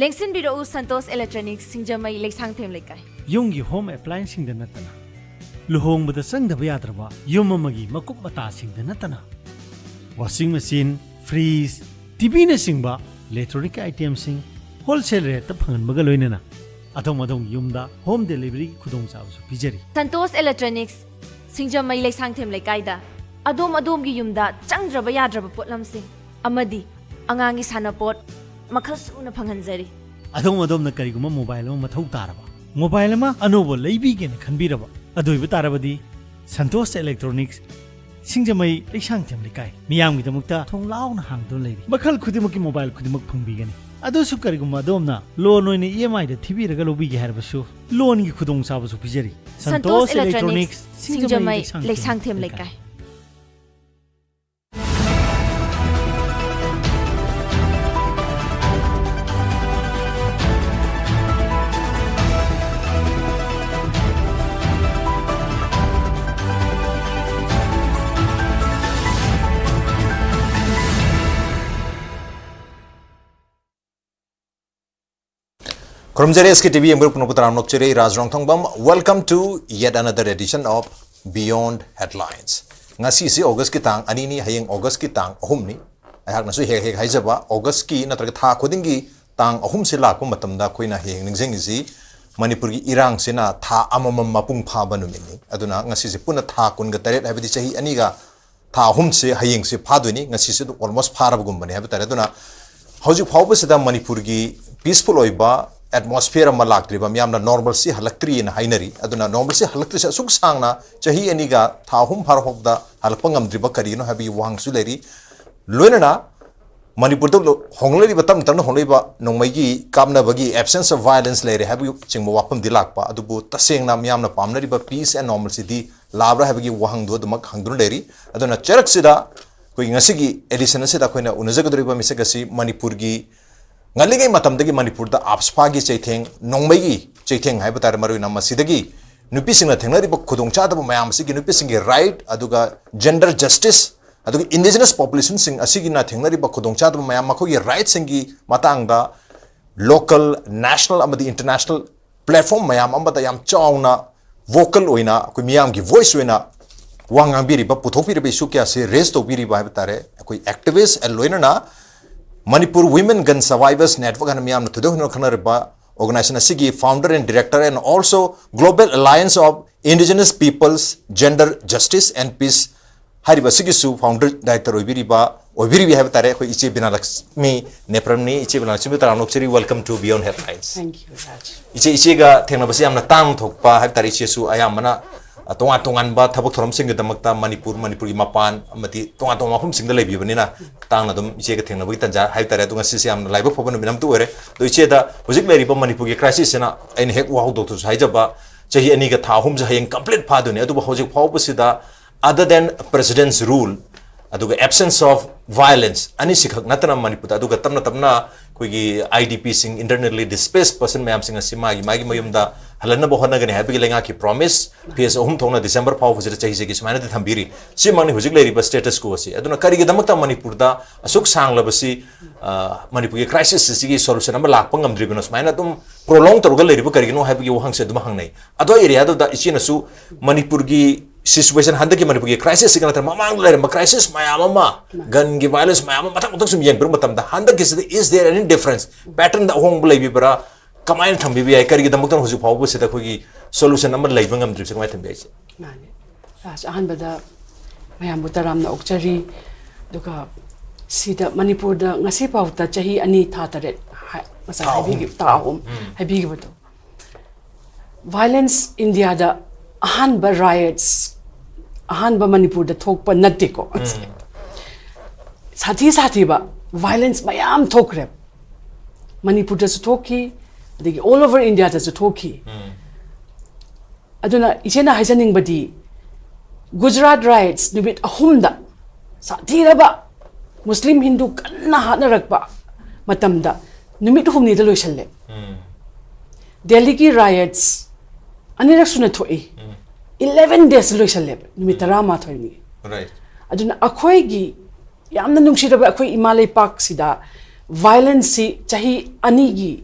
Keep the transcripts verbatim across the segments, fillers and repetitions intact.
ꯂꯦꯡꯁꯤꯟꯕꯤꯔꯛꯎ Santosh electronics, ꯁꯤꯡꯖꯃꯩ, ꯂꯩꯁꯥꯡꯊꯦꯝ ꯂꯩꯀꯥꯏ꯫ ꯌꯨꯝꯒꯤ home ꯑꯦꯄ꯭ꯂꯥꯏꯟꯁꯁꯤꯡꯗ ꯅꯠꯇꯅ, ꯂꯨꯍꯣꯡꯕꯗ ꯆꯪꯗꯕ ꯌꯥꯗ꯭ꯔꯕ ꯌꯨꯝ ꯑꯃꯒꯤ ꯃꯀꯨꯞ ꯃꯇꯥꯁꯤꯡꯗ ꯅꯠꯇꯅ, ꯋꯥꯁꯤꯡ ꯃꯦꯆꯤꯟ, ꯐ꯭ꯔꯤꯖ, ꯇꯤꯚꯤꯅꯆꯤꯡꯕ ꯏꯂꯦꯛꯇ꯭ꯔꯣꯅꯤꯛ ꯑꯥꯏꯇꯦꯝꯁꯤꯡ ꯍꯣꯜꯁꯦꯜ ꯔꯦꯠꯇ ꯐꯪꯍꯟꯕꯒ ꯂꯣꯏꯅꯅ ꯑꯗꯣꯝ ꯑꯗꯣꯝꯒꯤ ꯌꯨꯝꯗ ꯍꯣꯝ ꯗꯦꯂꯤꯚꯔꯤꯒꯤ ꯈꯨꯗꯣꯡꯆꯥꯕꯁꯨ ꯄꯤꯖꯔꯤ꯫ ꯁꯟꯇꯣꯁ ꯏꯂꯦꯛꯇ꯭ꯔꯣꯅꯤꯛꯁ, ꯁꯤꯡꯖꯃꯩ, ꯂꯩꯁꯥꯡꯊꯦꯝ ꯂꯩꯀꯥꯏꯗ ꯑꯗꯣꯝ ꯑꯗꯣꯝꯒꯤ ꯌꯨꯝꯗ ꯆꯪꯗ꯭ꯔꯕ ꯌꯥꯗ꯭ꯔꯕ ꯄꯣꯠꯂꯝꯁꯤꯡ ꯑꯃꯗꯤ ꯑꯉꯥꯡꯒꯤ ꯁꯥꯟꯅꯄꯣꯠ ꯃꯈꯜ ꯁꯨꯅ ꯐꯪꯍꯟꯖꯔꯤ꯫ ꯑꯗꯣꯝ ꯑꯗꯣꯝꯅ ꯀꯔꯤꯒꯨꯝꯕ ꯃꯣꯕꯥꯏꯜ ꯑꯃ ꯃꯊꯧ ꯇꯥꯔꯕ, ꯃꯣꯕꯥꯏꯜ ꯑꯃ ꯑꯅꯧꯕ ꯂꯩꯕꯤꯒꯦꯅ ꯈꯟꯕꯤꯔꯕ, ꯑꯗꯨ ꯑꯣꯏꯕ ꯇꯥꯔꯕꯗꯤ ꯁꯟꯇꯣꯁ ꯏꯂꯦꯛꯇ꯭ꯔꯣꯅꯤꯛꯁ, ꯁꯤꯡꯖꯃꯩ, ꯂꯩꯁꯥꯡꯊꯦꯝ ꯂꯩꯀꯥꯏ, ꯃꯤꯌꯥꯝꯒꯤꯗꯃꯛꯇ ꯊꯣꯡ ꯂꯥꯎꯅ ꯍꯥꯡꯗꯨꯅ ꯂꯩꯔꯤ꯫ ꯃꯈꯜ ꯈꯨꯗꯤꯡꯃꯛꯀꯤ ꯃꯣꯕꯥꯏꯜ ꯈꯨꯗꯤꯡꯃꯛ ꯐꯪꯕꯤꯒꯅꯤ꯫ ꯑꯗꯨꯁꯨ ꯀꯔꯤꯒꯨꯝꯕ ꯑꯗꯣꯝꯅ ꯂꯣꯟ ꯑꯣꯏꯅ ꯏ ꯑꯦꯝ ꯑꯥꯏꯗ ꯊꯤꯕꯤꯔꯒ ꯂꯧꯕꯤꯒꯦ ꯍꯥꯏꯔꯕꯁꯨ, ꯂꯣꯟꯒꯤ ꯈꯨꯗꯣꯡꯆꯥꯕꯁꯨ ꯄꯤꯖꯔꯤ꯫ ꯁꯟꯇꯣꯁ ꯏꯂꯦꯛꯇ꯭ꯔꯣꯅꯤꯛꯁ, ꯁꯤꯡꯖꯃꯩ, ꯂꯩꯁꯥꯡꯊꯦꯝ ꯂꯩꯀꯥꯏ꯫ ꯈꯨꯔꯨꯝꯖꯔꯤ, ꯑꯦꯁ ꯀꯦ ꯇꯤ ꯚꯤ ꯌꯦꯡꯕꯤꯔꯛꯄ ꯄꯨꯝꯅꯃꯛꯄꯨ ꯇꯔꯥꯝꯅ ꯑꯣꯛꯆꯔꯤ꯫ ꯔꯥꯖ ꯔꯣꯡꯊꯣꯡꯕꯝ, welcome to yet another edition of Beyond Headlines꯫ ꯉꯁꯤꯁꯤ ꯑꯣꯒꯁꯀꯤ ꯇꯥꯡ ꯑꯅꯤꯅꯤ, ꯍꯌꯦꯡ ꯑꯣꯒꯁꯀꯤ ꯇꯥꯡ ꯑꯍꯨꯝꯅꯤ꯫ ꯑꯩꯍꯥꯛꯅꯁꯨ ꯍꯦꯛ ꯍꯦꯛ ꯍꯥꯏꯖꯕ, ꯑꯣꯒꯁꯀꯤ ꯅꯠꯇ꯭ꯔꯒ ꯊꯥ ꯈꯨꯗꯤꯡꯒꯤ ꯇꯥꯡ ꯑꯍꯨꯝꯁꯤ ꯂꯥꯛꯄ ꯃꯇꯝꯗ ꯑꯩꯈꯣꯏꯅ ꯍꯦꯛ ꯍꯦꯛ ꯅꯤꯡꯁꯤꯡꯉꯤꯁꯤ ꯃꯅꯤꯄꯨꯔꯒꯤ ꯏꯔꯥꯡꯁꯤꯅ ꯊꯥ ꯑꯃꯃꯝ ꯃꯄꯨꯡ ꯐꯥꯕ ꯅꯨꯃꯤꯠꯅꯤ꯫ ꯑꯗꯨꯅ ꯉꯁꯤꯁꯦ ꯄꯨꯟꯅ ꯊꯥ ꯀꯨꯟꯒ ꯇꯔꯦꯠ, ꯍꯥꯏꯕꯗꯤ ꯆꯍꯤ ꯑꯅꯤꯒ ꯊꯥ ꯑꯍꯨꯝꯁꯦ ꯍꯌꯦꯡꯁꯦ ꯐꯥꯗꯣꯏꯅꯤ꯫ ꯉꯁꯤꯁꯦ ꯑꯗꯨꯝ almost ꯐꯥꯔꯕꯒꯨꯝꯕꯅꯦ ꯍꯥꯏꯕ ꯇꯥꯔꯦ꯫ ꯑꯗꯨꯅ ꯍꯧꯖꯤꯛ ꯐꯥꯎꯕꯁꯤꯗ ꯃꯅꯤꯄꯨꯔꯒꯤ peaceful ꯑꯣꯏꯕ atmosphere ꯑꯃ ꯂꯥꯛꯇ꯭ꯔꯤꯕ, ꯃꯤꯌꯥꯝꯅ normalcy ꯍꯜꯂꯛꯇ꯭ꯔꯤꯅ ꯍꯥꯏꯅꯔꯤ꯫ ꯑꯗꯨꯅ normalcy ꯍꯜꯂꯛꯇ꯭ꯔꯤꯁꯦ ꯑꯁꯨꯛ ꯁꯥꯡꯅ ꯆꯍꯤ ꯑꯅꯤꯒ ꯊꯥ ꯑꯍꯨꯝ ꯐꯥꯔ ꯐꯥꯎꯕꯗ ꯍꯜꯂꯛꯄ ꯉꯝꯗ꯭ꯔꯤꯕ ꯀꯔꯤꯒꯤꯅꯣ ꯍꯥꯏꯕꯒꯤ ꯋꯥꯍꯪꯁꯨ ꯂꯩꯔꯤ꯫ ꯂꯣꯏꯅꯅ ꯃꯅꯤꯄꯨꯔꯗ ꯂꯣ-, ꯍꯣꯡꯂꯛꯂꯤꯕ, ꯇꯞꯅ ꯇꯞꯅ ꯍꯣꯡꯂꯛꯂꯤꯕ ꯅꯣꯡꯃꯩꯒꯤ ꯀꯥꯞꯅꯕꯒꯤ absence of violence ꯂꯩꯔꯦ ꯍꯥꯏꯕꯒꯤ ꯆꯤꯡꯕ ꯋꯥꯐꯝꯗꯤ ꯂꯥꯛꯄ, ꯑꯗꯨꯕꯨ ꯇꯁꯦꯡꯅ ꯃꯤꯌꯥꯝꯅ ꯄꯥꯝꯅꯔꯤꯕ peace and normalcyꯗꯤ ꯂꯥꯛꯂꯥ ꯍꯥꯏꯕꯒꯤ ꯋꯥꯍꯪꯗꯨ ꯑꯗꯨꯃꯛ ꯍꯪꯗꯨꯅ ꯂꯩꯔꯤ꯫ ꯑꯗꯨꯅ ꯆꯩꯔꯛꯁꯤꯗ ꯑꯩꯈꯣꯏꯒꯤ ꯉꯁꯤꯒꯤ edition ꯑꯁꯤꯗ ꯑꯩꯈꯣꯏꯅ ꯎꯅꯖꯒꯗꯧꯔꯤꯕ ꯃꯤꯁꯛ ꯑꯁꯤ ꯃꯅꯤꯄꯨꯔꯒꯤ ꯉꯜꯂꯤꯉꯩ ꯃꯇꯝꯗꯒꯤ ꯃꯅꯤꯄꯨꯔꯗ AFSPAꯒꯤ ꯆꯩꯊꯦꯡ, ꯅꯣꯡꯃꯩꯒꯤ ꯆꯩꯊꯦꯡ ꯍꯥꯏꯕ ꯇꯥꯔꯦ, ꯃꯔꯨꯑꯣꯏꯅ ꯃꯁꯤꯗꯒꯤ ꯅꯨꯄꯤꯁꯤꯡꯅ ꯊꯦꯡꯅꯔꯤꯕ ꯈꯨꯗꯣꯡꯆꯥꯗꯕ ꯃꯌꯥꯝ ꯑꯁꯤꯒꯤ, ꯅꯨꯄꯤꯁꯤꯡꯒꯤ right, ꯑꯗꯨꯒ gender justice, ꯑꯗꯨꯒ indigenous populationꯁꯤꯡ ꯑꯁꯤꯒꯤꯅ ꯊꯦꯡꯅꯔꯤꯕ ꯈꯨꯗꯣꯡꯆꯥꯗꯕ ꯃꯌꯥꯝ, ꯃꯈꯣꯏꯒꯤ rightꯁꯤꯡꯒꯤ ꯃꯇꯥꯡꯗ local, national ꯑꯃꯗꯤ international platform ꯃꯌꯥꯝ ꯑꯃꯗ ꯌꯥꯝ ꯆꯥꯎꯅ vocal ꯑꯣꯏꯅ ꯑꯩꯈꯣꯏ ꯃꯤꯌꯥꯝꯒꯤ voice ꯑꯣꯏꯅ ꯋꯥ ꯉꯥꯡꯕꯤꯔꯤꯕ, ꯄꯨꯊꯣꯛꯄꯤꯔꯤꯕ issue ꯀꯌꯥꯁꯦ raise ꯇꯧꯕꯤꯔꯤꯕ ꯍꯥꯏꯕ ꯇꯥꯔꯦ ꯑꯩꯈꯣꯏ activist and ꯂꯣꯏꯅꯅ Manipur Women Gun Survivors Network ꯍꯥꯏꯅ ꯃꯤꯌꯥꯝꯅ ꯊꯣꯏꯗꯣꯛ ꯍꯦꯟꯗꯣꯛꯅ ꯈꯪꯅꯔꯤꯕ organization ꯑꯁꯤꯒꯤ founder and director and also Global Alliance of Indigenous Peoples, Gender Justice and Peace ꯍꯥꯏꯔꯤꯕ ꯑꯁꯤꯒꯤꯁꯨ founder director ꯑꯣꯏꯕꯤꯔꯤꯕ, ꯑꯣꯏꯕꯤꯔꯤꯕꯤ ꯍꯥꯏꯕ ꯇꯥꯔꯦ, ꯑꯩꯈꯣꯏ ꯏꯆꯦ ꯕꯤꯅꯥꯂꯛꯁꯃꯤ ꯅꯦꯄ꯭ꯔꯝꯅꯤ꯫ ꯏꯆꯦ ꯕꯤꯅꯥꯂꯛꯁꯃꯤ, ꯇꯔꯥꯝꯅ ꯑꯣꯛꯆꯔꯤ꯫ Welcome to Beyond Headlines. Thank you, Raj. ꯏꯆꯦ, ꯏꯆꯦꯒ ꯊꯦꯡꯅꯕꯁꯤ ꯌꯥꯝꯅ ꯇꯥꯡꯅ ꯊꯣꯛꯄ ꯍꯥꯏꯕ ꯇꯥꯔꯦ꯫ ꯏꯆꯦꯁꯨ ꯑꯌꯥꯝꯕꯅ, ꯑ, ꯇꯣꯉꯥꯟ ꯇꯣꯉꯥꯟꯕ ꯊꯕꯛ ꯊꯧꯔꯝꯁꯤꯡꯒꯤꯗꯃꯛꯇ ꯃꯅꯤꯄꯨꯔ, ꯃꯅꯤꯄꯨꯔꯒꯤ ꯃꯄꯥꯟ ꯑꯃꯗꯤ ꯇꯣꯉꯥꯟ ꯇꯣꯉꯥꯟꯕ ꯃꯐꯝꯁꯤꯡꯗ ꯂꯩꯕꯤꯕꯅꯤꯅ ꯇꯥꯡꯅ ꯑꯗꯨꯝ ꯏꯆꯦꯒ ꯊꯦꯡꯅꯕꯒꯤ ꯇꯥꯟꯖꯥ ꯍꯥꯏꯕ ꯇꯥꯔꯦ꯫ ꯑꯗꯣ ꯉꯁꯤꯁꯦ ꯌꯥꯝꯅ ꯂꯥꯏꯕꯛ ꯐꯕ ꯅꯨꯃꯤꯠ ꯑꯃꯇ ꯑꯣꯏꯔꯦ꯫ ꯑꯗꯣ ꯏꯆꯦꯗ ꯍꯧꯖꯤꯛ ꯂꯩꯔꯤꯕ ꯃꯅꯤꯄꯨꯔꯒꯤ crisis ꯁꯤꯅ ꯑꯩꯅ ꯍꯦꯛ ꯋꯥꯍꯧꯗꯣꯛꯇꯨꯁꯨ ꯍꯥꯏꯖꯕ, ꯆꯍꯤ ꯑꯅꯤꯒ ꯊꯥ ꯑꯍꯨꯝꯁꯦ ꯍꯌꯦꯡ complete ꯐꯥꯗꯣꯏꯅꯤ꯫ ꯑꯗꯨꯕꯨ ꯍꯧꯖꯤꯛ ꯐꯥꯎꯕꯁꯤꯗ other than President's rule, ꯑꯗꯨꯒ absence of violence ꯑꯅꯤꯁꯤꯈꯛ ꯅꯠꯇꯅ ꯃꯅꯤꯄꯨꯔꯗ, ꯑꯗꯨꯒ ꯇꯞꯅ ꯇꯞꯅ ꯑꯩꯈꯣꯏꯒꯤ IDPꯁꯤꯡ, internally displaced person ꯃꯌꯥꯝꯁꯤꯡ ꯑꯁꯤ ꯃꯥꯒꯤ ꯃꯥꯒꯤ ꯃꯌꯨꯝꯗ ꯍꯜꯍꯟꯅꯕ ꯍꯣꯠꯅꯒꯅꯤ ꯍꯥꯏꯕꯒꯤ ꯂꯩꯉꯥꯛꯀꯤ promise, phase ꯑꯍꯨꯝ ꯊꯣꯛꯅ December ꯐꯥꯎꯕꯁꯤꯗ, ꯆꯍꯤꯁꯤꯒꯤ ꯁꯨꯃꯥꯏꯅꯗꯤ ꯊꯝꯕꯤꯔꯤ꯫ ꯁꯤꯃꯛꯅꯤ ꯍꯧꯖꯤꯛ ꯂꯩꯔꯤꯕ status quo ꯑꯁꯤ꯫ ꯑꯗꯨꯅ ꯀꯔꯤꯒꯤꯗꯃꯛꯇ ꯃꯅꯤꯄꯨꯔꯗ ꯑꯁꯨꯛ ꯁꯥꯡꯂꯕꯁꯤ, ꯑ, ꯃꯅꯤꯄꯨꯔꯒꯤ crisis ꯑꯁꯤꯒꯤ solution ꯑꯃ ꯂꯥꯛꯄ ꯉꯝꯗ꯭ꯔꯤꯕꯅꯣ, ꯁꯨꯃꯥꯏꯅ ꯑꯗꯨꯝ prolong ꯇꯧꯔꯒ ꯂꯩꯔꯤꯕ ꯀꯔꯤꯒꯤꯅꯣ ꯍꯥꯏꯕꯒꯤ ꯋꯥꯍꯪꯁꯦ ꯑꯗꯨꯝ ꯍꯪꯅꯩ꯫ ꯑꯗꯣ areaꯗꯨꯗ ꯏꯆꯦꯅꯁꯨ ꯃꯅꯤꯄꯨꯔꯒꯤ situation, ꯍꯟꯗꯛꯀꯤ ꯃꯅꯤꯄꯨꯔꯒꯤ crisis ꯁꯤꯒ ꯅꯠꯇꯅ ꯃꯃꯥꯡꯗ ꯂꯩꯔꯝꯕ crisis ꯃꯌꯥꯝ ꯑꯃ, gunꯒꯤ violence ꯃꯌꯥꯝ ꯑꯃ ꯃꯊꯪ ꯃꯊꯪ ꯁꯨꯝ ꯌꯦꯡꯕꯤꯔꯛꯄ ꯃꯇꯝꯗ, ꯍꯟꯗꯛꯀꯤꯁꯤꯗ is there any difference, patternꯗ ꯑꯍꯣꯡꯕ ꯂꯩꯕꯤꯕ꯭ꯔꯥ? ꯀꯃꯥꯏꯅ ꯊꯝꯕꯤꯕ ꯌꯥꯏ? ꯀꯔꯤꯒꯤꯗꯃꯛꯇꯅ ꯍꯧꯖꯤꯛ ꯐꯥꯎꯕꯁꯤꯗ ꯑꯩꯈꯣꯏꯒꯤ solution ꯑꯃ ꯂꯩꯕ ꯉꯝꯗ꯭ꯔꯤꯕꯁꯦ ꯀꯃꯥꯏꯅ ꯊꯝꯕꯤ ꯌꯥꯏ, ꯏꯆꯦ? ꯃꯥꯅꯦ꯫ ꯔꯥꯖ, ꯑꯍꯥꯟꯕꯗ ꯃꯌꯥꯝꯕꯨ ꯇꯔꯥꯝꯅ ꯑꯣꯛꯆꯔꯤ꯫ ꯑꯗꯨꯒ ꯁꯤꯗ ꯃꯅꯤꯄꯨꯔꯗ ꯉꯁꯤ ꯐꯥꯎꯗ ꯆꯍꯤ ꯑꯅꯤ ꯊꯥ ꯇꯔꯦꯠ ꯍꯥꯏ-, ꯉꯁꯥꯏ ꯊꯥ ꯑꯍꯨꯝ꯫ ꯍꯥꯏꯕꯤꯈꯤ-, ꯊꯥ ꯑꯍꯨꯝ ꯍꯥꯏꯕꯤꯈꯤꯕꯗꯣ, violence Indiaꯗ ꯑꯍꯥꯟꯕ riots, ꯑꯍꯥꯟꯕ ꯃꯅꯤꯄꯨꯔꯗ ꯊꯣꯛꯄ ꯅꯠꯇꯦꯀꯣ꯫ ꯁꯥꯊꯤ ꯁꯥꯊꯤꯕ violence ꯃꯌꯥꯝ ꯊꯣꯛꯈ꯭ꯔꯦ꯫ ꯃꯅꯤꯄꯨꯔꯗꯁꯨ ꯊꯣꯛꯈꯤ, ꯑꯗꯒꯤ all over Indiaꯗꯁꯨ ꯊꯣꯛꯈꯤ꯫ ꯑꯗꯨꯅ ꯏꯆꯦꯅ ꯍꯥꯏꯖꯅꯤꯡꯕꯗꯤ, ꯒꯨꯖꯔꯥꯠ riots ꯅꯨꯃꯤꯠ ꯑꯍꯨꯝꯗ ꯁꯥꯊꯤꯔꯕ ꯃꯨꯁꯂꯤꯝ ꯍꯤꯟꯗꯨ ꯀꯟꯅ ꯍꯥꯠꯅꯔꯛꯄ ꯃꯇꯝꯗ ꯅꯨꯃꯤꯠ ꯍꯨꯝꯅꯤꯗ ꯂꯣꯏꯁꯜꯂꯦ꯫ ꯗꯦꯜꯂꯤꯒꯤ riots ꯑꯅꯤꯔꯛ ꯁꯨꯅ ꯊꯣꯛꯏ, eleven days ꯂꯣꯏꯁꯜꯂꯦꯕ, ꯅꯨꯃꯤꯠ ꯇꯔꯥꯃꯥꯊꯣꯏꯅꯤ꯫ Right. ꯑꯗꯨꯅ ꯑꯩꯈꯣꯏꯒꯤ ꯌꯥꯝꯅ ꯅꯨꯡꯁꯤꯔꯕ ꯑꯩꯈꯣꯏ ꯏꯃꯥ ꯂꯩꯄꯥꯛꯁꯤꯗ ꯚꯥꯏꯂꯦꯟꯁꯁꯤ ꯆꯍꯤ ꯑꯅꯤꯒꯤ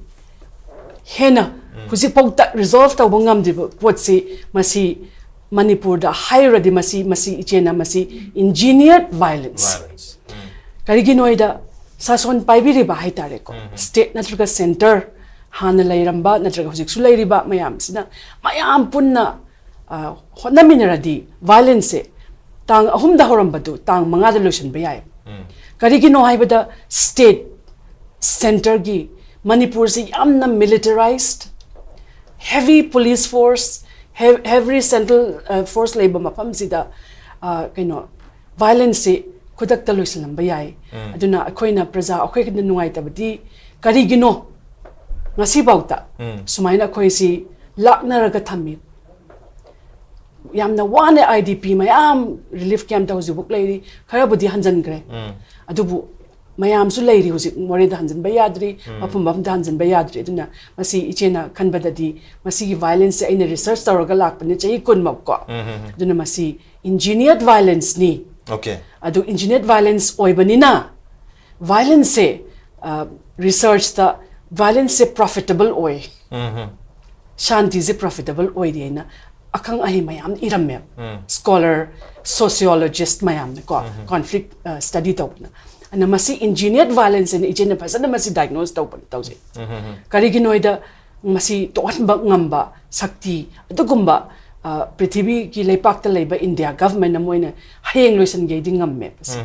ꯍꯦꯟꯅ ꯍꯧꯖꯤꯛꯐꯥꯎꯗ ꯔꯤꯖꯣꯜꯚ ꯇꯧꯕ ꯉꯝꯗ꯭ꯔꯤꯕ ꯄꯣꯠꯁꯤ, ꯃꯁꯤ ꯃꯅꯤꯄꯨꯔꯗ ꯍꯥꯏꯔꯨꯔꯗꯤ ꯃꯁꯤ, ꯃꯁꯤ ꯏꯆꯦꯅ ꯃꯁꯤ ꯏꯟꯖꯤꯅꯤꯌꯔ ꯚꯥꯏꯂꯦꯟꯁ꯫ Violence. ꯀꯔꯤꯒꯤꯅꯣ ꯍꯥꯏꯗ, ꯁꯥꯁꯣꯟ ꯄꯥꯏꯕꯤꯔꯤꯕ ꯍꯥꯏꯇꯥꯔꯦꯀꯣ, ꯁ꯭ꯇꯦꯠ ꯅꯠꯇ꯭ꯔꯒ ꯁꯦꯟꯇꯔ, ꯍꯥꯟꯅ ꯂꯩꯔꯝꯕ ꯅꯠꯇ꯭ꯔꯒ ꯍꯧꯖꯤꯛꯁꯨ ꯂꯩꯔꯤꯕ ꯃꯌꯥꯝꯁꯤꯅ, ꯃꯌꯥꯝ ꯄꯨꯟꯅ ꯑ, ꯍꯣꯠꯅꯃꯤꯟꯅꯔꯗꯤ ꯚꯥꯏꯂꯦꯟꯁꯁꯦ ꯇꯥꯡ ꯑꯍꯨꯝꯗ ꯍꯧꯔꯝꯕꯗꯨ ꯇꯥꯡ ꯃꯉꯥꯗ ꯂꯣꯏꯁꯤꯟꯕ ꯌꯥꯏ꯫ ꯀꯔꯤꯒꯤꯅꯣ ꯍꯥꯏꯕꯗ, ꯁ꯭ꯇꯦꯠ ꯁꯦꯟꯇꯔꯒꯤ ꯃꯅꯤꯄꯨꯔꯁꯤ ꯌꯥꯝꯅ militarize, heavy police force, heavy central force ꯂꯩꯕ ꯃꯐꯝꯁꯤꯗ, ꯑ, ꯀꯩꯅꯣ, ꯚꯥꯏꯂꯦꯟꯁꯁꯤ ꯈꯨꯗꯛꯇ ꯂꯣꯏꯁꯤꯜꯂꯝꯕ ꯌꯥꯏ꯫ ꯑꯗꯨꯅ ꯑꯩꯈꯣꯏꯅ ꯄ꯭ꯔꯖꯥ, ꯑꯩꯈꯣꯏꯅ ꯅꯨꯡꯉꯥꯏꯇꯕꯗꯤ ꯀꯔꯤꯒꯤꯅꯣ ꯉꯁꯤꯐꯥꯎꯗ ꯁꯨꯃꯥꯏꯅ ꯑꯩꯈꯣꯏꯁꯤ ꯂꯥꯛꯅꯔꯒ ꯊꯝꯃꯤ? ꯌꯥꯝꯅ ꯋꯥꯅ ꯑꯥꯏ ꯗꯤ ꯄꯤ ꯃꯌꯥꯝ ꯔꯤꯂꯤꯐ ꯀꯦꯝꯞꯇ ꯍꯧꯖꯤꯛꯐꯥꯎ ꯂꯩꯔꯤ, ꯈꯔꯕꯨꯗꯤ ꯍꯟꯖꯤꯟꯈ꯭ꯔꯦ꯫ ꯑꯗꯨꯕꯨ ꯃꯌꯥꯝꯁꯨ ꯂꯩꯔꯤ ꯍꯧꯖꯤꯛ, ꯃꯣꯔꯦꯗ ꯍꯟꯖꯤꯟꯕ ꯌꯥꯗ꯭ꯔꯤ, ꯃꯐꯝ ꯃꯐꯝꯗ ꯍꯟꯖꯤꯟꯕ ꯌꯥꯗ꯭ꯔꯤ꯫ ꯑꯗꯨꯅ ꯃꯁꯤ ꯏꯆꯦꯅ ꯈꯟꯕꯗꯗꯤ, ꯃꯁꯤꯒꯤ ꯚꯥꯏꯂꯦꯟꯁꯁꯦ ꯑꯩꯅ ꯔꯤꯁꯔꯆ ꯇꯧꯔꯒ ꯂꯥꯛꯄꯅꯤ ꯆꯍꯤ ꯀꯨꯟꯃꯨꯛ ꯀꯣ꯫ ꯑꯗꯨꯅ ꯃꯁꯤ ꯏꯟꯖꯤꯅꯤꯌꯔ ꯚꯥꯏꯂꯦꯟꯁꯅꯤ꯫ Okay. ꯑꯗꯨ ꯏꯟꯖꯤꯅꯤꯌꯔ ꯚꯥꯏꯂꯦꯟꯁ ꯑꯣꯏꯕꯅꯤꯅ, ꯚꯥꯏꯂꯦꯟꯁꯁꯦ, ꯔꯤꯁꯔꯆꯇ ꯚꯥꯏꯂꯦꯟꯁꯁꯦ ꯄ꯭ꯔꯣꯐꯤꯇꯦꯕꯜ ꯑꯣꯏ, ꯁꯥꯟꯇꯤꯁꯦ ꯄ꯭ꯔꯣꯐꯤꯇꯦꯕꯜ ꯑꯣꯏꯗꯦ ꯍꯥꯏꯅ ꯑꯈꯪ ꯑꯍꯩ ꯃꯌꯥꯝ ꯏꯔꯝꯃꯦ꯫ ꯁ꯭ꯀꯣꯂꯔ, ꯁꯣꯁꯤꯌꯣꯂꯣꯖꯤꯁ ꯃꯌꯥꯝꯅꯀꯣ, ꯀꯣꯟꯐ꯭ꯂꯤꯛ ꯁ꯭ꯇꯗꯤ ꯇꯧꯕꯅ꯫ ꯑꯗꯨꯅ ꯃꯁꯤ ꯏꯟꯖꯤꯅꯤꯌꯔ ꯚꯥꯏꯂꯦꯟꯁ ꯍꯥꯏꯅ ꯏꯆꯦꯅ ꯐꯖꯅ ꯃꯁꯤ ꯗꯥꯏꯒꯅꯣꯁ ꯇꯧꯕ ꯇꯧꯖꯩ꯫ ꯀꯔꯤꯒꯤꯅꯣ ꯍꯥꯏꯗ, ꯃꯁꯤ ꯇꯣꯛꯍꯟꯕ ꯉꯝꯕ ꯁꯛꯇꯤ ꯑꯗꯨꯒꯨꯝꯕ, ꯑ, ꯄ꯭ꯔꯤꯊꯤꯕꯤꯒꯤ ꯂꯩꯄꯥꯛꯇ ꯂꯩꯕ ꯏꯟꯗꯤꯌꯥ ꯒꯚꯔꯟꯃꯦꯟꯠꯅ ꯃꯣꯏꯅ ꯍꯌꯦꯡ ꯂꯣꯏꯁꯤꯟꯒꯦꯗꯤ ꯉꯝꯃꯦ ꯃꯁꯤ꯫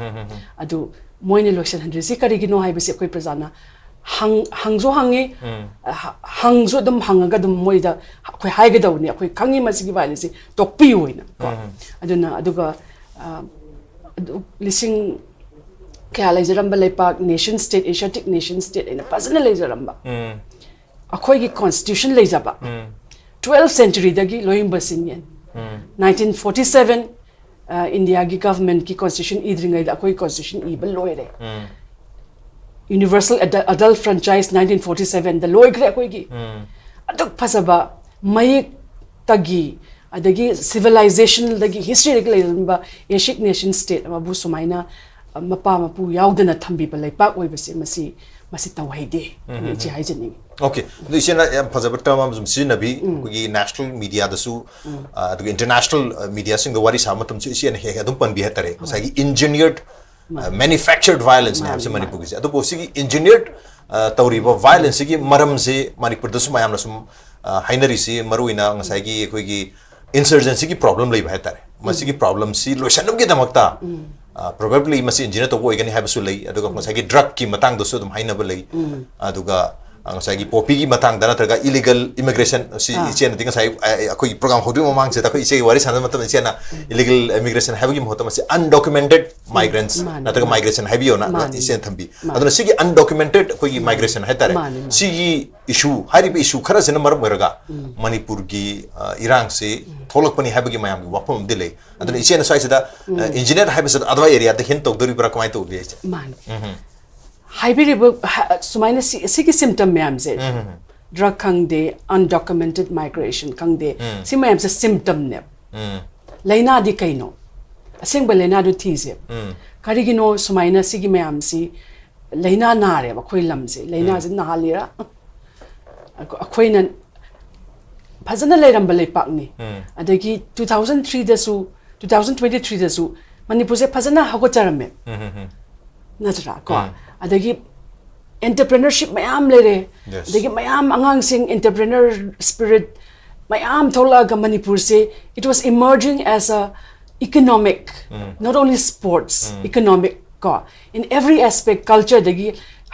ꯑꯗꯨ ꯃꯣꯏꯅ ꯂꯣꯏꯁꯤꯟꯍꯟꯗ꯭ꯔꯤꯁꯤ ꯀꯔꯤꯒꯤꯅꯣ ꯍꯥꯏꯕꯁꯤ ꯑꯩꯈꯣꯏ ꯄ꯭ꯔꯖꯥꯅ ꯍꯪ-, ꯍꯪꯁꯨ ꯍꯪꯉꯤ, ꯑ, ꯍ-, ꯍꯪꯁꯨ ꯑꯗꯨꯝ ꯍꯪꯉꯒ ꯑꯗꯨꯝ ꯃꯣꯏꯗ ꯑꯩꯈꯣꯏ ꯍꯥꯏꯒꯗꯧꯕꯅꯤ, ꯑꯩꯈꯣꯏ ꯈꯪꯉꯤ ꯃꯁꯤꯒꯤ ꯚꯥꯏꯂꯦꯟꯁꯁꯤ ꯇꯣꯛꯄꯤꯌꯨ ꯍꯥꯏꯅ ꯀꯣ꯫ ꯑꯗꯨꯅ, ꯑꯗꯨꯒ, ꯑ, ꯑꯗꯨ ꯂꯤꯁꯤꯡ ꯀꯌꯥ ꯂꯩꯖꯔꯝꯕ ꯂꯩꯄꯥꯛ, ꯅꯦꯁꯟ ꯁ꯭ꯇꯦꯠ, ꯑꯦꯁꯤꯌꯥꯇꯤꯛ ꯅꯦꯁꯟ ꯁ꯭ꯇꯦꯠ ꯍꯥꯏꯅ ꯐꯖꯅ ꯂꯩꯖꯔꯝꯕ, ꯑꯩꯈꯣꯏꯒꯤ ꯀꯣꯟꯁꯇꯤꯇ꯭ꯌꯨꯁꯟ ꯂꯩꯖꯕ, ꯇꯨꯋꯦꯜꯐ ꯁꯦꯟꯆꯨꯔꯤꯗꯒꯤ ꯂꯣꯌꯤꯡꯕ ꯁꯤꯟꯌꯦꯟ, ꯅꯥꯏꯟꯇꯤꯟ ꯐꯣꯔꯇꯤ ꯁꯚꯦꯟ, ꯑ, ꯏꯟꯗꯤꯌꯥꯒꯤ ꯒꯚꯔꯟꯃꯦꯟꯠꯀꯤ ꯀꯣꯟꯁꯇꯤꯇ꯭ꯌꯨꯁꯟ ꯏꯗ꯭ꯔꯤꯉꯩꯗ ꯑꯩꯈꯣꯏ ꯀꯣꯟꯁꯇꯤꯇ꯭ꯌꯨꯁꯟ ꯏꯕ ꯂꯣꯏꯔꯦ꯫ ꯌꯨꯅꯤꯚꯔꯁꯦꯜ ꯑꯦꯗ-, ꯑꯦꯗꯜꯠ ꯐ꯭ꯔꯦꯟꯆꯥꯏꯁ ꯅꯥꯏꯟꯇꯤꯟ ꯐꯣꯔꯇꯤ ꯁꯚꯦꯟꯗ ꯂꯣꯏꯈ꯭ꯔꯦ ꯑꯩꯈꯣꯏꯒꯤ꯫ ꯑꯗꯨꯛ ꯐꯖꯕ ꯃꯌꯦꯛꯇꯒꯤ, ꯑꯗꯒꯤ ꯁꯤꯚꯤꯂꯥꯏꯖꯦꯁꯟꯗꯒꯤ, ꯍꯤꯁꯇ꯭ꯔꯤꯗꯒꯤ ꯂꯩꯔꯝꯕ ꯑꯦꯁꯤꯌꯥꯇꯤꯛ ꯅꯦꯁꯟ ꯁ꯭ꯇꯦꯠ ꯑꯃꯕꯨ ꯁꯨꯃꯥꯏꯅ ꯃꯄꯥ ꯃꯄꯨ ꯌꯥꯎꯗꯅ ꯊꯝꯕꯤꯕ ꯂꯩꯄꯥꯛ ꯑꯣꯏꯕꯁꯦ ꯃꯁꯤ ꯃꯁꯤ ꯇꯧꯍꯩꯗꯦ ꯍꯥꯏꯅ ꯏꯆꯦ ꯍꯥꯏꯖꯅꯤꯡꯉꯤ꯫ ꯑꯣꯀꯦ, ꯑꯗꯨ ꯏꯆꯦꯅ ꯌꯥꯝ ꯐꯖꯕ ꯇꯔꯝ ꯑꯃꯁꯨ ꯁꯤꯖꯤꯟꯅꯕꯤ, ꯑꯩꯈꯣꯏꯒꯤ ꯅꯦꯁꯅꯦꯜ ꯃꯤꯗꯤꯌꯥꯗꯁꯨ, ꯑꯗꯨꯒ ꯏꯟꯇꯔꯅꯦꯁꯅꯦꯜ ꯃꯤꯗꯤꯌꯥꯁꯤꯡꯗ ꯋꯥꯔꯤ ꯁꯥꯕ ꯃꯇꯝꯁꯨ ꯏꯆꯦꯅ ꯍꯦꯛ ꯍꯦꯛ ꯑꯗꯨꯝ ꯄꯟꯕꯤ ꯍꯥꯏꯇꯥꯔꯦ, ꯉꯁꯥꯏꯒꯤ ꯏꯟꯖꯤꯅꯤꯌꯔ, ꯃꯦꯅꯨꯐꯦꯛꯆꯔ ꯚꯥꯏꯂꯦꯟꯁꯅꯦ ꯍꯥꯏꯕꯁꯦ ꯃꯅꯤꯄꯨꯔꯒꯤꯁꯦ꯫ ꯑꯗꯨꯕꯨ ꯁꯤꯒꯤ ꯏꯟꯖꯤꯅꯤꯌꯔ ꯇꯧꯔꯤꯕ ꯚꯥꯏꯂꯦꯟꯁꯁꯤꯒꯤ ꯃꯔꯝꯁꯦ ꯃꯅꯤꯄꯨꯔꯗꯁꯨ ꯃꯌꯥꯝꯅ ꯁꯨꯝ ꯍꯥꯏꯅꯔꯤꯁꯤ, ꯃꯔꯨꯑꯣꯏꯅ ꯉꯁꯥꯏꯒꯤ ꯑꯩꯈꯣꯏꯒꯤ ꯏꯟꯁꯔꯖꯦꯟꯁꯤꯒꯤ ꯄ꯭ꯔꯣꯕ꯭ꯂꯦꯝ ꯂꯩꯕ ꯍꯥꯏꯇꯥꯔꯦ꯫ ꯃꯁꯤꯒꯤ ꯄ꯭ꯔꯣꯕ꯭ꯂꯦꯝꯁꯤ ꯂꯣꯏꯁꯤꯟꯅꯕꯒꯤꯗꯃꯛꯇ, ꯄ꯭ꯔꯣꯕꯦꯕ꯭ꯂꯤ ꯃꯁꯤ ꯏꯟꯖꯤꯅꯤꯌꯔ ꯇꯧꯕ ꯑꯣꯏꯒꯅꯤ ꯍꯥꯏꯕꯁꯨ ꯂꯩ꯫ ꯑꯗꯨꯒ ꯉꯁꯥꯏꯒꯤ ꯗ꯭ꯔꯒꯀꯤ ꯃꯇꯥꯡꯗꯁꯨ ꯑꯗꯨꯝ ꯍꯥꯏꯅꯕ ꯂꯩ꯫ ꯑꯗꯨꯒ ꯉꯁꯥꯏꯒꯤ ꯄꯣꯄꯤꯒꯤ ꯃꯇꯥꯡꯗ ꯅꯠꯇ꯭ꯔꯒ ꯏꯂꯤꯒꯦꯜ ꯏꯃꯤꯒ꯭ꯔꯦꯁꯟ, ꯁꯤ ꯏꯆꯦꯅꯗꯤ ꯉꯁꯥꯏ ꯑꯩꯈꯣꯏꯒꯤ ꯄ꯭ꯔꯣꯒ꯭ꯔꯥꯝ ꯍꯧꯗ꯭ꯔꯤꯉꯩ ꯃꯃꯥꯡꯁꯤꯗ ꯑꯩꯈꯣꯏ ꯏꯆꯦꯒꯤ ꯋꯥꯔꯤ ꯁꯥꯟꯅꯕ ꯃꯇꯝꯗ ꯏꯆꯦꯅ ꯏꯂꯤꯒꯦꯜ ꯏꯃꯤꯒ꯭ꯔꯦꯁꯟ ꯍꯥꯏꯕꯒꯤ ꯃꯍꯨꯠꯇ ꯃꯁꯤ ꯑꯟꯗꯣꯀ꯭ꯌꯨꯃꯦꯟꯇꯦꯗ ꯃꯥꯏꯒ꯭ꯔꯦꯟꯠꯁ ꯅꯠꯇ꯭ꯔꯒ ꯃꯥꯏꯒ꯭ꯔꯦꯁꯟ ꯍꯥꯏꯕꯤꯌꯣꯅ ꯏꯆꯦꯅ ꯊꯝꯕꯤ꯫ ꯑꯗꯨꯅ ꯁꯤꯒꯤ ꯑꯟꯗꯣꯀ꯭ꯌꯨꯃꯦꯟꯇꯦꯗ ꯑꯩꯈꯣꯏꯒꯤ ꯃꯥꯏꯒ꯭ꯔꯦꯁꯟ ꯍꯥꯏꯇꯥꯔꯦ, ꯁꯤꯒꯤ ꯏꯁꯨ, ꯍꯥꯏꯔꯤꯕ ꯏꯁꯨ ꯈꯔꯁꯤꯅ ꯃꯔꯝ ꯑꯣꯏꯔꯒ ꯃꯅꯤꯄꯨꯔꯒꯤ ꯏꯔꯥꯡꯁꯤ ꯊꯣꯛꯂꯛꯄꯅꯤ ꯍꯥꯏꯕꯒꯤ ꯃꯌꯥꯝꯒꯤ ꯋꯥꯐꯝ ꯑꯃꯗꯤ ꯂꯩ꯫ ꯑꯗꯨꯅ ꯏꯆꯦꯅ ꯁ꯭ꯋꯥꯏꯁꯤꯗ ꯏꯟꯖꯤꯅꯤꯌꯔ ꯍꯥꯏꯕꯁꯤꯗ ꯑꯗꯨꯋꯥꯏ ꯑꯦꯔꯤꯌꯥꯗ ꯍꯤꯟ ꯇꯧꯗꯣꯔꯤꯕ꯭ꯔꯥ, ꯀꯃꯥꯏꯅ ꯇꯧꯒꯦ ꯏꯆꯦ? ꯃꯥꯅꯤ꯫ ꯍꯥꯏꯕꯤꯔꯤꯕ ꯁꯨꯃꯥꯏꯅ ꯁꯤꯒꯤ ꯁꯤꯝꯇꯝ ꯃꯌꯥꯝꯁꯦ, ꯗ꯭ꯔꯒ ꯈꯪꯗꯦ, ꯑꯟꯗꯣꯀ꯭ꯌꯨꯃꯦꯟꯇꯦꯗ ꯃꯥꯏꯒ꯭ꯔꯦꯁꯟ ꯈꯪꯗꯦ, ꯁꯤ ꯃꯌꯥꯝꯁꯦ ꯁꯤꯝꯇꯝꯅꯦꯕ꯫ ꯂꯥꯏꯅꯥꯗꯤ ꯀꯩꯅꯣ? ꯑꯁꯦꯡꯕ ꯂꯥꯏꯅꯥꯗꯨ ꯊꯤꯁꯦ꯫ ꯀꯔꯤꯒꯤꯅꯣ ꯁꯨꯃꯥꯏꯅ ꯁꯤꯒꯤ ꯃꯌꯥꯝꯁꯤ ꯂꯥꯏꯅꯥ ꯅꯥꯔꯦꯕ ꯑꯩꯈꯣꯏ ꯂꯝꯁꯦ? ꯂꯥꯏꯅꯥꯁꯦ ꯅꯥꯍꯜꯂꯤꯔꯥ? ꯑꯩꯈꯣꯏꯅ ꯐꯖꯅ ꯂꯩꯔꯝꯕ ꯂꯩꯄꯥꯛꯅꯤ꯫ ꯑꯗꯒꯤ ꯇꯨ ꯊꯥꯎꯖꯟ ꯊ꯭ꯔꯤꯗꯁꯨ, ꯇꯨ ꯊꯥꯎꯖꯟ ꯇ꯭ꯋꯦꯟꯇꯤ ꯊ꯭ꯔꯤꯗꯁꯨ ꯃꯅꯤꯄꯨꯔꯁꯦ ꯐꯖꯅ ꯍꯧꯒꯠꯆꯔꯝꯃꯦ, ꯅꯠꯇ꯭ꯔꯥ? ꯀꯣ, ꯑꯗꯒꯤ ꯑꯦꯟꯇꯔꯄ꯭ꯔꯦꯅꯔꯁꯤꯞ ꯃꯌꯥꯝ ꯂꯩꯔꯦ꯫ ꯑꯗꯒꯤ ꯃꯌꯥꯝ ꯑꯉꯥꯡꯁꯤꯡ ꯑꯦꯟꯇꯔꯄ꯭ꯔꯦꯅꯔ ꯁ꯭ꯄꯤꯔꯤꯠ ꯃꯌꯥꯝ ꯊꯣꯛꯂꯛꯑꯒ ꯃꯅꯤꯄꯨꯔꯁꯦ, it was emerging as a economic, not only sports, economic, ꯀꯣ, in every aspect, ꯀꯜꯆꯔꯗꯒꯤ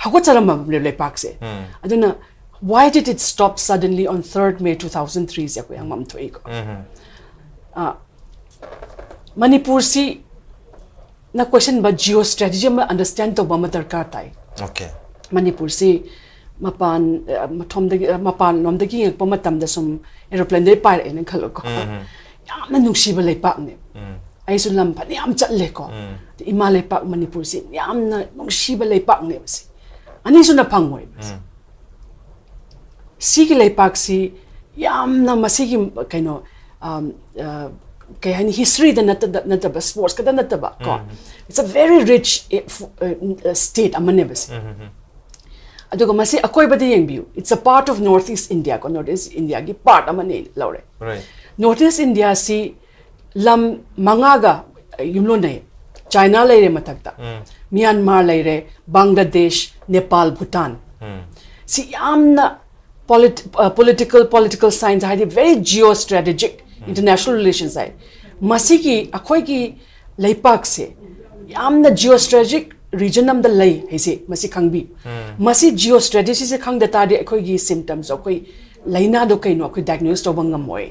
ꯍꯧꯒꯠꯆꯔꯝꯃꯕꯅꯦ ꯂꯩꯄꯥꯛꯁꯦ꯫ ꯑꯗꯨꯅ why did it stop suddenly on third May two thousand three ꯁꯦ ꯑꯩꯈꯣꯏ ꯍꯪꯐꯝ ꯊꯣꯛꯏꯀꯣ꯫ ꯃꯅꯤꯄꯨꯔꯁꯤ ꯅ ꯀꯣꯏꯁꯟꯕ ꯖꯤꯑꯣ ꯁ꯭ꯇ꯭ꯔꯦꯇꯦꯖꯤ ꯑꯃ ꯑꯟꯗꯔꯁ꯭ꯇꯦꯟ ꯇꯧꯕ ꯑꯃ ꯗꯔꯀꯥꯔ ꯇꯥꯏ꯫ ꯑꯣꯀꯦ꯫ ꯃꯅꯤꯄꯨꯔꯁꯤ ꯃꯄꯥꯟ, ꯑ, ꯃꯊꯣꯝꯗꯒꯤ, ꯑ, ꯃꯄꯥꯟ ꯂꯣꯝꯗꯒꯤ ꯌꯦꯡꯉꯛꯄ ꯃꯇꯝꯗ ꯁꯨꯝ ꯑꯦꯔꯣꯄ꯭ꯂꯦꯟꯗꯒꯤ ꯄꯥꯏꯔꯛꯑꯦꯅ ꯈꯜꯂꯣꯀꯣ꯫ ꯌꯥꯝꯅ ꯅꯨꯡꯁꯤꯕ ꯂꯩꯄꯥꯛꯅꯦ꯫ ꯑꯩꯁꯨ ꯂꯝ ꯐꯅꯌꯥꯝ ꯆꯠꯂꯦꯀꯣ꯫ ꯑꯗ ꯏꯃꯥ ꯂꯩꯄꯥꯛ ꯃꯅꯤꯄꯨꯔꯁꯤ ꯌꯥꯝꯅ ꯅꯨꯡꯁꯤꯕ ꯂꯩꯄꯥꯛꯅꯦꯕ ꯁꯤ꯫ ꯑꯅꯤꯁꯨꯅ ꯐꯪꯉꯣꯏꯕ ꯁꯤ꯫ ꯁꯤꯒꯤ ꯂꯩꯄꯥꯛꯁꯤ ꯌꯥꯝꯅ ꯃꯁꯤꯒꯤ ꯀꯩꯅꯣ, ꯑꯝ, ꯑ, ꯀꯩ ꯍꯥꯏꯅꯤ, ꯍꯤꯁꯇ꯭ꯔꯤꯗ ꯅꯠꯇꯗ ꯅꯠꯇꯕ, ꯁ꯭ꯄꯣꯔꯠꯁꯀꯗ ꯅꯠꯇꯕ ꯀꯣ, it's a very rich state ꯑꯃꯅꯦꯕ ꯁꯤ. ꯑꯗꯨꯒ ꯃꯁꯤ ꯑꯀꯣꯏꯕꯗ ꯌꯦꯡꯕꯤꯌꯨ, it's a part of North East India ꯀꯣ, North East Indiaꯒꯤ part ꯑꯃꯅꯤ ꯂꯧꯔꯦ. Right. North East Indiaꯁꯤ ꯂꯝ ꯃꯉꯥꯒ ꯌꯨꯝꯂꯣꯟꯅꯩ. ꯆꯥꯏꯅꯥ ꯂꯩꯔꯦ ꯃꯊꯛꯇ, ꯃ꯭ꯌꯥꯟꯃꯥꯔ ꯂꯩꯔꯦ, ꯕꯪꯒ꯭ꯂꯥꯗꯦꯁ, ꯅꯦꯄꯥꯜ, ꯚꯨꯇꯥꯟ. ꯁꯤ ꯌꯥꯝꯅ ꯄꯣꯂꯤꯇꯤꯀꯦꯜ ꯄꯣꯂꯤꯇꯤꯀꯦꯜ ꯁꯥꯏꯟꯁ ꯍꯥꯏꯗꯤ very geostrategic international relations ꯍꯥꯏ. ꯃꯁꯤꯒꯤ ꯑꯩꯈꯣꯏꯒꯤ ꯂꯩꯄꯥꯛꯁꯦ ꯌꯥꯝꯅ geostrategic region ꯑꯃꯗ ꯂꯩ ꯍꯥꯏꯁꯦ ꯃꯁꯤ ꯈꯪꯕꯤꯌꯨ. ꯃꯁꯤ geostrategy ꯁꯦ ꯈꯪꯗ ꯇꯥꯔꯗꯤ ꯑꯩꯈꯣꯏꯒꯤ symptoms, ꯑꯩꯈꯣꯏ ꯂꯥꯏꯅꯥꯗꯣ ꯀꯩꯅꯣ ꯑꯩꯈꯣꯏ diagnose ꯇꯧꯕ ꯉꯝꯃꯣꯏ.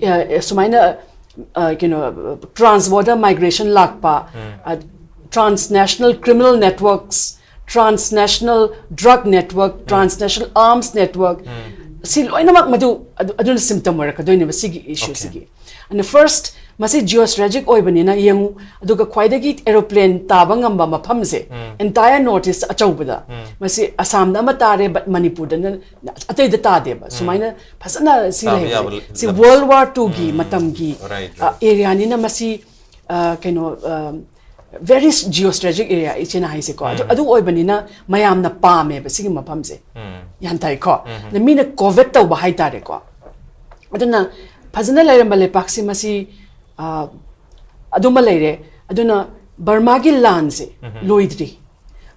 ꯑ, ꯁꯨꯃꯥꯏꯅ, ꯑ, ꯀꯩꯅꯣ, transborder migration ꯂꯥꯛꯄ, ꯑ, transnational criminal networks, transnational drug network, transnational arms network, ꯁꯤ ꯂꯣꯏꯅꯃꯛ ꯃꯗꯨ ꯑꯗꯨ- ꯑꯗꯨꯅ symptom ꯑꯣꯏꯔꯛꯀꯗꯣꯏꯅꯦꯕ ꯁꯤꯒꯤ issue ꯁꯤꯒꯤ. ꯑꯗꯨꯅ first, ꯃꯁꯤ geostrategic ꯑꯣꯏꯕꯅꯤꯅ ꯌꯦꯡꯉꯨ, ꯑꯗꯨꯒ ꯈ꯭ꯋꯥꯏꯗꯒꯤ aeroplane ꯇꯥꯕ ꯉꯝꯕ ꯃꯐꯝꯁꯦ entire North East ꯑꯆꯧꯕꯗ, ꯃꯁꯤ ꯑꯁꯥꯝꯗ ꯑꯃ ꯇꯥꯔꯦ, but ꯃꯅꯤꯄꯨꯔꯗꯅ ꯑꯇꯩꯗ ꯇꯥꯗꯦꯕ. ꯁꯨꯃꯥꯏꯅ ꯐꯖꯅ ꯁꯤ ꯇꯥꯕ ꯂꯩꯕꯁꯦ, ꯌꯥꯕ ꯁꯤ ꯂꯝ꯫ World War Two ꯒꯤ ꯃꯇꯝꯒꯤ, Right, ꯑ, right. area ꯅꯤꯅ ꯃꯁꯤ, ꯑ, ꯀꯩꯅꯣ, ꯑ, very geostrategic area ꯏꯆꯦꯅ ꯍꯥꯏꯁꯦꯀꯣ. ꯑꯗꯨ ꯑꯗꯨ ꯑꯣꯏꯕꯅꯤꯅ ꯃꯌꯥꯝꯅ ꯄꯥꯝꯃꯦꯕ ꯁꯤꯒꯤ ꯃꯐꯝꯁꯦ, ꯒ꯭ꯌꯥꯟ ꯇꯥꯏꯀꯣ? ꯑꯗ ꯃꯤꯅ covet ꯇꯧꯕ ꯍꯥꯏꯇꯥꯔꯦꯀꯣ. ꯑꯗꯨꯅ ꯐꯖꯅ ꯂꯩꯔꯝꯕ ꯂꯩꯄꯥꯛꯁꯤ ꯃꯁꯤ, ꯑ, ꯑꯗꯨꯃ ꯂꯩꯔꯦ. ꯑꯗꯨꯅ ꯕꯔꯃꯥꯒꯤ ꯂꯥꯟꯁꯦ ꯂꯣꯏꯗ꯭ꯔꯤ,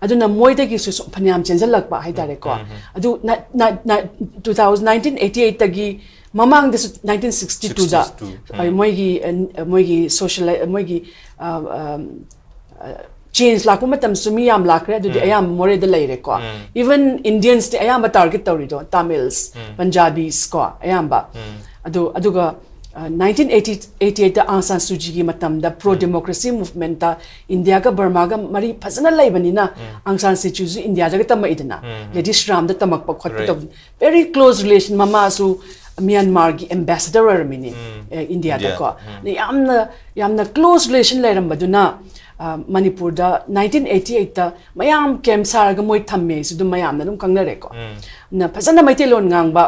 ꯑꯗꯨꯅ ꯃꯣꯏꯗꯒꯤꯁꯨ ꯁꯨꯝ ꯐꯅꯌꯥꯝ ꯆꯦꯟꯁꯤꯜꯂꯛꯄ ꯍꯥꯏꯇꯥꯔꯦꯀꯣ. ꯑꯗꯨ two thousand nineteen eighty eight ꯇꯒꯤ ꯃꯃꯥꯡꯗꯁꯨ nineteen sixty two ꯗ, Sixty two. ꯑ, ꯃꯣꯏꯒꯤ, ꯑ, ꯃꯣꯏꯒꯤ social, ꯃꯣꯏꯒꯤ, ꯑ, ꯑ, ꯑ, change ꯂꯥꯛꯄ ꯃꯇꯝꯁꯨ ꯃꯤ ꯌꯥꯝ ꯂꯥꯛꯈ꯭ꯔꯦ. ꯑꯗꯨꯗꯤ ꯑꯌꯥꯝꯕ ꯃꯣꯔꯦꯗ ꯂꯩꯔꯦꯀꯣ. Even Indians ꯇꯤ ꯑꯌꯥꯝꯕ target ꯇꯧꯔꯤꯗꯣ, Tamils, Punjabis ꯀꯣ ꯑꯌꯥꯝꯕ. ꯑꯗꯨ, ꯑꯗꯨꯒ, ꯑ, nineteen eighty eighty eight ꯇ Aung San Suu Kyi ꯒꯤ ꯃꯇꯝꯗ pro democracy movement ꯇ ꯏꯟꯗꯤꯌꯥꯒ ꯕꯔꯃꯥꯒ ꯃꯔꯤ ꯐꯖꯅ ꯂꯩꯕꯅꯤꯅ, Aung San Suu Kyi ꯁꯨ ꯏꯟꯗꯤꯌꯥꯗꯒ ꯇꯝꯃꯛꯏꯗꯅ, Lady Shri Ram ꯗ ꯇꯝꯃꯛꯄ ꯈꯣꯠꯄ Right. ꯇꯧꯕ, very close relation. ꯃꯃꯥꯁꯨ ꯃ꯭ꯌꯥꯟꯃꯥꯔꯒꯤ ambassador ꯑꯣꯏꯔꯝꯃꯤꯅꯦ, ꯑꯦ, ꯏꯟꯗꯤꯌꯥꯗꯀꯣ. India. ꯑꯗ ꯌꯥꯝꯅ, ꯌꯥꯝꯅ close relation ꯂꯩꯔꯝꯕꯗꯨꯅ, ꯃꯅꯤꯄꯨꯔꯗ ꯅꯥꯏꯟꯇꯤꯟ ꯑꯩꯠꯇꯤ ꯑꯩꯠꯇ ꯃꯌꯥꯝ ꯀꯦꯝ ꯁꯥꯔꯒ ꯃꯣꯏ ꯊꯝꯃꯦ ꯍꯥꯏꯁꯤ ꯑꯗꯨꯝ ꯃꯌꯥꯝꯅ ꯑꯗꯨꯝ ꯈꯪꯅꯔꯦꯀꯣ꯫ ꯅ ꯐꯖꯅ ꯃꯩꯇꯩꯂꯣꯟ ꯉꯥꯡꯕ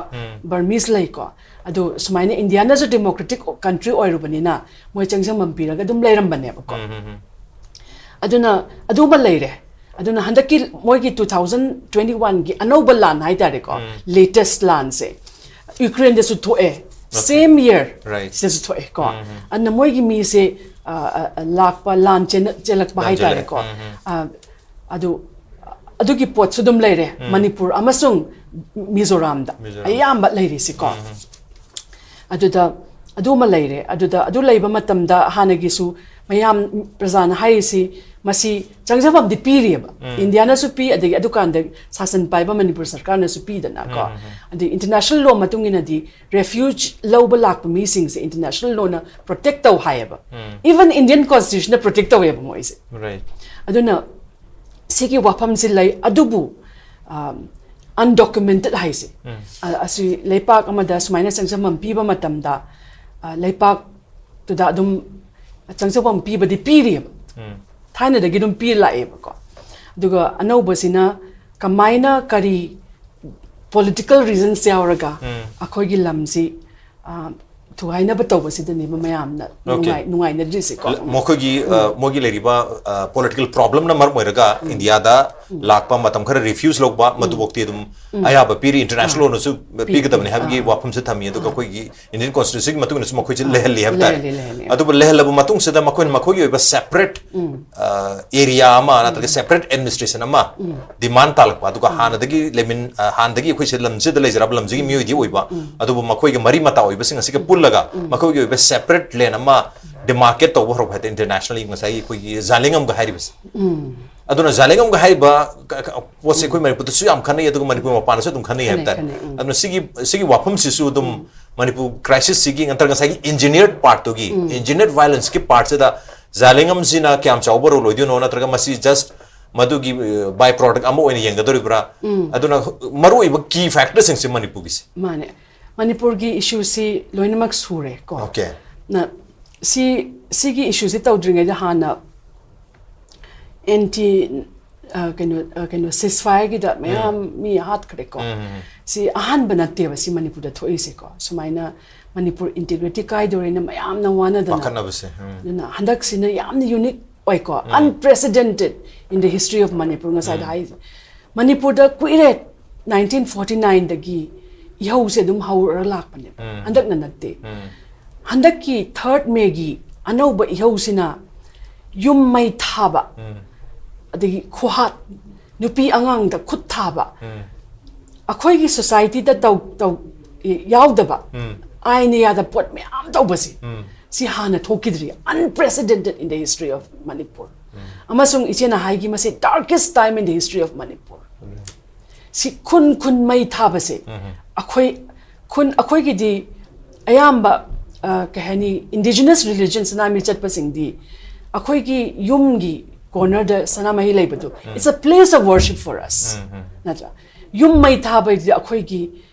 ꯕꯔꯃꯤꯁ ꯂꯩꯀꯣ꯫ ꯑꯗꯨ ꯁꯨꯃꯥꯏꯅ ꯏꯟꯗꯤꯌꯥꯅꯁꯨ ꯗꯦꯃꯣꯀ꯭ꯔꯦꯇꯤꯛ ꯀꯟꯇ꯭ꯔꯤ ꯑꯣꯏꯔꯨꯕꯅꯤꯅ ꯃꯣꯏ ꯆꯪꯖꯐꯝ ꯄꯤꯔꯒ ꯑꯗꯨꯝ ꯂꯩꯔꯝꯕꯅꯦꯕꯀꯣ꯫ ꯑꯗꯨꯅ ꯑꯗꯨꯃ ꯂꯩꯔꯦ꯫ ꯑꯗꯨꯅ ꯍꯟꯗꯛꯀꯤ ꯃꯣꯏꯒꯤ ꯇꯨ ꯊꯥꯎꯖꯟ ꯇ꯭ꯋꯦꯟꯇꯤ ꯋꯥꯟꯒꯤ ꯑꯅꯧꯕ ꯂꯥꯟ ꯍꯥꯏꯇꯥꯔꯦꯀꯣ, ꯂꯦꯇꯦꯁ ꯂꯥꯟꯁꯦ ꯌꯨꯀ꯭ꯔꯦꯟꯗꯁꯨ ꯊꯣꯛꯑꯦ, ꯁꯦꯝ ꯌꯔ Right. ꯁꯤꯗꯁꯨ ꯊꯣꯛꯑꯦꯀꯣ꯫ ꯑꯗꯨꯅ ꯃꯣꯏꯒꯤ ꯃꯤꯁꯦ ꯑ, ꯑ, ꯑ, ꯂꯥꯛꯄ ꯂꯥꯟ ꯆꯦꯟ- ꯆꯦꯜꯂꯛꯄ ꯂꯥꯟ ꯆꯦꯜꯂꯦ꯫ ꯍꯥꯏꯇꯥꯔꯦꯀꯣ꯫ ꯑ, ꯑꯗꯨ ꯑꯗꯨꯒꯤ ꯄꯣꯠꯁꯨ ꯑꯗꯨꯝ ꯂꯩꯔꯦ ꯃꯅꯤꯄꯨꯔ ꯑꯃꯁꯨꯡ ꯃꯤꯖꯣꯔꯥꯝꯗ ꯃꯤꯖꯣꯔꯥꯝ꯫ ꯑꯌꯥꯝꯕ ꯂꯩꯔꯤꯁꯤꯀꯣ꯫ ꯑꯗꯨꯗ ꯑꯗꯨꯃ ꯂꯩꯔꯦ꯫ ꯑꯗꯨꯗ ꯑꯗꯨ ꯂꯩꯕ ꯃꯇꯝꯗ ꯍꯥꯟꯅꯒꯤꯁꯨ ꯃꯌꯥꯝ ꯄ꯭ꯔꯖꯥꯅ ꯍꯥꯏꯔꯤꯁꯤ ꯃꯁꯤ ꯆꯪꯖꯐꯝꯗꯤ ꯄꯤꯔꯤꯑꯕ꯫ ꯏꯟꯗꯤꯌꯥꯅꯁꯨ ꯄꯤ, ꯑꯗꯒꯤ ꯑꯗꯨꯀꯥꯟꯗ ꯁꯥꯁꯟ ꯄꯥꯏꯕ ꯃꯅꯤꯄꯨꯔ ꯁꯔꯀꯥꯔꯅꯁꯨ ꯄꯤꯗꯅꯀꯣ꯫ ꯑꯗꯩ ꯏꯟꯇꯔꯅꯦꯁꯅꯦꯜ ꯂꯣ ꯃꯇꯨꯡ ꯏꯟꯅꯗꯤ ꯔꯦꯐ꯭ꯌꯨꯖ ꯂꯧꯕ ꯂꯥꯛꯄ ꯃꯤꯁꯤꯡꯁꯦ ꯏꯟꯇꯔꯅꯦꯁꯅꯦꯜ ꯂꯣꯅ ꯄ꯭ꯔꯣꯇꯦꯛ ꯇꯧ ꯍꯥꯏꯌꯦꯕ꯫ ꯏꯚꯟ ꯏꯟꯗꯤꯌꯟ ꯀꯣꯟꯁꯇꯤꯇ꯭ꯌꯨꯁꯟꯅ ꯄ꯭ꯔꯣꯇꯦꯛ ꯇꯧꯋꯦꯕ ꯃꯣꯏꯁꯦ꯫ Right. ꯑꯗꯨꯅ ꯁꯤꯒꯤ ꯋꯥꯐꯝꯁꯤ ꯂꯩ, ꯑꯗꯨꯕꯨ ꯑꯟꯗꯣꯀꯨꯃꯦꯟꯇꯦꯠ ꯍꯥꯏꯁꯦ, ꯑ- ꯑꯁꯤ ꯂꯩꯄꯥꯛ ꯑꯃꯗ ꯁꯨꯃꯥꯏꯅ ꯆꯪꯖꯐꯝ ꯄꯤꯕ ꯃꯇꯝꯗ ꯑ, ꯂꯩꯄꯥꯛꯇꯨꯗ ꯑꯗꯨꯝ ꯆꯪꯖꯐꯝ ꯄꯤꯕꯗꯤ ꯄꯤꯔꯤꯑꯕ꯫ ꯊꯥꯏꯅꯗꯒꯤ ꯑꯗꯨꯝ ꯄꯤ ꯂꯥꯛꯑꯦꯕꯀꯣ꯫ ꯑꯗꯨꯒ ꯑꯅꯧꯕꯁꯤꯅ ꯀꯃꯥꯏꯅ, ꯀꯔꯤ ꯄꯣꯂꯤꯇꯤꯀꯦꯜ ꯔꯤꯖꯟꯁ ꯌꯥꯎꯔꯒ ꯑꯩꯈꯣꯏꯒꯤ ꯂꯝꯁꯤ ꯑ, ꯊꯨꯒꯥꯏꯅꯕ ꯇꯧꯕꯁꯤꯗꯅꯦꯕ ꯃꯌꯥꯝꯅ Okay. ꯅꯨꯡꯉꯥꯏ- ꯅꯨꯡꯉꯥꯏꯅꯗ꯭ꯔꯤꯁꯦꯀꯣ꯫ ꯃꯈꯣꯏꯒꯤ ꯑ, ꯃꯣꯏꯒꯤ ꯂꯩꯔꯤꯕ ꯄꯣꯂꯤꯇꯤꯀꯦꯜ ꯄ꯭ꯔꯣꯕ꯭ꯂꯦꯝꯅ ꯃꯔꯝ ꯑꯣꯏꯔꯒ ꯏꯟꯗꯤꯌꯥꯗ ꯂꯥꯛꯄ ꯃꯇꯝ ꯈꯔ ꯔꯤꯐ꯭ꯌꯨꯖ ꯂꯧꯕ, ꯃꯗꯨꯐꯥꯎꯗꯤ ꯑꯗꯨꯝ ꯑꯌꯥꯕ ꯄꯤꯔꯤ, ꯏꯟꯇꯔꯅꯦꯁꯅꯦꯜ ꯂꯣꯅꯁꯨ ꯄꯤꯒꯗꯕꯅꯤ ꯍꯥꯏꯕꯒꯤ ꯋꯥꯐꯝꯁꯨ ꯊꯝꯃꯤ꯫ ꯑꯗꯨꯒ ꯑꯩꯈꯣꯏꯒꯤ ꯏꯟꯗꯤꯌꯟ ꯀꯣꯟꯁꯇꯤꯇ꯭ꯌꯨꯁꯟꯒꯤ ꯃꯇꯨꯡ ꯏꯟꯅꯁꯨ ꯃꯈꯣꯏꯁꯦ ꯂꯩꯍꯜꯂꯤ ꯍꯥꯏꯕ ꯇꯥꯔꯦ꯫ ꯂꯩꯍꯜꯂꯤ, ꯂꯩꯍꯜꯂꯤ꯫ ꯑꯗꯨꯕꯨ ꯂꯩꯍꯜꯂꯕ ꯃꯇꯨꯡꯁꯤꯗ ꯃꯈꯣꯏꯅ ꯃꯈꯣꯏꯒꯤ ꯑꯣꯏꯕ ꯁꯦꯄꯔꯦꯠ ꯑꯦꯔꯤꯌꯥ ꯑꯃ ꯅꯠꯇ꯭ꯔꯒ ꯁꯦꯄꯔꯦꯠ ꯑꯦꯗꯃꯤꯅꯤꯁꯇ꯭ꯔꯦꯁꯟ ꯑꯃ ꯗꯤꯃꯥꯟ ꯇꯥꯜꯂꯛꯄ, ꯑꯗꯨꯒ ꯍꯥꯟꯅꯗꯒꯤ ꯂꯩꯃꯤꯟ ꯑ, ꯍꯥꯟꯅꯗꯒꯤ ꯑꯩꯈꯣꯏꯁꯦ ꯂꯝꯁꯤꯗ ꯂꯩꯖꯔꯕ ꯂꯝꯁꯤꯒꯤ ꯃꯤꯑꯣꯏꯗꯤ ꯑꯣꯏꯕ, ꯑꯗꯨꯕꯨ ꯃꯈꯣꯏꯒꯤ ꯃꯔꯤ ꯃꯇꯥ ꯑꯣꯏꯕꯁꯤꯡ ꯑꯁꯤꯒ ꯄꯨꯜꯂꯒ ꯃꯈꯣꯏꯒꯤ ꯑꯣꯏꯕ ꯁꯦꯄꯔꯦꯠ ꯂꯦꯟ ꯑꯃ ꯗꯤꯃꯥꯔꯀꯦꯠ ꯇꯧꯕ ꯍꯧꯔꯛꯄ ꯍꯥꯏꯇꯥꯔꯦ꯫ ꯏꯟꯇꯔꯅꯦꯁꯅꯦꯜꯂꯤ ꯉꯁꯥꯏꯒꯤ ꯑꯩꯈꯣꯏꯒꯤ ꯖꯥꯂꯦꯡꯉꯝꯒ ꯍꯥꯏꯔꯤꯕꯁꯦ꯫ ꯑꯗꯨꯅ ꯖꯥꯂꯦꯡꯉꯝꯒ ꯍꯥꯏꯔꯤꯕ ꯀ- ꯀ- ꯄꯣꯠꯁꯦ ꯑꯩꯈꯣꯏ ꯃꯅꯤꯄꯨꯔꯗꯁꯨ ꯌꯥꯝ ꯈꯟꯅꯩ, ꯑꯗꯨꯒ ꯃꯅꯤꯄꯨꯔ ꯃꯄꯥꯟꯗꯁꯨ ꯑꯗꯨꯝ ꯈꯟꯅꯩ ꯍꯥꯏꯕ ꯈꯟꯅꯩ, ꯇꯥꯔꯦ꯫ ꯈꯟꯅꯩ, ꯎꯝ꯫ ꯑꯗꯨꯅ ꯁꯤꯒꯤ ꯁꯤꯒꯤ ꯋꯥꯐꯝꯁꯤꯁꯨ ꯑꯗꯨꯝ ꯃꯅꯤꯄꯨꯔ ꯀ꯭ꯔꯥꯏꯁꯤꯁꯁꯤꯒꯤ ꯅꯠꯇ꯭ꯔꯒ ꯉꯁꯥꯏꯒꯤ ꯏꯟꯖꯤꯅꯤꯌꯔ ꯄꯥꯔꯠꯇꯨꯒꯤ, ꯏꯟꯖꯤꯅꯤꯌꯔ ꯚꯥꯏꯂꯦꯟꯁꯀꯤ ꯄꯥꯔꯠꯁꯤꯗ ꯖꯥꯂꯦꯡꯉꯝꯁꯤꯅ ꯀꯌꯥꯝ ꯆꯥꯎꯕ ꯔꯣꯜ ꯑꯣꯏꯗꯣꯏꯅꯣ, ꯅꯠꯇ꯭ꯔꯒ ꯃꯁꯤ ꯖꯁ ꯃꯗꯨꯒꯤ ꯕꯥꯏ ꯄ꯭ꯔꯣꯗꯛ ꯑꯃ ꯑꯣꯏꯅ ꯌꯦꯡꯒꯗꯧꯔꯤꯕ꯭ꯔꯥ? ꯑꯗꯨꯅ ꯃꯔꯨꯑꯣꯏꯕ ꯀꯤ ꯐꯦꯛꯇꯔꯁꯤꯡꯁꯦ ꯃꯅꯤꯄꯨꯔꯒꯤꯁꯦ꯫ ꯃꯥꯅꯦ꯫ ꯃꯅꯤꯄꯨꯔꯒꯤ ꯏꯁꯨꯁꯤ ꯂꯣꯏꯅꯃꯛ ꯁꯨꯔꯦ ꯀꯣ꯫ Okay. ꯅ ꯁꯤ ꯁꯤꯒꯤ ꯏꯁꯨꯁꯤ ꯇꯧꯗ꯭ꯔꯤꯉꯩꯗ ꯍꯥꯟꯅ ꯑꯦꯟꯇꯤ ꯀꯩꯅꯣ ꯀꯩꯅꯣ ꯁꯤꯁꯐꯥꯏꯒꯤꯗ ꯃꯌꯥꯝ ꯃꯤ ꯍꯥꯠꯈ꯭ꯔꯦꯀꯣ꯫ ꯁꯤ ꯑꯍꯥꯟꯕ ꯅꯠꯇꯦꯕ ꯁꯤ ꯃꯅꯤꯄꯨꯔꯗ ꯊꯣꯛꯏꯁꯦꯀꯣ꯫ ꯁꯨꯃꯥꯏꯅ ꯃꯅꯤꯄꯨꯔ ꯏꯟꯇꯤꯒ꯭ꯔꯤꯇꯤ ꯀꯥꯏꯗꯧꯔꯦꯅ ꯃꯌꯥꯝꯅ ꯋꯥꯅꯗꯅ꯫ ꯄꯥꯈꯠꯅꯕꯁꯦ ꯎꯝ. ꯑꯗꯨꯅ ꯍꯟꯗꯛꯁꯤꯅ ꯌꯥꯝꯅ unique ꯑꯣꯏꯀꯣ, unprecedented in the history of Manipur, ꯉꯁꯥꯏꯗ ꯍꯥꯏꯁꯦ꯫ ꯃꯅꯤꯄꯨꯔꯗ ꯀꯨꯏꯔꯦ, ꯅꯥꯏꯟꯇꯤꯟ ꯐꯣꯔꯇꯤ ꯅꯥꯏꯟꯗꯒꯤ ꯏꯍꯧꯁꯦ ꯑꯗꯨꯝ ꯍꯧꯔ ꯂꯥꯛꯄꯅꯦꯕ꯫ ꯍꯟꯗꯛꯅ ꯅꯠꯇꯦ꯫ ꯍꯟꯗꯛꯀꯤ ꯊꯥꯔꯠ ꯃꯦꯒꯤ ꯑꯅꯧꯕ ꯏꯍꯧꯁꯤꯅ ꯌꯨꯝ ꯃꯩ ꯊꯥꯕ, ꯑꯗꯒꯤ ꯈꯨꯍꯥꯠ, ꯅꯨꯄꯤ ꯑꯉꯥꯡꯗ ꯈꯨꯠ ꯊꯥꯕ, ꯑꯩꯈꯣꯏꯒꯤ ꯁꯣꯁꯥꯏꯇꯤꯗ ꯇꯧ ꯇꯧ ꯌꯥꯎꯗꯕ, ꯑꯥꯏꯟꯅ ꯌꯥꯗꯕ ꯄꯣꯠ ꯃꯌꯥꯝ ꯇꯧꯕꯁꯦ, ꯁꯤ ꯍꯥꯟꯅ ꯊꯣꯛꯈꯤꯗ꯭ꯔꯤ꯫ Unprecedented in the history of Manipur. ꯑꯃꯁꯨꯡ ꯏꯆꯦꯅ ꯍꯥꯏꯒꯤ, ꯃꯁꯤ darkest time in the history of Manipur. ꯁꯤ ꯈꯨꯟ ꯈꯨꯟ ꯃꯩ ꯊꯥꯕꯁꯦ, ꯑꯩꯈꯣꯏ ꯈꯨꯟ ꯑꯩꯈꯣꯏꯒꯤꯗꯤ ꯑꯌꯥꯝꯕ, ꯑ, ꯀꯩ ꯍꯥꯏꯅꯤ, indigenous religion ꯁꯅꯥꯃꯍꯤ ꯆꯠꯄꯁꯤꯡꯗꯤ ꯑꯩꯈꯣꯏꯒꯤ ꯌꯨꯝꯒꯤ ꯀꯣꯔꯅꯔꯗ ꯁꯅꯥꯃꯍꯤ ꯂꯩꯕꯗꯣ, it's a place of worship for us. ꯅꯠꯇ꯭ꯔꯥ? ꯌꯨꯝ ꯃꯩ ꯊꯥꯕ ꯍꯥꯏꯁꯤꯗꯤ ꯑꯩꯈꯣꯏꯒꯤ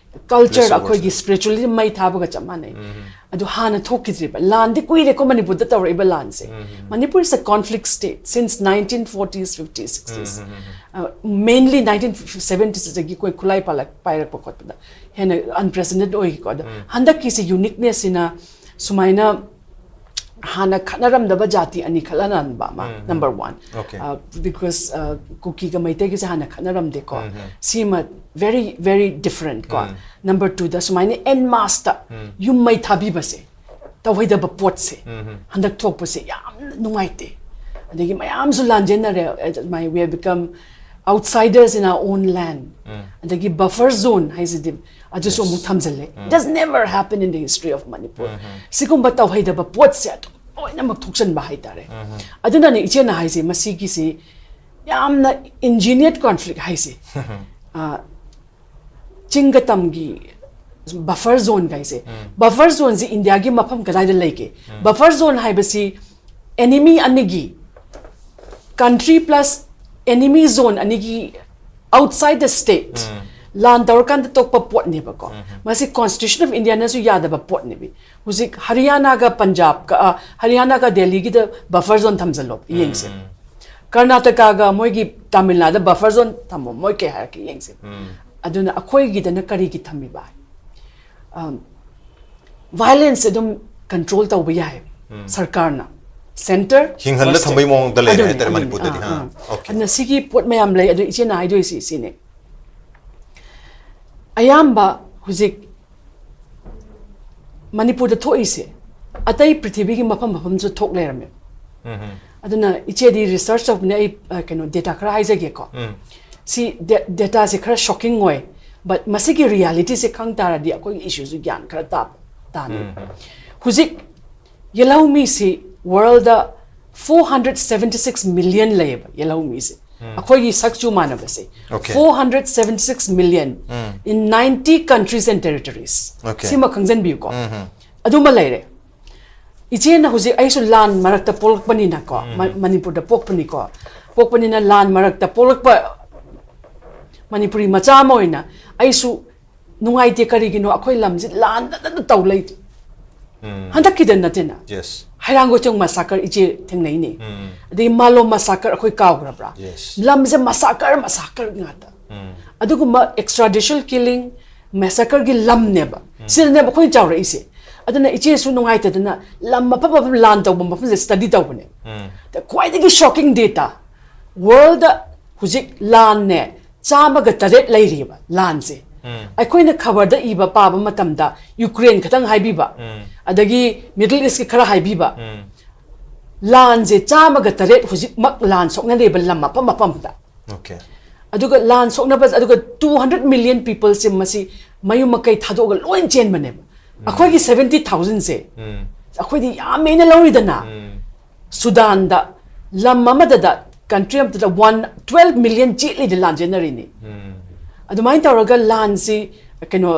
ꯀꯜꯆꯔ, Place of ꯑꯩꯈꯣꯏꯒꯤ worship. ꯁ꯭ꯄꯤꯔꯤꯆꯨꯋꯦꯂꯤꯇꯤ ꯃꯩ ꯊꯥꯕꯒ ꯆꯞ ꯃꯥꯟꯅꯩ꯫ ꯑꯗꯨ ꯍꯥꯟꯅ ꯊꯣꯛꯈꯤꯗ꯭ꯔꯤꯕ ꯂꯥꯟꯗꯤ ꯀꯨꯏꯔꯦꯀꯣ ꯃꯅꯤꯄꯨꯔꯗ ꯇꯧꯔꯛꯏꯕ ꯂꯥꯟꯁꯦ꯫ Manipur is a conflict state since nineteen forties, fifties, sixties. Uh, mainly nineteen seventies ꯗꯒꯤ ꯑꯩꯈꯣꯏ ꯈꯨꯠꯂꯥꯏ ꯄꯥꯏꯔꯛꯄ ꯈꯣꯠꯄꯗ ꯍꯦꯟꯅ unprecedented ꯑꯣꯏꯈꯤꯀꯣ꯫ ꯑꯗꯣ ꯍꯟꯗꯛꯀꯤꯁꯤ ꯌꯨꯅꯤꯛꯅꯦꯁꯁꯤꯅ ꯁꯨꯃꯥꯏꯅ ꯍꯥꯟꯅ ꯈꯠꯅꯔꯝꯗꯕ ꯖꯥꯇꯤ ꯑꯅꯤ ꯈꯠꯅꯍꯟꯕ ꯑꯃ, number one. Okay. Uh, because, uh, ꯀꯨꯀꯤꯒ ꯃꯩꯇꯩꯒꯁꯦ ꯍꯥꯟꯅ ꯈꯠꯅꯔꯝꯗꯦꯀꯣ꯫ ꯁꯤꯃ very very different ꯀꯣ꯫ Number twoꯗ ꯁꯨꯃꯥꯏꯅ en masse ꯇ ꯌꯨꯝ ꯃꯩ ꯊꯥꯕꯤꯕꯁꯦ, ꯇꯧꯍꯩꯗꯕ ꯄꯣꯠꯁꯦ ꯍꯟꯗꯛ ꯊꯣꯛꯄꯁꯦ ꯌꯥꯝꯅ ꯅꯨꯡꯉꯥꯏꯇꯦ꯫ ꯑꯗꯒꯤ ꯃꯌꯥꯝꯁꯨ ꯂꯥꯟꯖꯦꯟꯅꯔꯦ꯫ My, we have become outsiders in our own land. ꯑꯗꯒꯤ buffer zone ꯍꯥꯏꯁꯤꯗꯤ ꯑꯗꯨꯁꯨ ꯑꯃꯨꯛ ꯊꯝꯖꯤꯜꯂꯦ꯫ It has never happened in the history of Manipur. ꯁꯤꯒꯨꯝꯕ ꯇꯧꯍꯩꯗꯕ ꯄꯣꯠꯁꯦ ꯑꯗꯨꯝ ꯂꯣꯏꯅꯃꯛ ꯊꯣꯛꯆꯟꯕ ꯍꯥꯏꯇꯥꯔꯦ꯫ ꯑꯗꯨꯅꯅꯦ ꯏꯆꯦꯅ ꯍꯥꯏꯁꯦ, ꯃꯁꯤꯒꯤꯁꯤ ꯌꯥꯝꯅ engineered conflict ꯍꯥꯏꯁꯦ꯫ ꯑ, ꯆꯤꯡꯒ ꯇꯝꯒꯤ buffer zone ꯒꯥꯏꯁꯦ, buffer zone ꯁꯦ ꯏꯟꯗꯤꯌꯥꯒꯤ ꯃꯐꯝ ꯀꯗꯥꯏꯗ ꯂꯩꯒꯦ? Buffer zone ꯍꯥꯏꯕꯁꯤ enemy ꯑꯅꯤꯒꯤ, country plus enemy zone ꯑꯅꯤꯒꯤ outside the state ꯂꯥꯟ ꯇꯧꯔꯀꯥꯟꯗ ꯊꯣꯛꯄ ꯄꯣꯠꯅꯦꯕꯀꯣ꯫ ꯃꯁꯤ Constitution of India ꯅꯁꯨ ꯌꯥꯗꯕ ꯄꯣꯠꯅꯦꯕ꯫ ꯍꯧꯖꯤꯛ ꯍꯔꯤꯌꯥꯅꯥꯒ ꯄꯟꯖꯥꯕꯀ, ꯑ, ꯍꯔꯤꯌꯥꯅꯥꯒ ꯗꯦꯜꯂꯤꯒꯤꯗ buffer zone ꯊꯝꯖꯜꯂꯣ ꯌꯦꯡꯁꯦ꯫ ꯀꯔꯅꯥꯇꯀꯥꯒ ꯃꯣꯏꯒꯤ ꯇꯥꯃꯤꯜ ꯅꯥꯗꯨ ꯕꯐꯔ ꯖꯣꯟ ꯊꯝꯃꯣ, ꯃꯣꯏ ꯀꯩ ꯍꯥꯏꯔꯛꯀꯦ ꯌꯦꯡꯁꯦ꯫ ꯑꯗꯨꯅ ꯑꯩꯈꯣꯏꯒꯤꯗꯅ ꯀꯔꯤꯒꯤ ꯊꯝꯃꯤꯕ? ꯚꯥꯏꯂꯦꯟꯁ ꯑꯗꯨꯝ ꯀꯟꯇ꯭ꯔꯣꯜ ꯇꯧꯕ ꯌꯥꯏ ꯁꯔꯀꯥꯔꯅ, ꯁꯦꯟꯇꯔ ꯍꯤꯡꯍꯜꯂ ꯊꯝꯕꯩ ꯃꯑꯣꯡꯗ ꯂꯩꯔꯦ ꯍꯥꯏꯇꯥꯔꯦ ꯃꯅꯤꯄꯨꯔꯗꯗꯤ꯫ ꯑꯗꯨꯅ ꯁꯤꯒꯤ ꯄꯣꯠ ꯃꯌꯥꯝ ꯂꯩ꯫ ꯑꯗꯨ ꯏꯆꯦꯅ ꯍꯥꯏꯗꯣꯏꯁꯤ ꯁꯤꯅꯦ, ꯑꯌꯥꯝꯕ ꯍꯧꯖꯤꯛ ꯃꯅꯤꯄꯨꯔꯗ ꯊꯣꯛꯏꯁꯦ ꯑꯇꯩ ꯄ꯭ꯔꯤꯊꯤꯕꯤꯒꯤ ꯃꯐꯝ ꯃꯐꯝꯁꯨ ꯊꯣꯛ ꯂꯩꯔꯝꯃꯦ꯫ ꯑꯗꯨꯅ ꯏꯆꯦꯗꯤ ꯔꯤꯁꯔꯆ ꯇꯧꯕꯅꯦ, ꯑꯩ ꯀꯩꯅꯣ ꯗꯦꯇꯥ ꯈꯔ ꯍꯥꯏꯖꯒꯦꯀꯣ꯫ ꯁꯤ ꯗꯦꯇꯥꯁꯦ ꯈꯔ ꯁꯣꯛꯀꯤꯡ ꯑꯣꯏ, ꯕꯠ ꯃꯁꯤꯒꯤ ꯔꯤꯌꯦꯂꯤꯇꯤꯁꯦ ꯈꯪ ꯇꯥꯔꯗꯤ ꯑꯩꯈꯣꯏꯒꯤ ꯏꯁꯨꯁꯨ ꯒ꯭ꯌꯥꯟ ꯈꯔ ꯇꯥꯕ ꯇꯥꯅꯤ꯫ ꯍꯧꯖꯤꯛ ꯌꯦꯜꯍꯧꯃꯤꯁꯤ world four hundred seventy six million ꯂꯩꯌꯦꯕ ꯌꯦꯜꯍꯧꯃꯤꯁꯦ꯫ ꯑꯩꯈꯣꯏꯒꯤ ꯁꯛꯆꯨ ꯃꯥꯟꯅꯕꯁꯦ, four hundred seventy six million in ninety countries and territories꯫ ꯁꯤꯃ ꯈꯪꯖꯟꯕꯤꯌꯨꯀꯣ꯫ ꯑꯗꯨꯃ ꯂꯩꯔꯦ꯫ ꯏꯆꯦꯅ ꯍꯧꯖꯤꯛ, ꯑꯩꯁꯨ ꯂꯥꯟ ꯃꯔꯛꯇ ꯄꯣꯛꯂꯛꯄꯅꯤꯅꯀꯣ, ꯃꯅꯤꯄꯨꯔꯗ ꯄꯣꯛꯄꯅꯤꯀꯣ, ꯄꯣꯛꯄꯅꯤꯅ ꯂꯥꯟ ꯃꯔꯛꯇ ꯄꯣꯛꯂꯛꯄ ꯃꯅꯤꯄꯨꯔꯤ ꯃꯆꯥ ꯑꯃ ꯑꯣꯏꯅ ꯑꯩꯁꯨ ꯅꯨꯡꯉꯥꯏꯇꯦ꯫ ꯀꯔꯤꯒꯤꯅꯣ? ꯑꯩꯈꯣꯏ ꯂꯝꯁꯤ ꯂꯥꯟꯗꯅ ꯇꯧ ꯂꯩ꯫ ꯍꯟꯗꯛꯀꯤꯗ ꯅꯠꯇꯦꯅ꯫ ꯍꯩꯔꯥꯡꯒꯣꯏꯊꯣꯡ ꯃꯁꯥꯀꯔ ꯏꯆꯦ ꯊꯦꯡꯅꯩꯅꯦ꯫ ꯑꯗꯩ ꯃꯥꯂꯣꯝ ꯃꯁꯥꯀꯔ ꯑꯩꯈꯣꯏ ꯀꯥꯎꯈ꯭ꯔꯕ꯭ꯔꯥ? ꯂꯝꯁꯦ ꯃꯁꯥꯀꯔ ꯃꯁꯥꯀꯔ ꯉꯥꯛꯇ꯫ ꯑꯗꯨꯒꯨꯝꯕ ꯑꯦꯛꯁꯇ꯭ꯔꯥ ꯖꯨꯗꯤꯁꯤꯌꯦꯜ ꯀꯤꯂꯤꯡ, ꯃꯦꯁꯥꯀꯔꯒꯤ ꯂꯝꯅꯦꯕ꯫ ꯁꯤꯗꯅꯦꯕ ꯑꯩꯈꯣꯏꯅ ꯆꯥꯎꯔꯛꯏꯁꯦ꯫ ꯑꯗꯨꯅ ꯏꯆꯦꯁꯨ ꯅꯨꯡꯉꯥꯏꯇꯗꯅ ꯂꯝ ꯃꯐꯝ ꯃꯐꯝ ꯂꯥꯟ ꯇꯧꯕ ꯃꯐꯝꯁꯦ ꯁ꯭ꯇꯗꯤ ꯇꯧꯕꯅꯦ꯫ ꯈ꯭ꯋꯥꯏꯗꯒꯤ ꯁꯣꯛꯀꯤꯡ ꯗꯦꯇꯥ, ꯋꯥꯔꯜꯗ ꯍꯧꯖꯤꯛ ꯂꯥꯟꯅꯦ ꯆꯥꯝꯃꯒ ꯇꯔꯦꯠ ꯂꯩꯔꯤꯕ ꯂꯥꯟꯁꯦ꯫ ꯑꯩꯈꯣꯏꯅ ꯈꯕꯔꯗ ꯏꯕ ꯄꯥꯕ ꯃꯇꯝꯗ ꯌꯨꯀ꯭ꯔꯦꯟ ꯈꯛꯇꯪ ꯍꯥꯏꯕꯤꯕ, ꯑꯗꯒꯤ ꯃꯤꯗꯜ ꯏꯁꯀꯤ ꯈꯔ ꯍꯥꯏꯕꯤꯕ, ꯂꯥꯟꯁꯦ ꯆꯥꯝꯃꯒ ꯇꯔꯦꯠ ꯍꯧꯖꯤꯛꯃꯛ ꯂꯥꯟ ꯁꯣꯛꯅꯔꯤꯕ ꯂꯝ ꯃꯐꯝ ꯃꯐꯝꯗ꯫ ꯑꯗꯨꯒ ꯂꯥꯟ ꯁꯣꯛꯅꯕ, ꯑꯗꯨꯒ two hundred million peopleꯁꯦ ꯃꯁꯤ ꯃꯌꯨꯝ ꯃꯀꯩ ꯊꯥꯗꯣꯛꯑꯒ ꯂꯣꯏ ꯆꯦꯟꯕꯅꯦꯕ꯫ ꯑꯩꯈꯣꯏꯒꯤ seventy thousandꯁꯦ ꯑꯩꯈꯣꯏꯗꯤ ꯌꯥꯝꯃꯦꯅ ꯂꯧꯔꯤꯗꯅ꯫ ꯁꯨꯗꯥꯟꯗ ꯂꯝ ꯑꯃꯗꯗ, ꯀꯟꯇ꯭ꯔꯤ ꯑꯃꯗꯗ one twelve million ꯆꯦꯜꯂꯤꯗ ꯂꯥꯟ ꯆꯦꯟꯅꯔꯤꯅꯤ꯫ ꯑꯗꯨꯃꯥꯏꯅ ꯇꯧꯔꯒ ꯂꯥꯟꯁꯤ ꯀꯩꯅꯣ,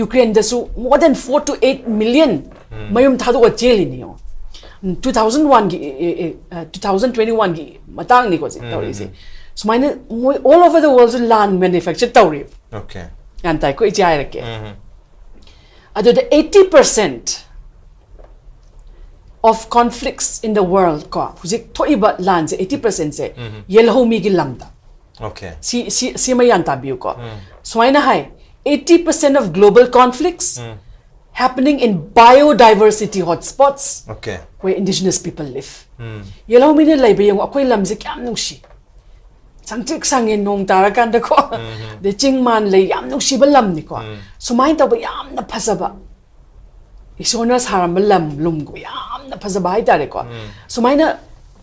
ꯌꯨꯀ꯭ꯔꯦꯟꯗꯁꯨ more than four to eight million ꯃꯌꯨꯝ ꯊꯥꯗꯣꯛꯑ ꯆꯦꯜꯂꯤꯅꯤ ꯌꯦꯡꯉꯣ꯫ Two thousand oneꯒꯤ, two thousand twenty oneꯒꯤ ꯃꯇꯥꯡꯅꯤꯀꯣ ꯁꯤ ꯇꯧꯔꯤꯁꯦ꯫ ꯁꯨꯃꯥꯏꯅ ꯃꯣꯏ all over the worldꯁꯨ ꯂꯥꯟ ꯃꯦꯅꯨꯐꯦꯛꯆꯔ ꯇꯧꯔꯤ꯫ ꯒ꯭ꯌꯥꯟ ꯇꯥꯏꯀꯣ ꯏꯆꯦ? ꯍꯥꯏꯔꯛꯀꯦ꯫ ꯑꯗꯨꯗ eighty percent of conflicts in the world ꯀꯣ, ꯍꯧꯖꯤꯛ ꯊꯣꯛꯏꯕ ꯂꯥꯟꯁꯦ eighty percent ꯁꯦ ꯌꯦꯜꯍꯧꯃꯤꯒꯤ ꯂꯝꯗ꯫ Okay. ꯁꯤ ꯁꯤ ꯁꯤꯃ ꯒ꯭ꯌꯥꯟ ꯇꯥꯕꯤꯌꯨꯀꯣ꯫ ꯁꯨꯃꯥꯏꯅ ꯍꯥꯏ, eighty percent of global conflicts happening in biodiversity hotspots Okay. where indigenous people live. ꯌꯦꯜꯍꯧꯃꯤꯅ ꯂꯩꯕ ꯌꯦꯡꯉꯣ, ꯑꯩꯈꯣꯏ ꯂꯝꯁꯦ ꯀꯌꯥꯝ ꯅꯨꯡꯁꯤ꯫ ꯁꯪꯇ꯭ꯔꯤꯛ ꯁꯪꯉꯦ ꯅꯣꯡ ꯇꯥꯔꯀꯥꯟꯗꯀꯣ꯫ ꯑꯗꯩ ꯆꯤꯡ ꯃꯥꯟ ꯂꯩ, ꯌꯥꯝ ꯅꯨꯡꯁꯤꯕ ꯂꯝꯅꯤꯀꯣ꯫ ꯁꯨꯃꯥꯏꯅ ꯇꯧꯕ ꯌꯥꯝꯅ ꯐꯖꯕ, ꯏꯁꯣꯔꯅ ꯁꯥꯔꯝꯕ ꯂꯝ ꯂꯨꯝꯒꯨꯝꯕ ꯌꯥꯝꯅ ꯐꯖꯕ ꯍꯥꯏꯇꯥꯔꯦꯀꯣ꯫ ꯁꯨꯃꯥꯏꯅ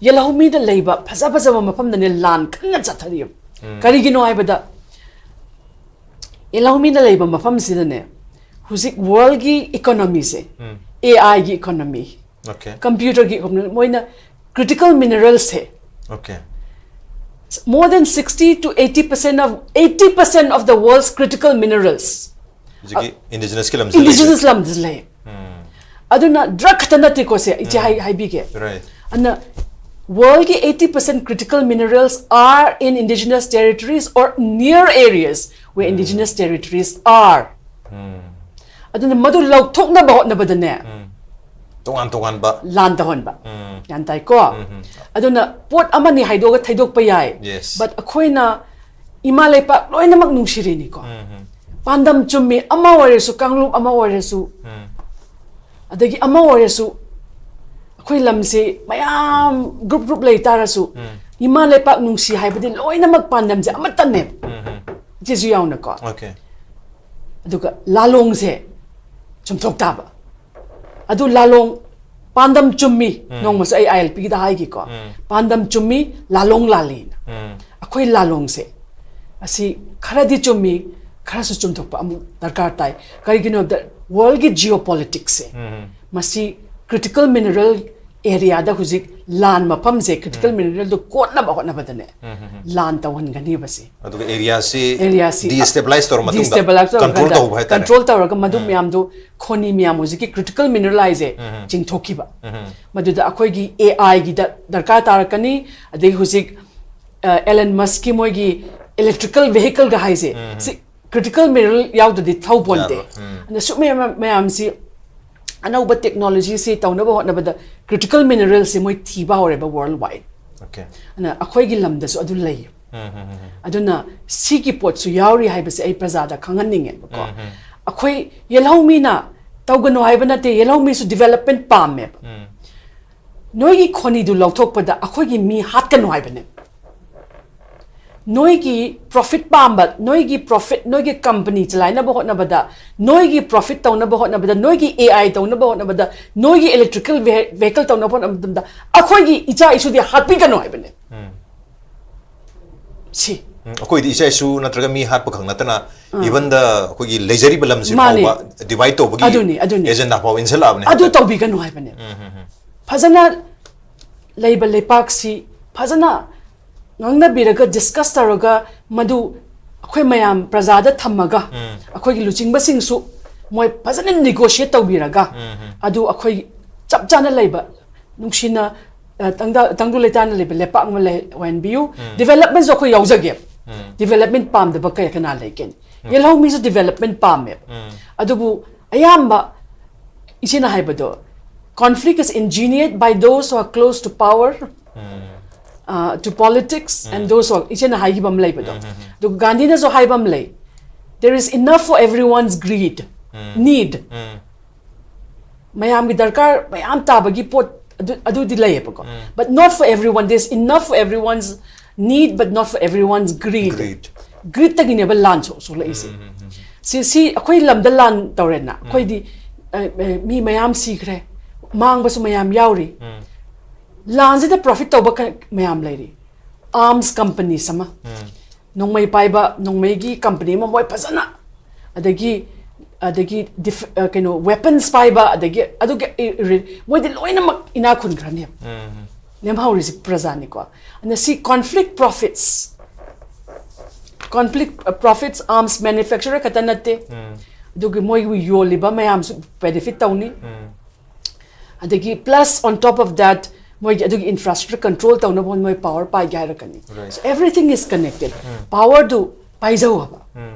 ꯌꯦꯜꯍꯧꯃꯤꯗ ꯂꯩꯕ ꯐꯖ ꯐꯖꯕ ꯃꯐꯝꯗꯅꯦ ꯂꯥꯟ ꯀꯟꯅ ꯆꯠꯊꯔꯤꯕ꯫ ꯀꯔꯤꯒꯤꯅꯣ ꯍꯥꯏꯕꯗ, ꯌꯦꯜꯍꯧꯃꯤꯗ ꯂꯩꯕ ꯃꯐꯝꯁꯤꯗꯅꯦ ꯍꯧꯖꯤꯛ ꯋꯥꯔꯜꯒꯤ ꯏꯀꯣꯅꯣꯃꯤꯁꯦ, ꯑꯦ ꯑꯥꯏꯒꯤ ꯏꯀꯣꯅꯣꯃꯤ, Okay. ꯀꯝꯄ꯭ꯌꯨꯇꯔꯒꯤ ꯏꯀꯣꯅꯣꯃꯤ, ꯃꯣꯏꯅ critical ꯃꯤꯅꯔꯦꯜꯁꯦ, Okay. more than sixty to eighty percent of eighty percent of the world's critical minerals ꯍꯧꯖꯤꯛꯀꯤ indigenous ꯀꯤ ꯂꯝꯁꯤ indigenous ꯂꯝꯗ ꯂꯩ꯫ ꯑꯗꯨꯅ ꯗ꯭ꯔꯒ ꯈꯛꯇ ꯅꯠꯇꯦꯀꯣ ꯁꯦ, ꯏꯆꯦ ꯍꯥꯏ- ꯍꯥꯏꯕꯤꯒꯦ꯫ Right. ꯑꯗꯨꯅ world ꯒꯤ eighty percent critical minerals are in indigenous territories or near areas where indigenous territories are. ꯑꯗꯨꯅ ꯃꯗꯨ ꯂꯧꯊꯣꯛꯅꯕ ꯍꯣꯠꯅꯕꯗꯅꯦ ꯇꯣꯉꯥꯟ ꯇꯣꯉꯥꯟꯕ ꯂꯥꯟ ꯇꯧꯍꯟꯕ꯫ ꯒ꯭ꯌꯥꯟ ꯇꯥꯏꯀꯣ? ꯑꯗꯨꯅ ꯄꯣꯠ ꯑꯃꯅꯤ ꯍꯥꯏꯗꯣꯛꯑꯒ ꯊꯩꯗꯣꯛꯄ ꯌꯥꯏ꯫ Yes. But ꯑꯩꯈꯣꯏꯅ ꯏꯃꯥ ꯂꯩꯄꯥꯛ ꯂꯣꯏꯅꯃꯛ ꯅꯨꯡꯁꯤꯔꯤꯅꯤꯀꯣ꯫ ꯄꯥꯟꯗꯝ ꯆꯨꯝꯃꯤ, ꯑꯃ ꯑꯣꯏꯔꯁꯨ, ꯀꯥꯡꯂꯨꯞ ꯑꯃ ꯑꯣꯏꯔꯁꯨ, ꯑꯗꯒꯤ ꯑꯃ ꯑꯣꯏꯔꯁꯨ, ꯑꯩꯈꯣꯏ ꯂꯝꯁꯤ ꯃꯌꯥꯝ ꯒ꯭ꯔꯨꯞ ꯒ꯭ꯔꯨꯞ ꯂꯩ ꯇꯥꯔꯁꯨ, ꯏꯃꯥ ꯂꯩꯄꯥꯛ ꯅꯨꯡꯁꯤ ꯍꯥꯏꯕꯗꯤ ꯂꯣꯏꯅꯃꯛ ꯄꯥꯟꯗꯝꯁꯦ ꯑꯃꯠꯇꯅꯦꯕ꯫ ꯏꯆꯦꯁꯨ ꯌꯥꯎꯅꯀꯣ꯫ Okay. ꯑꯗꯨꯒ ꯂꯥꯂꯣꯡꯁꯦ ꯆꯨꯝꯊꯣꯛ ꯇꯥꯕ꯫ ꯑꯗꯨ ꯂꯥꯂꯣꯡ ꯄꯥꯟꯗꯝ ꯆꯨꯝꯃꯤ꯫ ꯅꯣꯡꯃꯁꯨ ꯑꯩ ꯑꯥꯏ ꯑꯦꯜ ꯄꯤꯒꯤꯗ ꯍꯥꯏꯈꯤꯀꯣ꯫ ꯄꯥꯟꯗꯝ ꯆꯨꯝꯃꯤ, ꯂꯥꯂꯣꯡ ꯂꯥꯜꯂꯤꯅ꯫ ꯑꯩꯈꯣꯏ ꯂꯥꯂꯣꯡꯁꯦ ꯑꯁꯤ ꯈꯔꯗꯤ ꯆꯨꯝꯃꯤ, ꯈꯔꯁꯨ ꯆꯨꯝꯊꯣꯛꯄ ꯑꯃꯨꯛ ꯗꯔꯀꯥꯔ ꯇꯥꯏ꯫ ꯀꯔꯤꯒꯤꯅꯣ ꯍꯥꯏꯕꯗ ꯋꯥꯔꯜꯒꯤ ꯖꯤꯑꯣ ꯄꯣꯂꯤꯇꯤꯛꯁꯁꯦ ꯃꯁꯤ ꯀ꯭ꯔꯤꯇꯤꯀꯦꯜ ꯃꯤꯅꯔꯦꯜ ꯑꯦꯔꯤꯌꯥꯗ ꯍꯧꯖꯤꯛ ꯂꯥꯟ ꯃꯐꯝꯁꯦ, ꯀ꯭ꯔꯤꯇꯤꯀꯦꯜ ꯃꯤꯅꯔꯦꯜꯗꯨ ꯀꯣꯠꯅꯕ ꯍꯣꯠꯅꯕꯗꯅꯦ ꯂꯥꯟ ꯇꯧꯍꯟꯒꯅꯤꯕꯁꯦ꯫ ꯑꯗꯨꯒ ꯑꯦꯔꯤꯌꯥꯁꯤ ꯑꯦꯔꯤꯌꯥꯁꯤ ꯗꯤꯁꯇꯦꯕꯤꯂꯥꯏꯁ ꯇꯧꯔ ꯃꯇꯨꯡꯗ ꯗꯤꯁꯇꯦꯕꯤꯂꯥꯏꯁ ꯀꯟꯇ꯭ꯔꯣꯜ ꯇꯧꯔꯀꯥꯟꯗ ꯇꯧꯕ ꯍꯥꯏꯇꯥꯔꯦ꯫ ꯀꯟꯇ꯭ꯔꯣꯜ ꯇꯧꯔꯒ ꯃꯗꯨ ꯃꯌꯥꯝꯗꯨ, ꯈꯣꯅꯤ ꯃꯌꯥꯝ, ꯍꯧꯖꯤꯛꯀꯤ ꯀ꯭ꯔꯤꯇꯤꯀꯦꯜ ꯃꯤꯅꯔꯦꯜ ꯍꯥꯏꯁꯦ ꯆꯤꯡꯊꯣꯛꯈꯤꯕ꯫ ꯃꯗꯨꯗ ꯑꯩꯈꯣꯏꯒꯤ ꯑꯦ ꯑꯥꯏꯒꯤꯗ ꯗꯔꯀꯥꯔ ꯇꯥꯔꯛꯀꯅꯤ꯫ ꯑꯗꯩ ꯍꯧꯖꯤꯛ ꯑꯦꯂꯟ ꯃꯁꯀꯤ ꯃꯣꯏꯒꯤ ꯏꯂꯦꯛꯇ꯭ꯔꯤꯀꯦꯜ ꯚꯦꯍꯤꯀꯜꯒ ꯍꯥꯏꯁꯦ, ꯁꯤ ꯀ꯭ꯔꯤꯇꯤꯀꯦꯜ ꯃꯤꯅꯔꯦꯜ ꯌꯥꯎꯗ꯭ꯔꯗꯤ ꯊꯧ ꯄꯣꯟꯇꯦ꯫ ꯌꯥꯔꯣꯏ꯫ ꯎꯝ꯫ ꯑꯗꯨꯅ ꯁꯨꯝ ꯃꯌꯥꯝ ꯃꯌꯥꯝꯁꯤ ꯑꯅꯧꯕ ꯇꯦꯛꯅꯣꯂꯣꯖꯤꯁꯤ ꯇꯧꯅꯕ ꯍꯣꯠꯅꯕꯗ ꯀ꯭ꯔꯤꯇꯤꯀꯦꯜ ꯃꯤꯅꯔꯦꯜꯁꯤ ꯃꯣꯏ ꯊꯤꯕ ꯍꯧꯔꯦꯕ ꯋꯥꯔꯜ ꯋꯥꯏꯗ꯫ Okay. ꯑꯗꯨꯅ ꯑꯩꯈꯣꯏꯒꯤ ꯂꯝꯗꯁꯨ ꯑꯗꯨ ꯂꯩ꯫ ꯎꯝ, ꯎꯝ, ꯎꯝ, ꯎꯝ. ꯑꯗꯨꯅ ꯁꯤꯒꯤ ꯄꯣꯠꯁꯨ ꯌꯥꯎꯔꯤ ꯍꯥꯏꯕꯁꯦ ꯑꯩ ꯄ꯭ꯔꯖꯥꯗ ꯈꯪꯍꯟꯅꯤꯡꯉꯦꯕꯀꯣ꯫ ꯎꯝ, ꯎꯝ. ꯑꯩꯈꯣꯏ ꯌꯦꯜꯍꯧꯃꯤꯅ ꯇꯧꯒꯅꯨ ꯍꯥꯏꯕ ꯅꯠꯇꯦ, ꯌꯦꯜꯍꯧꯃꯤꯁꯨ ꯗꯤꯕꯦꯂꯞꯃꯦꯟ ꯄꯥꯝꯃꯦꯕ꯫ ꯎꯝ. ꯅꯣꯏꯒꯤ ꯈꯣꯅꯤꯗꯨ ꯂꯧꯊꯣꯛꯄꯗ ꯑꯩꯈꯣꯏꯒꯤ ꯃꯤ ꯍꯥꯠꯀꯅꯨ ꯍꯥꯏꯕꯅꯦ꯫ ꯅꯣꯏꯒꯤ ꯄ꯭ꯔꯣꯐꯤꯠ ꯄꯥꯝꯕ, ꯅꯣꯏꯒꯤ ꯄ꯭ꯔꯣꯐꯤꯠ, ꯅꯣꯏꯒꯤ ꯀꯝꯄꯅꯤ ꯆꯂꯥꯏꯅꯕ ꯍꯣꯠꯅꯕꯗ, ꯅꯣꯏꯒꯤ ꯄ꯭ꯔꯣꯐꯤꯠ ꯇꯧꯅꯕ ꯍꯣꯠꯅꯕꯗ, ꯅꯣꯏꯒꯤ ꯑꯦ ꯑꯥꯏ ꯇꯧꯅꯕ ꯍꯣꯠꯅꯕꯗ, ꯅꯣꯏꯒꯤ ꯏꯂꯦꯛꯇ꯭ꯔꯤꯀꯦꯜ ꯚꯦꯍꯤꯀꯜ ꯇꯧꯅꯕ ꯍꯣꯠꯅꯕ ꯃꯇꯝꯗ ꯑꯩꯈꯣꯏꯒꯤ ꯏꯆꯥ ꯏꯁꯨꯗꯤ ꯍꯥꯠꯄꯤꯒꯅꯨ ꯍꯥꯏꯕꯅꯦ꯫ ꯎꯝ. ꯁꯤ ꯎꯝ, ꯑꯩꯈꯣꯏꯗꯤ ꯏꯆꯥ ꯏꯁꯨ ꯅꯠꯇ꯭ꯔꯒ ꯃꯤ ꯍꯥꯠꯄ ꯈꯛ ꯅꯠꯇꯅ, even the ꯑꯩꯈꯣꯏꯒꯤ ꯂꯩꯖꯔꯤꯕ ꯂꯝꯁꯤ ꯃꯥꯅꯦ꯫ ꯐꯥꯎꯕ ꯗꯤꯚꯥꯏꯠ ꯇꯧꯕꯒꯤ ꯑꯗꯨꯅꯤ, ꯑꯗꯨꯅꯤ꯫ ꯑꯦꯖꯦꯟꯗꯥ ꯐꯥꯎꯕ ꯏꯟꯁꯤꯜꯂꯛꯑꯕꯅꯦ ꯑꯗꯨ ꯍꯟꯗꯛ꯫ ꯇꯧꯕꯤꯒꯅꯨ ꯍꯥꯏꯕꯅꯦ꯫ ꯎꯝ, ꯎꯝ, ꯎꯝ. ꯐꯖꯅ ꯂꯩꯕ ꯂꯩꯄꯥꯛꯁꯤ ꯐꯖꯅ ꯉꯥꯡꯅꯕꯤꯔꯒ, ꯗꯤꯁꯀꯁ ꯇꯧꯔꯒ, ꯃꯗꯨ ꯑꯩꯈꯣꯏ ꯃꯌꯥꯝ ꯄ꯭ꯔꯖꯥꯗ ꯊꯝꯃꯒ, ꯎꯝ. ꯑꯩꯈꯣꯏꯒꯤ ꯂꯨꯆꯤꯡꯕꯁꯤꯡꯁꯨ ꯃꯣꯏ ꯐꯖꯅ ꯅꯤꯒꯣꯁꯤꯌꯦꯠ ꯇꯧꯕꯤꯔꯒ, ꯎꯝ, ꯎꯝ. ꯑꯗꯨ ꯑꯩꯈꯣꯏ ꯆꯞ ꯆꯥꯅ ꯂꯩꯕ, ꯅꯨꯡꯁꯤꯅ, ꯑ, ꯇꯪꯗ-, ꯇꯪꯗꯨ ꯂꯩꯇꯥꯅ ꯂꯩꯕ ꯂꯩꯄꯥꯛ ꯑꯃ ꯂꯩ ꯑꯣꯏꯍꯟꯕꯤꯌꯨ꯫ ꯗꯤꯕꯦꯂꯞꯃꯦꯟꯁꯨ ꯑꯩꯈꯣꯏ ꯌꯥꯎꯖꯒꯦ꯫ ꯎꯝ. ꯗꯤꯕꯦꯂꯞꯃꯦꯟ ꯄꯥꯝꯗꯕ ꯀꯌꯥ ꯀꯅꯥ ꯂꯩꯒꯦ? ꯌꯦꯜꯍꯧꯃꯤꯁꯨ ꯗꯤꯕꯦꯂꯞꯃꯦꯟ ꯄꯥꯝꯃꯦꯕ꯫ ꯎꯝ. ꯑꯗꯨꯕꯨ ꯑꯌꯥꯝꯕ ꯏꯆꯦꯅ ꯍꯥꯏꯕꯗꯣ, conflict is engineered by those who are close to power, um. uh, to politics and those who are, ꯏꯆꯦꯅ ꯍꯥꯏꯈꯤꯕ ꯑꯃ ꯂꯩꯕꯗꯣ꯫ ꯑꯗꯨꯒ ꯒꯥꯟꯙꯤꯅꯁꯨ ꯍꯥꯏꯕ ꯑꯃ ꯂꯩ, "There is enough for everyone's greed, need." ꯎꯝ. ꯃꯌꯥꯝꯒꯤ ꯗꯔꯀꯥꯔ ꯃꯌꯥꯝ ꯇꯥꯕꯒꯤ ꯄꯣꯠ ꯑꯗꯨ, ꯑꯗꯨꯗꯤ ꯂꯩꯌꯦꯕꯀꯣ꯫ But not for everyone. There's enough for everyone's need, but not for everyone's greed. Greed. ꯒ꯭ꯔꯤꯗꯇꯒꯤꯅꯦꯕ ꯂꯥꯟ ꯁꯣꯛ-, ꯁꯣꯛꯂꯛꯏꯁꯦ꯫ ꯁꯤ, ꯁꯤ ꯑꯩꯈꯣꯏ ꯂꯝꯗ ꯂꯥꯟ ꯇꯧꯔꯦꯅ, ꯑꯩꯈꯣꯏꯗꯤ, ꯑ, ꯑ, ꯃꯤ ꯃꯌꯥꯝ ꯁꯤꯈ꯭ꯔꯦ, ꯃꯥꯡꯕꯁꯨ ꯃꯌꯥꯝ ꯌꯥꯎꯔꯤ꯫ ꯂꯥꯟꯁꯤꯗ ꯄ꯭ꯔꯣꯐꯤꯠ ꯇꯧꯕ ꯀ-, ꯃꯌꯥꯝ ꯂꯩꯔꯤ꯫ ꯑꯥꯔꯝꯁ ꯀꯝꯄꯅꯤꯁ ꯑꯃ, ꯅꯣꯡꯃꯩ ꯄꯥꯏꯕ, ꯅꯣꯡꯃꯩꯒꯤ ꯀꯝꯄꯅꯤ ꯑꯃ ꯃꯣꯏ ꯐꯖꯅ, ꯑꯗꯒꯤ, ꯑꯗꯒꯤ ꯗꯤꯐ-, ꯑ, ꯀꯩꯅꯣ, ꯋꯦꯄꯟꯁ ꯄꯥꯏꯕ, ꯑꯗꯒꯤ ꯑꯗꯨꯒꯤ ꯏ-, ꯏ-, ꯃꯣꯏꯗꯤ ꯂꯣꯏꯅꯃꯛ ꯏꯅꯥ ꯈꯨꯟꯈ꯭ꯔꯅꯦꯕ꯫ ꯂꯦꯝꯍꯧꯔꯤꯁꯤ ꯄ꯭ꯔꯖꯥꯅꯤꯀꯣ꯫ ꯑꯗꯨꯅ ꯁꯤ conflict profits, conflict profits, arms manufacturer ꯈꯛꯇ ꯅꯠꯇꯦ, ꯑꯗꯨꯒꯤ ꯃꯣꯏꯒꯤ ꯌꯣꯜꯂꯤꯕ ꯃꯌꯥꯝꯁꯨ ꯕꯦꯅꯤꯐꯤꯠ ꯇꯧꯅꯤ꯫ ꯑꯗꯒꯤ plus on top of that, ꯃꯣꯏꯒꯤ ꯑꯗꯨꯒꯤ ꯏꯟꯐ꯭ꯔꯥꯁ꯭ꯇ꯭ꯔꯛꯆꯔ ꯀꯟꯇ꯭ꯔꯣꯜ ꯇꯧꯅꯕ ꯍꯣꯠꯅ ꯃꯣꯏ ꯄꯥꯋꯔ ꯄꯥꯏꯒꯦ ꯍꯥꯏꯔꯛꯀꯅꯤ꯫ Right. So everything is connected. ꯄꯥꯋꯔꯗꯨ ꯄꯥꯏꯖꯧ ꯍꯥꯏꯕ꯫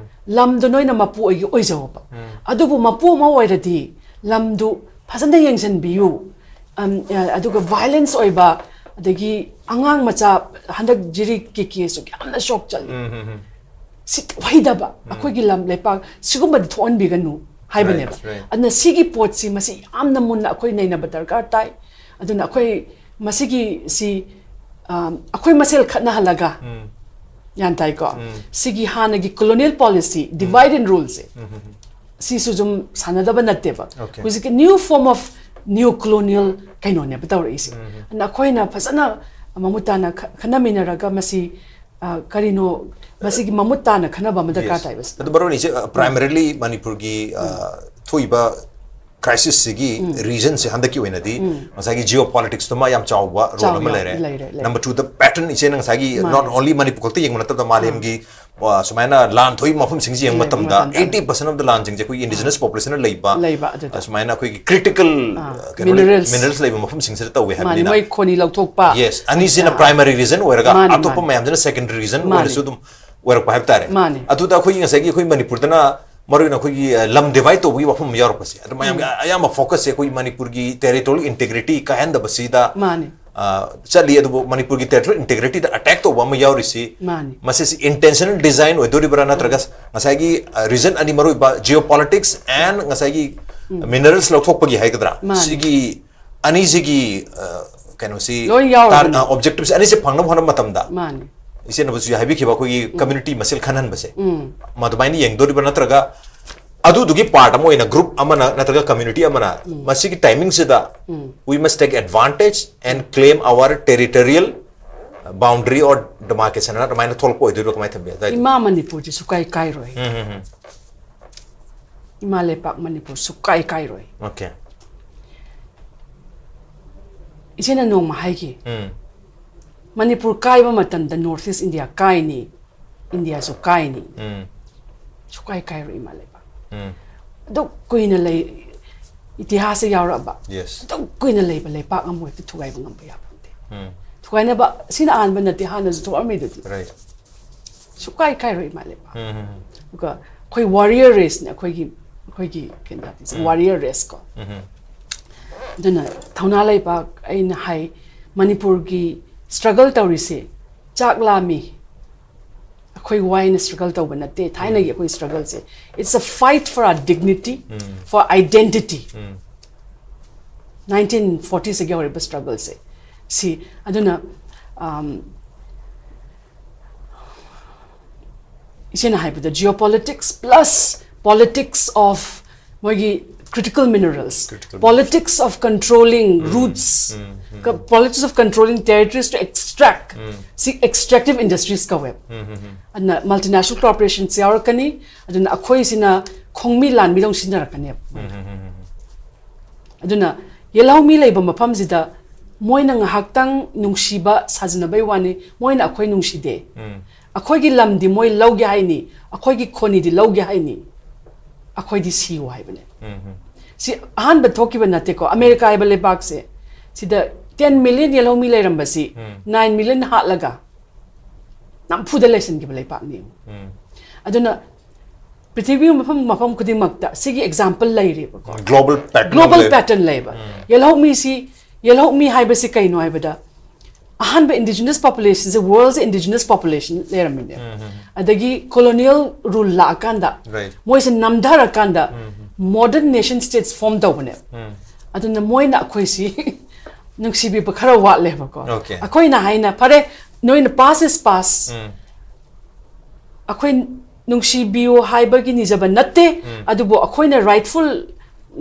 ꯂꯝꯗꯣ ꯅꯣꯏꯅ ꯃꯄꯨ ꯑꯣꯏꯒꯦ ꯑꯣꯏꯖꯧ ꯍꯥꯏꯕ꯫ ꯑꯗꯨꯕꯨ ꯃꯄꯨ ꯑꯃ ꯑꯣꯏꯔꯗꯤ ꯂꯝꯗꯨ ꯐꯖꯅ ꯌꯦꯡꯁꯤꯟꯕꯤꯌꯨ꯫ ꯑꯝ, ꯑ, ꯑꯗꯨꯒ violence ꯑꯣꯏꯕ, ꯑꯗꯒꯤ ꯑꯉꯥꯡ ꯃꯆꯥ, ꯍꯟꯗꯛ ꯖꯤꯔꯤꯛꯀꯤ case ꯁꯨ ꯌꯥꯝꯅ ꯁꯣꯛ ꯆꯠꯂꯤ꯫ ꯎꯝ, ꯎꯝ, ꯎꯝ. ꯁꯤ ꯑꯣꯏꯗꯕ, ꯑꯩꯈꯣꯏꯒꯤ ꯂꯝ ꯂꯩꯄꯥꯛ ꯁꯤꯒꯨꯝꯕꯗꯤ ꯊꯣꯛꯍꯟꯕꯤꯒꯅꯨ ꯍꯥꯏꯕꯅꯦꯕ꯫ Right, right. ꯑꯗꯨꯅ ꯁꯤꯒꯤ ꯄꯣꯠꯁꯤ ꯃꯁꯤ ꯌꯥꯝꯅ ꯃꯨꯟꯅ ꯑꯩꯈꯣꯏ ꯅꯩꯅꯕ ꯗꯔꯀꯥꯔ ꯇꯥꯏ꯫ ꯑꯗꯨꯅ ꯑꯩꯈꯣꯏ ꯃꯁꯤꯒꯤ ꯁꯤ, ꯑꯝ, ꯑꯩꯈꯣꯏ ꯃꯁꯦꯜ ꯈꯠꯅꯍꯜꯂꯒ, ꯎꯝ. ꯒ꯭ꯌꯥꯟ ꯇꯥꯏꯀꯣ? ꯎꯝ. ꯁꯤꯒꯤ ꯍꯥꯟꯅꯒꯤ colonial policy, divide and rule ꯁꯦ, ꯎꯝ, ꯎꯝ, ꯎꯝ. ꯁꯤꯁꯨ ꯁꯨꯝ ꯁꯥꯟꯅꯗꯕ ꯅꯠꯇꯦꯕ꯫ Okay. ꯍꯧꯖꯤꯛꯀꯤ new form of neo colonial ꯀꯩꯅꯣꯅꯦꯕ ꯇꯧꯔꯛꯏꯁꯦ꯫ ꯑꯗꯨꯅ ꯑꯩꯈꯣꯏꯅ ꯐꯖꯅ ꯃꯃꯨꯠ ꯇꯥꯅ ꯈ-, ꯈꯟꯅꯃꯤꯟꯅꯔꯒ ꯃꯁꯤ, ꯑ, ꯀꯔꯤꯅꯣ, ꯃꯁꯤꯒꯤ ꯃꯃꯨꯠ ꯇꯥꯅ ꯈꯟꯅꯕ ꯑꯃ ꯗꯔꯀꯥꯔ Yes. ꯇꯥꯏꯕ ꯁꯤꯗ꯫ ꯑꯗꯨ ꯃꯔꯨ ꯑꯣꯏꯅ ꯏꯆꯦ, ꯑ, primarily ꯃꯅꯤꯄꯨꯔꯒꯤ, ꯑ, ꯊꯣꯛꯏꯕ crisis ꯁꯤꯒꯤ reason ꯁꯦ ꯍꯟꯗꯛꯀꯤ ꯑꯣꯏꯅꯗꯤ ꯉꯁꯥꯏꯒꯤ geopolitics ꯇꯨꯃ ꯌꯥꯝ ꯆꯥꯎꯕ role ꯆꯥꯎ-, ꯑꯃ ꯌꯥꯝ ꯂꯩꯔꯦ꯫ ꯂꯩꯔꯦ, ꯂꯩꯔꯦ꯫ Number two ꯗ pattern ꯏꯆꯦꯅ ꯉꯁꯥꯏꯒꯤ ꯃꯥꯅꯦ꯫ not only ꯃꯅꯤꯄꯨꯔ ꯈꯛꯇ ꯌꯦꯡꯕ ꯅꯠꯇꯕꯗ ꯃꯥꯂꯦꯝꯒꯤ, ꯑ, ꯁꯨꯃꯥꯏꯅ ꯂꯥꯟ ꯊꯣꯛꯏ ꯃꯐꯝꯁꯤꯡꯁꯤ ꯌꯦꯡꯕ ꯌꯦꯡꯕ ꯃꯇꯝꯗ ꯃꯇꯝꯗ꯫ eighty percent of the ꯂꯥꯟꯁꯤꯡꯁꯦ ꯑꯩꯈꯣꯏꯒꯤ indigenous population ꯅ ꯂꯩꯕ, ꯂꯩꯕ ꯑꯗꯨꯗ꯫ ꯑ, ꯁꯨꯃꯥꯏꯅ ꯑꯩꯈꯣꯏꯒꯤ critical, ꯑꯥ, ꯑ, ꯀꯩꯅꯣ minerals꯫ Minerals ꯂꯩꯕ ꯃꯐꯝꯁꯤꯡꯁꯤꯗ ꯇꯧꯋꯦ ꯃꯥꯅꯦ, ꯍꯥꯏꯕꯅꯤꯅ꯫ ꯃꯣꯏ ꯈꯣꯅꯤ ꯂꯧꯊꯣꯛꯄ꯫ Yes, ꯑꯅꯤꯁꯤꯅ ꯑꯥ꯫ Primary reason ꯑꯣꯏꯔꯒ ꯃꯥꯅꯦ, ꯑꯇꯣꯞꯄ ꯃꯥꯅꯦ꯫ ꯃꯌꯥꯝꯁꯤꯅ secondary reason ꯃꯥꯅꯦ꯫ ꯑꯣꯏꯔꯁꯨ ꯑꯗꯨꯝ ꯑꯣꯏꯔꯛꯄ ꯍꯥꯏꯕ ꯇꯥꯔꯦ꯫ ꯃꯥꯅꯦ꯫ ꯑꯗꯨꯗ ꯑꯩꯈꯣꯏꯒꯤ ꯉꯁꯥꯏꯒꯤ ꯑꯩꯈꯣꯏ ꯃꯅꯤꯄꯨꯔꯗꯅ ꯃꯔꯨ ꯑꯣꯏꯅ ꯑꯩꯈꯣꯏꯒꯤ, ꯑ, ꯂꯝ divide ꯇꯧꯕꯒꯤ ꯋꯥꯐꯝ ꯑꯃ ꯌꯥꯎꯔꯛꯄꯁꯦ, ꯑꯗꯨ ꯃꯌꯥꯝꯒꯤ ꯑꯌꯥꯝꯕ focus ꯁꯦ ꯑꯩꯈꯣꯏꯒꯤ ꯃꯅꯤꯄꯨꯔꯒꯤ territorial integrity ꯀꯥꯏꯍꯟꯗꯕꯁꯤꯗ, ꯃꯥꯅꯦ꯫ ꯑ, ꯆꯠꯂꯤ꯫ ꯑꯗꯨꯕꯨ ꯃꯅꯤꯄꯨꯔꯒꯤ territorial integrity ꯗ attack ꯇꯧꯕ ꯑꯃ ꯌꯥꯎꯔꯤꯁꯤ, ꯃꯥꯅꯦ꯫ ꯃꯁꯤꯁꯤ intentional design ꯑꯣꯏꯗꯣꯔꯤꯕ꯭ꯔꯥ, ꯅꯠꯇ꯭ꯔꯒ ꯉꯁꯥꯏꯒꯤ, ꯑ, reason ꯑꯅꯤ ꯃꯔꯨ ꯑꯣꯏꯕ geopolitics and ꯉꯁꯥꯏꯒꯤ minerals ꯂꯧꯊꯣꯛꯄꯒꯤ ꯍꯥꯏꯒꯗ꯭ꯔꯥ, ꯃꯥꯅꯦ꯫ ꯁꯤꯒꯤ ꯑꯅꯤꯁꯤꯒꯤ, ꯑ, ꯀꯩꯅꯣꯁꯤ, ꯂꯣꯏ ꯌꯥꯎꯔꯕꯅꯤ꯫ tar-, ꯑ, objective ꯁꯦ ꯑꯅꯤꯁꯦ ꯐꯪꯅꯕ ꯍꯣꯠꯅꯕ ꯃꯇꯝꯗ, ꯃꯥꯅꯦ꯫ ꯏꯆꯦꯅꯕꯨꯁꯨ ꯍꯥꯏꯕꯤꯈꯤꯕ ꯑꯩꯈꯣꯏꯒꯤ community ꯃꯁꯦꯜ ꯈꯟꯍꯟꯕꯁꯦ, ꯎꯝ꯫ ꯃꯗꯨꯃꯥꯏꯅ ꯌꯦꯡꯗꯣꯔꯤꯕ꯭ꯔꯥ, ꯅꯠꯇ꯭ꯔꯒ ꯑꯗꯨꯗꯨꯒꯤ part ꯑꯃ ꯑꯣꯏꯅ group ꯑꯃꯅ ꯅꯠꯇ꯭ꯔꯒ community ꯑꯃꯅ ꯃꯁꯤꯒꯤ timing ꯁꯤꯗ ꯎꯝ꯫ we must take advantage and claim our territorial boundary or demarcation ꯍꯥꯏꯅ ꯑꯗꯨꯃꯥꯏꯅ ꯊꯣꯛꯂꯛꯄ ꯑꯣꯏꯗꯣꯏꯔꯣ, ꯀꯃꯥꯏꯅ ꯊꯝꯕꯤ ꯑꯗꯨꯋꯥꯏꯗꯣ? ꯏꯃꯥ ꯃꯅꯤꯄꯨꯔꯁꯤ ꯁꯨꯀꯥꯏ ꯀꯥꯏꯔꯣꯏ꯫ ꯎꯝ, ꯎꯝ, ꯎꯝ. ꯏꯃꯥ ꯂꯩꯄꯥꯛ ꯃꯅꯤꯄꯨꯔ ꯁꯨꯀꯥꯏ ꯀꯥꯏꯔꯣꯏ꯫ Okay. ꯏꯆꯦꯅ ꯅꯣꯡꯃ ꯍꯥꯏꯈꯤ, ꯎꯝ. ꯃꯅꯤꯄꯨꯔ ꯀꯥꯏꯕ ꯃꯇꯝꯗ North East India ꯀꯥꯏꯅꯤ, ꯏꯟꯗꯤꯌꯥꯁꯨ ꯀꯥꯏꯅꯤ꯫ ꯎꯝ. ꯁꯨꯀꯥꯏ ꯀꯥꯏꯔꯣꯏ ꯏꯃꯥ ꯂꯩꯄꯥꯛ꯫ ꯎꯝ. ꯑꯗꯨꯛ ꯀꯨꯏꯅ ꯂꯩ, ꯏꯇꯤꯍꯥꯁꯇ ꯌꯥꯎꯔꯛꯑꯕ, Yes. ꯑꯗꯨꯛ ꯀꯨꯏꯅ ꯂꯩꯕ ꯂꯩꯄꯥꯛ ꯑꯃ ꯍꯦꯛꯇ ꯊꯨꯒꯥꯏꯕ ꯉꯝꯕ ꯌꯥꯕ ꯅꯠꯇꯦ꯫ ꯎꯝ. ꯊꯨꯒꯥꯏꯅꯕ ꯁꯤꯅ ꯑꯍꯥꯟꯕ ꯅꯠꯇꯦ, ꯍꯥꯟꯅꯁꯨ ꯊꯣꯛꯑꯝꯃꯤꯗꯨꯗꯤ꯫ Right. ꯁꯨꯀꯥꯏ ꯀꯥꯏꯔꯣꯏ ꯏꯃꯥ ꯂꯩꯄꯥꯛ꯫ ꯎꯝ, ꯎꯝ, ꯎꯝ. ꯑꯗꯨꯒ ꯑꯩꯈꯣꯏ warrior race ꯅꯦ, ꯑꯩꯈꯣꯏꯒꯤ, ꯑꯩꯈꯣꯏꯒꯤ ꯀꯩꯅꯣ ꯖꯥꯇꯤꯁꯦ, ꯎꯝ. warrior race ꯀꯣ꯫ ꯎꯝ, ꯎꯝ. ꯑꯗꯨꯅ ꯊꯧꯅꯥ ꯂꯩꯕꯥꯛ ꯑꯩꯅ ꯍꯥꯏ, ꯃꯅꯤꯄꯨꯔꯒꯤ struggle ꯇꯧꯔꯤꯁꯦ ꯆꯥꯛ ꯂꯥꯝꯃꯤ, ꯑꯩꯈꯣꯏ ꯋꯥꯏꯅ struggle ꯇꯧꯕ ꯅꯠꯇꯦ꯫ ꯊꯥꯏꯅꯒꯤ ꯑꯩꯈꯣꯏ struggle say, it's a fight for our dignity, for identity. Nineteen forty ꯁꯤꯒꯤ ꯍꯧꯔꯛꯄ struggle ꯁꯦ ꯁꯤ꯫ ꯑꯗꯨꯅ, um, ꯏꯆꯦꯅ ꯍꯥꯏꯕꯗ geopolitics plus politics of ꯃꯣꯏꯒꯤ critical minerals, Critical politics of controlling roots, politics of controlling territories to extract, ꯁꯤ extractive industries ꯀꯧꯋꯦ꯫ ꯑꯗꯨꯅ multinational corporations ꯌꯥꯎꯔꯛꯀꯅꯤ꯫ ꯑꯗꯨꯅ ꯑꯩꯈꯣꯏꯁꯤꯅ ꯈꯣꯡꯃꯤ ꯂꯥꯟꯃꯤꯗꯧ ꯁꯤꯖꯤꯟꯅꯔꯛꯀꯅꯦꯕ꯫ ꯑꯗꯨꯅ ꯌꯦꯜꯍꯧꯃꯤ ꯂꯩꯕ ꯃꯐꯝꯁꯤꯗ ꯃꯣꯏꯅ ꯉꯥꯏꯍꯥꯛꯇꯪ ꯅꯨꯡꯁꯤꯕ ꯁꯥꯖꯤꯟꯅꯕꯩ ꯋꯥꯅꯤ, ꯃꯣꯏꯅ ꯑꯩꯈꯣꯏ ꯅꯨꯡꯁꯤꯗꯦ꯫ ꯑꯩꯈꯣꯏꯒꯤ ꯂꯝꯗꯤ ꯃꯣꯏ ꯂꯧꯒꯦ ꯍꯥꯏꯅꯤ, ꯑꯩꯈꯣꯏꯒꯤ ꯈꯣꯅꯤꯗꯤ ꯂꯧꯒꯦ ꯍꯥꯏꯅꯤ, ꯑꯩꯈꯣꯏꯗꯤ ꯁꯤꯌꯨ ꯍꯥꯏꯕꯅꯦ꯫ ꯁꯤ ꯑꯍꯥꯟꯕ ꯊꯣꯛꯈꯤꯕ ꯅꯠꯇꯦꯀꯣ꯫ ꯑꯃꯦꯔꯤꯀꯥ ꯍꯥꯏꯕ ꯂꯩꯕꯥꯛꯁꯦ, ꯁꯤꯗ ten million ꯌꯦꯜꯍꯧꯃꯤ ꯂꯩꯔꯝꯕꯁꯤ nine million ꯍꯥꯠꯂꯒ ꯅꯝꯐꯨꯗ ꯂꯩꯁꯤꯟꯈꯤꯕ ꯂꯩꯄꯥꯛꯅꯤ꯫ ꯑꯗꯨꯅ ꯄ꯭ꯔꯤꯊꯤꯕꯤ ꯃꯐꯝ ꯃꯐꯝ ꯈꯨꯗꯤꯡꯃꯛꯇ ꯁꯤꯒꯤ example ꯂꯩꯔꯦꯕꯀꯣ꯫ Global pattern Global ꯂꯩ꯫ Pattern ꯂꯩꯕ꯫ ꯌꯦꯜꯍꯧꯃꯤꯁꯤ, ꯌꯦꯜꯍꯧꯃꯤ ꯍꯥꯏꯕꯁꯤ ꯀꯩꯅꯣ ꯍꯥꯏꯕꯗ, ꯑꯍꯥꯟꯕ indigenous population ꯁꯦ, world ꯁꯦ indigenous population ꯂꯩꯔꯝꯃꯤꯅꯦ꯫ ꯑꯗꯒꯤ colonial rule ꯂꯥꯛꯑꯀꯥꯟꯗ, Right. ꯃꯣꯏꯁꯦ ꯅꯝꯊꯔꯀꯥꯟꯗ modern nation states form ꯇꯧꯕꯅꯦ꯫ ꯑꯗꯨꯅ ꯃꯣꯏꯅ ꯑꯩꯈꯣꯏꯁꯤ ꯅꯨꯡꯁꯤꯕꯤꯕ ꯈꯔ ꯋꯥꯠꯂꯦꯕꯀꯣ꯫ Okay. ꯑꯩꯈꯣꯏꯅ ꯍꯥꯏꯅ, "ꯐꯔꯦ, ꯅꯣꯏꯅ past is past, ꯑꯩꯈꯣꯏ ꯅꯨꯡꯁꯤꯕꯤꯌꯨ ꯍꯥꯏꯕꯒꯤ ꯅꯤꯖꯕ ꯅꯠꯇꯦ, ꯑꯗꯨꯕꯨ ꯑꯩꯈꯣꯏꯅ rightful,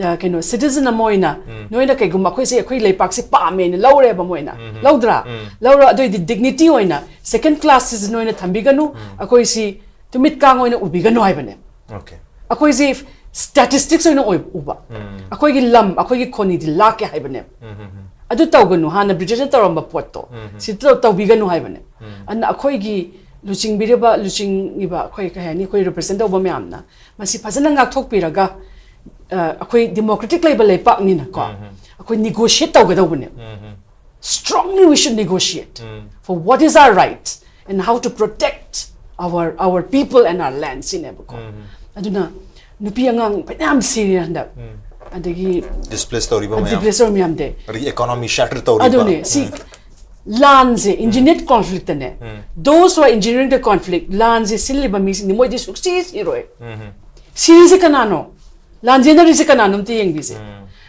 ꯑ, ꯀꯩꯅꯣ, citizen ꯑꯃ ꯑꯣꯏꯅ ꯅꯣꯏꯅ ꯀꯩꯒꯨꯝꯕ ꯑꯩꯈꯣꯏꯁꯦ, ꯑꯩꯈꯣꯏ ꯂꯩꯄꯥꯛꯁꯦ ꯄꯥꯝꯃꯦꯅ ꯂꯧꯔꯦꯕ ꯃꯣꯏꯅ, ꯂꯧꯗ꯭ꯔꯥ? ꯂꯧꯔ ꯑꯗꯨꯑꯣꯏꯗꯤ dignity ꯑꯣꯏꯅ second class citizen ꯑꯣꯏꯅ ꯊꯝꯕꯤꯒꯅꯨ, ꯑꯩꯈꯣꯏꯁꯤ ꯇꯨꯃꯤꯠ ꯀꯥꯡ ꯑꯣꯏꯅ ꯎꯕꯤꯒꯅꯨ" ꯍꯥꯏꯕꯅꯦ꯫ Okay. ꯑꯩꯈꯣꯏꯁꯤ statistics ꯑꯣꯏꯅ ꯑꯣꯏ-, ꯎꯕ꯫ ꯑꯩꯈꯣꯏꯒꯤ ꯂꯝ, ꯑꯩꯈꯣꯏꯒꯤ ꯈꯣꯅꯤꯗꯤ ꯂꯥꯛꯀꯦ ꯍꯥꯏꯕꯅꯦꯕ꯫ ꯑꯗꯨ ꯇꯧꯒꯅꯨ, ꯍꯥꯟꯅ ꯕ꯭ꯔꯤꯇꯤꯁꯅ ꯇꯧꯔꯝꯕ ꯄꯣꯠꯇꯣ ꯁꯤ ꯇꯧ-, ꯇꯧꯕꯤꯒꯅꯨ ꯍꯥꯏꯕꯅꯦ꯫ ꯑꯗꯨꯅ ꯑꯩꯈꯣꯏꯒꯤ ꯂꯨꯆꯤꯡꯕꯤꯔꯤꯕ, ꯂꯨꯆꯤꯡꯉꯤꯕ ꯑꯩꯈꯣꯏ, ꯀꯩ ꯍꯥꯏꯅꯤ, ꯑꯩꯈꯣꯏ represent ꯇꯧꯕ ꯃꯌꯥꯝꯅ ꯃꯁꯤ ꯐꯖꯅ ꯉꯥꯛꯊꯣꯛꯄꯤꯔꯒ, ꯑ, ꯑꯩꯈꯣꯏ democratic ꯂꯩꯕ ꯂꯩꯄꯥꯛꯅꯤꯅꯀꯣ, ꯑꯩꯈꯣꯏ negotiate ꯇꯧꯒꯗꯧꯕꯅꯦꯕ꯫ Strongly we should negotiate for what is our right and how to protect our, our people and our land ꯁꯤꯅꯦꯕꯀꯣ꯫ ꯑꯗꯨꯅ ꯅꯨꯄꯤ ꯑꯉꯥꯡ ꯐꯅꯌꯥꯝ ꯁꯤꯔꯦ ꯍꯟꯗꯛ꯫ ꯑꯗꯒꯤ ꯗꯤꯁꯄ꯭ꯂꯦꯁ ꯇꯧꯔꯤꯕ ꯃꯌꯥꯝ, ꯗꯤꯁꯄ꯭ꯂꯦꯁ ꯇꯧꯔ ꯃꯌꯥꯝꯗꯤ ꯑꯗꯒꯤ ꯏꯀꯣꯅꯣꯃꯤ ꯁꯦꯇꯔ ꯇꯧꯔꯤꯕ, ꯑꯗꯨꯅꯦ ꯁꯤ ꯂꯥꯟꯁꯦ engineered conflict ꯅꯦ, those who are engineering the conflict, ꯂꯥꯟꯁꯦ ꯁꯤꯜꯂꯤꯕ ꯃꯤꯁꯤꯡꯗꯤ ꯃꯣꯏꯗꯤ ꯁꯨꯛꯁꯤ ꯁꯤꯔꯣꯏ꯫ ꯁꯤꯔꯤꯁꯦ ꯀꯅꯥꯅꯣ? ꯂꯥꯟꯖꯦꯟꯅꯔꯤꯁꯦ ꯀꯅꯥꯅꯣ ꯑꯝꯇ ꯌꯦꯡꯕꯤꯁꯦ꯫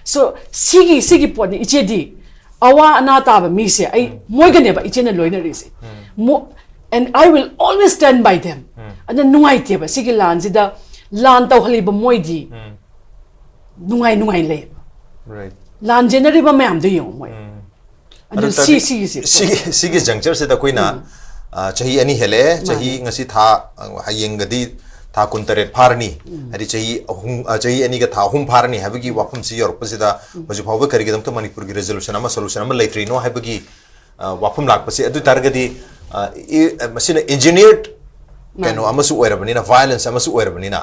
So ꯁꯤꯒꯤ ꯁꯤꯒꯤ ꯄꯣꯠꯅꯤ ꯏꯆꯦꯗꯤ, ꯑꯋꯥ ꯑꯅꯥ ꯇꯥꯕ ꯃꯤꯁꯦ ꯑꯩ ꯃꯣꯏꯒꯅꯦꯕ ꯏꯆꯦꯅ ꯂꯣꯏꯅꯔꯤꯁꯦ꯫ Mo- and I will always stand by them. ꯑꯗꯨꯅ ꯅꯨꯡꯉꯥꯏꯇꯦꯕ ꯁꯤꯒꯤ ꯂꯥꯟꯁꯤꯗ ꯂꯥꯟ ꯇꯧꯍꯜꯂꯤꯕ ꯃꯣꯏꯗꯤ ꯅꯨꯡꯉꯥꯏ ꯅꯨꯡꯉꯥꯏ ꯂꯩꯌꯦꯕ꯫ ꯔꯥꯏꯠ꯫ ꯂꯥꯟꯖꯦꯟꯅꯔꯤꯕ ꯃꯌꯥꯝꯗꯣ ꯌꯦꯡꯉꯣ ꯃꯣꯏ꯫ ꯑꯗꯨ ꯑꯗꯨ ꯁꯤ ꯇꯥꯔꯗꯤ ꯁꯤꯒꯤꯁꯦ ꯁꯤꯒꯤ ꯁꯤꯒꯤ ꯖꯪꯆꯔꯁꯤꯗ ꯑꯩꯈꯣꯏꯅ, ꯑ, ꯆꯍꯤ ꯑꯅꯤ ꯍꯦꯜꯂꯛꯑꯦ꯫ ꯆꯍꯤ ꯃꯥꯅꯦ꯫ ꯉꯁꯤ ꯊꯥ, ꯑ, ꯍꯌꯦꯡꯒꯗꯤ ꯊꯥ ꯀꯨꯟꯇꯔꯦꯠ ꯐꯥꯔꯅꯤ꯫ ꯍꯥꯏꯗꯤ ꯆꯍꯤ ꯑꯍꯨꯝ, ꯑ, ꯆꯍꯤ ꯑꯅꯤꯒ ꯊꯥ ꯑꯍꯨꯝ ꯐꯥꯔꯅꯤ ꯍꯥꯏꯕꯒꯤ ꯋꯥꯐꯝꯁꯤ ꯌꯧꯔꯛꯄꯁꯤꯗ ꯍꯧꯖꯤꯛ ꯐꯥꯎꯕ ꯀꯔꯤꯒꯤꯗꯃꯛꯇ ꯃꯅꯤꯄꯨꯔꯒꯤ ꯔꯤꯖꯣꯂꯨꯁꯟ ꯑꯃ, ꯁꯣꯂꯨꯁꯟ ꯑꯃ ꯂꯩꯇ꯭ꯔꯤꯅꯣ ꯍꯥꯏꯕꯒꯤ, ꯑ, ꯋꯥꯐꯝ ꯂꯥꯛꯄꯁꯦ꯫ ꯑꯗꯨ ꯇꯥꯔꯒꯗꯤ, ꯑ, ꯏ-, ꯑ, ꯃꯁꯤꯅ ꯏꯟꯖꯤꯅꯤꯌꯔ ꯀꯩꯅꯣ ꯑꯃꯁꯨ ꯑꯣꯏꯔꯕꯅꯤꯅ, ꯚꯥꯏꯑꯣꯂꯦꯟꯁ ꯑꯃꯁꯨ ꯑꯣꯏꯔꯕꯅꯤꯅ,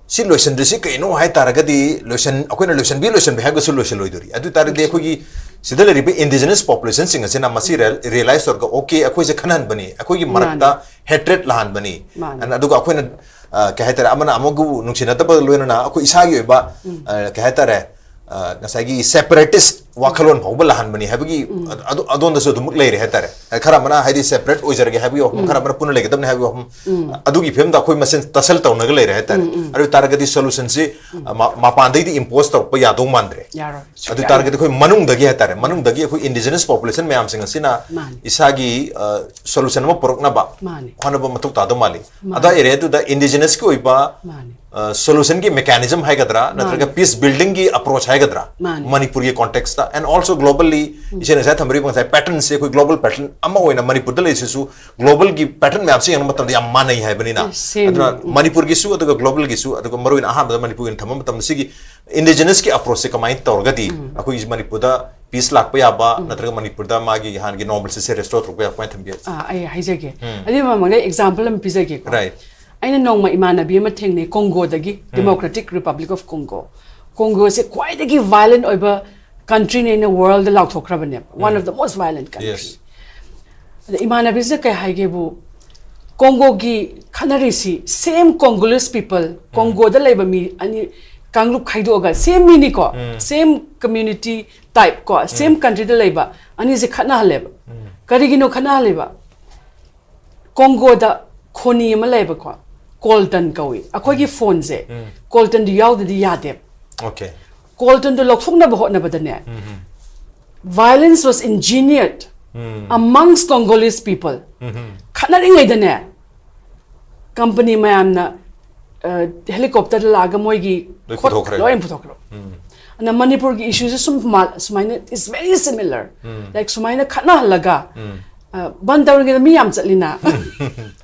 ꯁꯤ ꯂꯣꯏꯁꯤꯟꯗ꯭ꯔꯤꯁꯤ ꯀꯩꯅꯣ ꯍꯥꯏ ꯇꯥꯔꯒꯗꯤ, ꯂꯣꯏꯁꯟ-, ꯑꯩꯈꯣꯏꯅ ꯂꯣꯏꯁꯟꯕꯤ ꯂꯣꯏꯁꯟꯕꯤ ꯍꯥꯏꯔꯒꯁꯨ ꯂꯣꯏꯁꯜꯂꯣꯏꯗꯧꯔꯤ꯫ ꯑꯗꯨ ꯇꯥꯔꯒꯗꯤ ꯑꯩꯈꯣꯏꯒꯤ ꯁꯤꯗ ꯂꯩꯔꯤꯕ ꯏꯟꯗꯤꯖꯤꯅꯁ ꯄꯣꯄꯨꯂꯦꯁꯟꯁꯤꯡ ꯑꯁꯤꯅ ꯃꯁꯤ ꯔꯤꯌꯦꯂꯥꯏꯁ ꯇꯧꯔꯒ, "ꯑꯣꯀꯦ, ꯑꯩꯈꯣꯏꯁꯦ ꯈꯟꯍꯟꯕꯅꯤ, ꯑꯩꯈꯣꯏꯒꯤ ꯃꯔꯛꯇ ꯍꯦꯇ꯭ꯔꯦꯠ ꯂꯥꯛꯍꯟꯕꯅꯤ", ꯃꯥꯅꯦ꯫ ꯑꯗꯨꯒ ꯑꯩꯈꯣꯏꯅ, ꯑ, ꯀꯩ ꯍꯥꯏꯇꯥꯔꯦ, ꯑꯃꯅ ꯑꯃꯕꯨ ꯅꯨꯡꯁꯤꯅꯗꯕ ꯂꯣꯏꯅꯅ ꯑꯩꯈꯣꯏ ꯏꯁꯥꯒꯤ ꯑꯣꯏꯕ, ꯑ, ꯀꯩ ꯍꯥꯏꯇꯥꯔꯦ, ꯑ, ꯉꯁꯥꯏꯒꯤ ꯁꯦꯄꯔꯦꯇꯤꯁ ꯋꯥꯈꯜꯂꯣꯟ ꯐꯥꯎꯕ ꯂꯥꯛꯍꯟꯕꯅꯤ ꯍꯥꯏꯕꯒꯤ, ꯑ-, ꯑꯗꯨ, ꯑꯗꯣꯝꯗꯁꯨ ꯑꯗꯨꯃꯛ ꯂꯩꯔꯦ ꯍꯥꯏꯇꯥꯔꯦ꯫ ꯈꯔ ꯑꯃꯅ ꯍꯥꯏꯗꯤ ꯁꯦꯄꯔꯦꯠ ꯑꯣꯏꯖꯔꯒꯦ ꯍꯥꯏꯕꯒꯤ ꯋꯥꯐꯝ, ꯈꯔ ꯑꯃꯅ ꯄꯨꯟꯅ ꯂꯩꯒꯗꯕꯅꯤ ꯍꯥꯏꯕꯒꯤ ꯋꯥꯐꯝ, ꯑꯗꯨꯒꯤ ꯐꯤꯕꯝꯗ ꯑꯩꯈꯣꯏ ꯃꯁꯦꯟ ꯇꯁꯜ ꯇꯧꯅꯒ ꯂꯩꯔꯦ ꯍꯥꯏꯇꯥꯔꯦ꯫ ꯑꯗꯨ ꯑꯣꯏ ꯇꯥꯔꯒꯗꯤ ꯁꯣꯂꯨꯁꯟꯁꯤ, ꯑ, ꯃ-, ꯃꯄꯥꯟꯗꯩꯗꯤ ꯏꯝꯄꯣꯁ ꯇꯧꯔꯛꯄ ꯌꯥꯗꯧ ꯃꯥꯟꯗ꯭ꯔꯦ꯫ ꯌꯥꯔꯣꯏ꯫ ꯑꯗꯨ ꯑꯣꯏ ꯇꯥꯔꯒꯗꯤ ꯑꯩꯈꯣꯏ ꯃꯅꯨꯡꯗꯒꯤ ꯍꯥꯏꯇꯥꯔꯦ, ꯃꯅꯨꯡꯗꯒꯤ ꯑꯩꯈꯣꯏ ꯏꯟꯗꯤꯖꯤꯅꯁ ꯄꯣꯄꯨꯂꯦꯁꯟ ꯃꯌꯥꯝꯁꯤꯡ ꯑꯁꯤꯅ ꯃꯥꯅꯤ꯫ ꯏꯁꯥꯒꯤ, ꯑ, ꯁꯣꯂꯨꯁꯟ ꯑꯃ ꯄꯨꯔꯛꯅꯕ ꯃꯥꯅꯤ꯫ ꯍꯣꯠꯅꯕ ꯃꯊꯧ ꯇꯥꯗꯧ ꯃꯥꯜꯂꯤ꯫ ꯃꯥꯅꯤ꯫ ꯑꯗꯨ ꯑꯦꯔꯤꯌꯥꯗꯨꯗ ꯏꯟꯗꯤꯖꯤꯅꯁꯀꯤ ꯑꯣꯏꯕ, ꯃꯥꯅꯤ꯫ ꯑ, ꯁꯣꯂꯨꯁꯟꯒꯤ ꯃꯦꯀꯥꯅꯤꯖꯝ ꯍꯥꯏꯒꯗ꯭ꯔꯥ, ꯅꯠꯇ꯭ꯔꯒ ꯃꯥꯅꯤ꯫ ꯄꯤꯁ ꯕꯤꯜꯗꯤꯡꯒꯤ ꯑꯦꯄ꯭ꯔꯣꯆ ꯍꯥꯏꯒꯗ꯭ꯔꯥ, ꯃꯥꯅꯤ꯫ ꯃꯅꯤꯄꯨꯔꯒꯤ ꯀꯣꯟꯇꯦꯛꯁꯇ, ꯑꯦꯟ ꯑꯣꯜꯁꯣ ꯒ꯭ꯂꯣꯕꯜꯂꯤ, ꯏꯆꯦꯅ ꯉꯁꯥꯏ ꯊꯝꯕꯤꯔꯤꯕ ꯉꯁꯥꯏ ꯄꯦꯇꯔꯟꯁꯦ, ꯑꯩꯈꯣꯏ ꯒ꯭ꯂꯣꯕꯜ ꯄꯦꯇꯔꯟ ꯑꯃ ꯑꯣꯏꯅ ꯃꯅꯤꯄꯨꯔꯗ ꯂꯩꯔꯤꯁꯤꯁꯨ ꯒ꯭ꯂꯣꯕꯜꯒꯤ ꯄꯦꯇꯔꯟ ꯃꯌꯥꯝꯁꯤ ꯌꯦꯡꯕ ꯃꯇꯝꯗ ꯌꯥꯝ ꯃꯥꯟꯅꯩ ꯍꯥꯏꯕꯅꯤꯅ, Yes, same. ꯑꯗꯨꯅ ꯃꯅꯤꯄꯨꯔꯒꯤꯁꯨ ꯑꯗꯨꯒ ꯒ꯭ꯂꯣꯕꯜꯒꯤꯁꯨ, ꯑꯗꯨꯒ ꯃꯔꯨꯑꯣꯏꯅ ꯑꯍꯥꯟꯕꯗ ꯃꯅꯤꯄꯨꯔꯒꯤ ꯑꯣꯏꯅ ꯊꯝꯕ ꯃꯇꯝꯗ ꯁꯤꯒꯤ ꯏꯟꯗꯤꯖꯤꯅꯁꯀꯤ ꯑꯦꯄ꯭ꯔꯣꯆꯁꯦ ꯀꯃꯥꯏꯅ ꯇꯧꯔꯒꯗꯤ ꯑꯩꯈꯣꯏꯒꯤ ꯃꯅꯤꯄꯨꯔꯗ ꯄꯤꯁ ꯂꯥꯛꯄ ꯌꯥꯕ, ꯅꯠꯇ꯭ꯔꯒ ꯃꯅꯤꯄꯨꯔꯗ ꯃꯥꯒꯤ ꯍꯥꯟꯅꯒꯤ ꯅꯣꯔꯃꯦꯜꯁꯤꯁꯦ ꯔꯦꯁꯇꯣꯔ ꯇꯧꯔꯛꯄ ꯌꯥꯕ, ꯀꯃꯥꯏꯅ ꯊꯝꯕꯤ? ꯑꯥ, ꯑꯩ ꯍꯥꯏꯖꯒꯦ꯫ ꯑꯗꯨꯒꯤ ꯃꯃꯥꯡꯗ ꯑꯦꯛꯖꯥꯝꯄꯜ ꯑꯃ ꯄꯤꯖꯒꯦꯀꯣ꯫ Right. ꯑꯩꯅ ꯅꯣꯡꯃ ꯏꯃꯥꯟꯅꯕꯤ ꯑꯃ ꯊꯦꯡꯅꯩ, ꯀꯣꯡꯒꯣꯗꯒꯤ, Democratic Republic of Congo. ꯀꯣꯡꯒꯣꯁꯦ ꯈ꯭ꯋꯥꯏꯗꯒꯤ ꯚꯥꯏꯂꯦꯟ ꯑꯣꯏꯕ ꯀꯟꯇ꯭ꯔꯤꯅꯦꯅ world ꯂꯥꯎꯊꯣꯛꯈ꯭ꯔꯕꯅꯦꯕ, one of the most violent country. Yes. ꯑꯗ ꯏꯃꯥꯟꯅꯕꯤꯁꯤꯅ ꯀꯩ ꯍꯥꯏꯒꯦꯕꯨ, ꯀꯣꯡꯒꯣꯒꯤ ꯈꯠꯅꯔꯤꯁꯤ same Congolese people, ꯀꯣꯡꯒꯣꯗ ꯂꯩꯕ ꯃꯤ ꯑꯅꯤ, ꯀꯥꯡꯂꯨꯞ ꯈꯥꯏꯗꯣꯛꯑꯒ same ꯃꯤꯅꯤꯀꯣ, same community type ꯀꯣ, same countryꯗ ꯂꯩꯕ ꯑꯅꯤꯁꯦ ꯈꯠꯅꯍꯜꯂꯦꯕ꯫ ꯀꯔꯤꯒꯤꯅꯣ ꯈꯠꯅꯍꯜꯂꯤꯕ? ꯀꯣꯡꯒꯣꯗ ꯈꯣꯅꯤ ꯑꯃ ꯂꯩꯌꯦꯕꯀꯣ, ꯀꯣꯜꯇꯟ ꯀꯧꯏ꯫ ꯑꯩꯈꯣꯏꯒꯤ ꯐꯣꯟꯁꯦ ꯀꯣꯜꯇꯟꯗꯨ ꯌꯥꯎꯗꯗꯤ ꯌꯥꯗꯦꯕ꯫ Okay. ꯀꯣꯜꯇꯟꯗꯨ ꯂꯧꯊꯣꯛꯅꯕ ꯍꯣꯠꯅꯕꯗꯅꯦ, violence was engineered amongst Congolese people. ꯈꯠꯅꯔꯤꯉꯩꯗꯅꯦ, ꯀꯝꯄꯅꯤ ꯃꯌꯥꯝꯅ ꯍꯦꯂꯤꯀꯣꯞꯇꯔꯗ ꯂꯥꯛꯑꯒ ꯃꯣꯏꯒꯤ ꯂꯣꯏ ꯈꯣꯠ- ꯄꯨꯊꯣꯛꯈ꯭ꯔꯦ꯫ ꯂꯣꯏ ꯄꯨꯊꯣꯛꯈ꯭ꯔꯦ꯫ ꯑꯗꯨꯅ ꯃꯅꯤꯄꯨꯔꯒꯤ ꯏꯁꯨꯁꯦ ꯁꯨꯝ ꯃꯥ- ꯁꯨꯃꯥꯏꯅ, it's very similar. Um. Like ꯁꯨꯃꯥꯏꯅ ꯈꯠꯅꯍꯜꯂꯒ, ꯎꯝ꯫ ꯑ, ꯕꯟ ꯇꯧꯔꯤꯉꯩꯗ ꯃꯤ ꯌꯥꯝ ꯆꯠꯂꯤꯅ꯫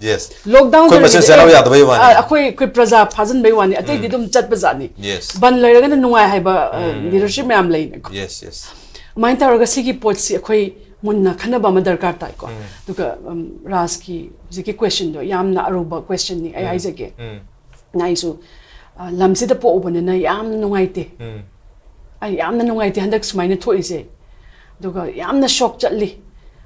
Yes. ꯂꯣꯛꯗꯥꯎꯟ ꯑꯩꯈꯣꯏ ꯃꯁꯦꯟ ꯇꯧꯔꯤꯉꯩꯗ, ꯆꯠꯅꯕ ꯑꯦ, ꯌꯥꯗꯕꯩ ꯋꯥꯅꯤ꯫ ꯑ, ꯑꯩꯈꯣꯏ ꯑꯩꯈꯣꯏ ꯄ꯭ꯔꯖꯥ ꯐꯥꯖꯤꯟꯕꯩ ꯋꯥꯅꯤ, ꯑꯇꯩꯗꯤ ꯑꯗꯨꯝ ꯆꯠꯄ ꯖꯥꯠꯅꯤ꯫ Yes. ꯕꯟ ꯂꯩꯔꯒꯅ ꯅꯨꯡꯉꯥꯏ ꯍꯥꯏꯕ, ꯑ, leadership ꯃꯌꯥꯝ ꯂꯩꯅꯀꯣ꯫ Yes, yes. ꯑꯗꯨꯃꯥꯏꯅ ꯇꯧꯔꯒ ꯁꯤꯒꯤ ꯄꯣꯠꯁꯤ ꯑꯩꯈꯣꯏ ꯃꯨꯟꯅ ꯈꯟꯅꯕ ꯑꯃ ꯗꯔꯀꯥꯔ ꯇꯥꯏꯀꯣ꯫ ꯑꯗꯨꯒ, ꯎꯝ, ꯔꯥꯖꯀꯤ ꯍꯧꯖꯤꯛꯀꯤ questionꯗꯣ ꯌꯥꯝꯅ ꯑꯔꯨꯕ questionꯅꯤ, ꯑꯩ ꯍꯥꯏꯖꯒꯦ꯫ ꯎꯝ꯫ ꯑꯩꯁꯨ, ꯑ, ꯂꯝꯁꯤꯗ ꯄꯣꯛꯎꯕꯅꯤꯅ ꯌꯥꯝ ꯅꯨꯡꯉꯥꯏꯇꯦ꯫ ꯎꯝ꯫ ꯑꯩ ꯌꯥꯝꯅ ꯅꯨꯡꯉꯥꯏꯇꯦ ꯍꯟꯗꯛ ꯁꯨꯃꯥꯏꯅ ꯊꯣꯛꯏꯁꯦ꯫ ꯑꯗꯨꯒ ꯌꯥꯝꯅ shock ꯆꯠꯂꯤ꯫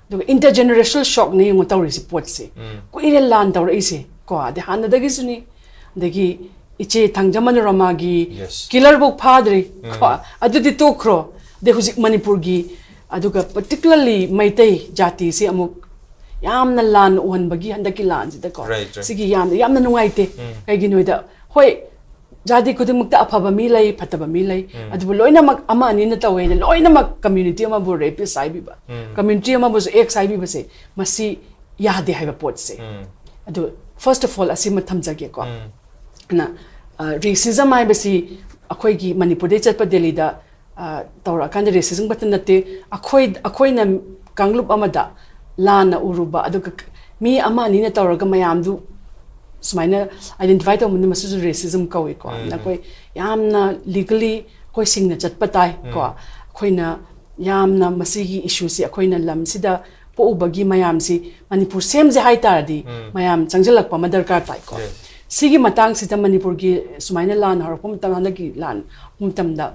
ꯑꯗꯨꯒ intergenerational shockꯅꯤ ꯌꯦꯡꯉꯣ ꯇꯧꯔꯤꯁꯦ ꯄꯣꯠꯁꯦ꯫ ꯎꯝ꯫ ꯀꯨꯏꯔꯦ ꯂꯥꯟ ꯇꯧꯔꯛꯏꯁꯦ ꯀꯣ꯫ ꯑꯗꯩ ꯍꯥꯟꯅꯗꯒꯤꯁꯨꯅꯤ꯫ ꯑꯗꯒꯤ ꯏꯆꯦ ꯊꯥꯡꯖꯝ ꯃꯅꯣꯔꯃꯥꯒꯤ Yes. ꯀꯤꯂꯔꯐꯧ ꯐꯥꯗ꯭ꯔꯤ ꯀꯣ꯫ ꯑꯗꯨꯗꯤ ꯇꯣꯛꯈ꯭ꯔꯣ꯫ ꯑꯗꯩ ꯍꯧꯖꯤꯛ ꯃꯅꯤꯄꯨꯔꯒꯤ, ꯑꯗꯨꯒ particularly ꯃꯩꯇꯩ ꯖꯥꯇꯤꯁꯤ ꯑꯃꯨꯛ ꯌꯥꯝꯅ ꯂꯥꯟ ꯎꯍꯟꯕꯒꯤ ꯍꯟꯗꯛꯀꯤ ꯂꯥꯟꯁꯤꯗꯀꯣ꯫ Right, right. ꯁꯤꯒꯤ ꯌꯥꯝꯅ, ꯌꯥꯝꯅ ꯅꯨꯡꯉꯥꯏꯇꯦ꯫ ꯎꯝ꯫ ꯀꯩꯒꯤꯅꯣꯗ, ꯍꯣꯏ, ꯖꯥꯇꯤ ꯈꯨꯗꯤꯡꯃꯛꯇ ꯑꯐꯕ ꯃꯤ ꯂꯩ, ꯐꯠꯇꯕ ꯃꯤ ꯂꯩ꯫ ꯑꯗꯨꯕꯨ ꯂꯣꯏꯅꯃꯛ ꯑꯃ ꯑꯅꯤꯅ ꯇꯧꯋꯦꯅ ꯂꯣꯏꯅꯃꯛ community ꯑꯃꯕꯨ rapist ꯍꯥꯏꯕꯤꯕ, community ꯑꯃꯕꯨꯁꯨ X ꯍꯥꯏꯕꯤꯕꯁꯦ, ꯃꯁꯤ ꯌꯥꯗꯦ ꯍꯥꯏꯕ ꯄꯣꯠꯁꯦ꯫ ꯎꯝ꯫ ꯑꯗꯨ first of all ꯑꯁꯤꯃ ꯊꯝꯖꯒꯦꯀꯣ꯫ ꯎꯝ꯫ ꯑꯗꯨꯅ, ꯑ, racism ꯍꯥꯏꯕꯁꯤ ꯑꯩꯈꯣꯏꯒꯤ ꯃꯅꯤꯄꯨꯔꯗꯩ ꯆꯠꯄ ꯗꯦꯜꯂꯤꯗ, ꯑ, ꯇꯧꯔꯛꯑꯀꯥꯟꯗ racism ꯈꯛꯇ ꯅꯠꯇꯦ, ꯑꯩꯈꯣꯏ, ꯑꯩꯈꯣꯏꯅ ꯀꯥꯡꯂꯨꯞ ꯑꯃꯗ ꯂꯥꯟꯅ ꯎꯔꯨꯕ, ꯑꯗꯨꯒ ꯃꯤ ꯑꯃ ꯑꯅꯤꯅ ꯇꯧꯔꯒ ꯃꯌꯥꯝꯗꯨ ꯁꯨꯃꯥꯏꯅ identify ꯇꯧꯕꯅ ꯃꯁꯤꯁꯨ racism ꯀꯧꯏꯀꯣ꯫ ꯎꯝ꯫ ꯑꯗꯨꯅ ꯑꯩꯈꯣꯏ ꯌꯥꯝꯅ legally ꯑꯩꯈꯣꯏ ꯁꯤꯡꯅ ꯆꯠꯄ ꯇꯥꯏ ꯀꯣ꯫ ꯎꯝ꯫ ꯑꯩꯈꯣꯏꯅ ꯌꯥꯝꯅ ꯃꯁꯤꯒꯤ issueꯁꯤ ꯑꯩꯈꯣꯏꯅ ꯂꯝꯁꯤꯗ ꯄꯣꯛꯎꯕꯒꯤ ꯃꯌꯥꯝꯁꯤ ꯃꯅꯤꯄꯨꯔ ꯁꯦꯝꯁꯦ ꯍꯥꯏ ꯇꯥꯔꯗꯤ ꯎꯝ꯫ ꯃꯌꯥꯝ ꯆꯪꯁꯤꯜꯂꯛꯄ ꯑꯃ ꯗꯔꯀꯥꯔ ꯇꯥꯏꯀꯣ꯫ Yes. ꯁꯤꯒꯤ ꯃꯇꯥꯡꯁꯤꯗ ꯃꯅꯤꯄꯨꯔꯒꯤ ꯁꯨꯃꯥꯏꯅ ꯂꯥꯟ ꯍꯧꯔꯛꯄ ꯃꯇꯝ, ꯍꯟꯗꯛꯀꯤ ꯂꯥꯟ ꯃꯇꯝꯗ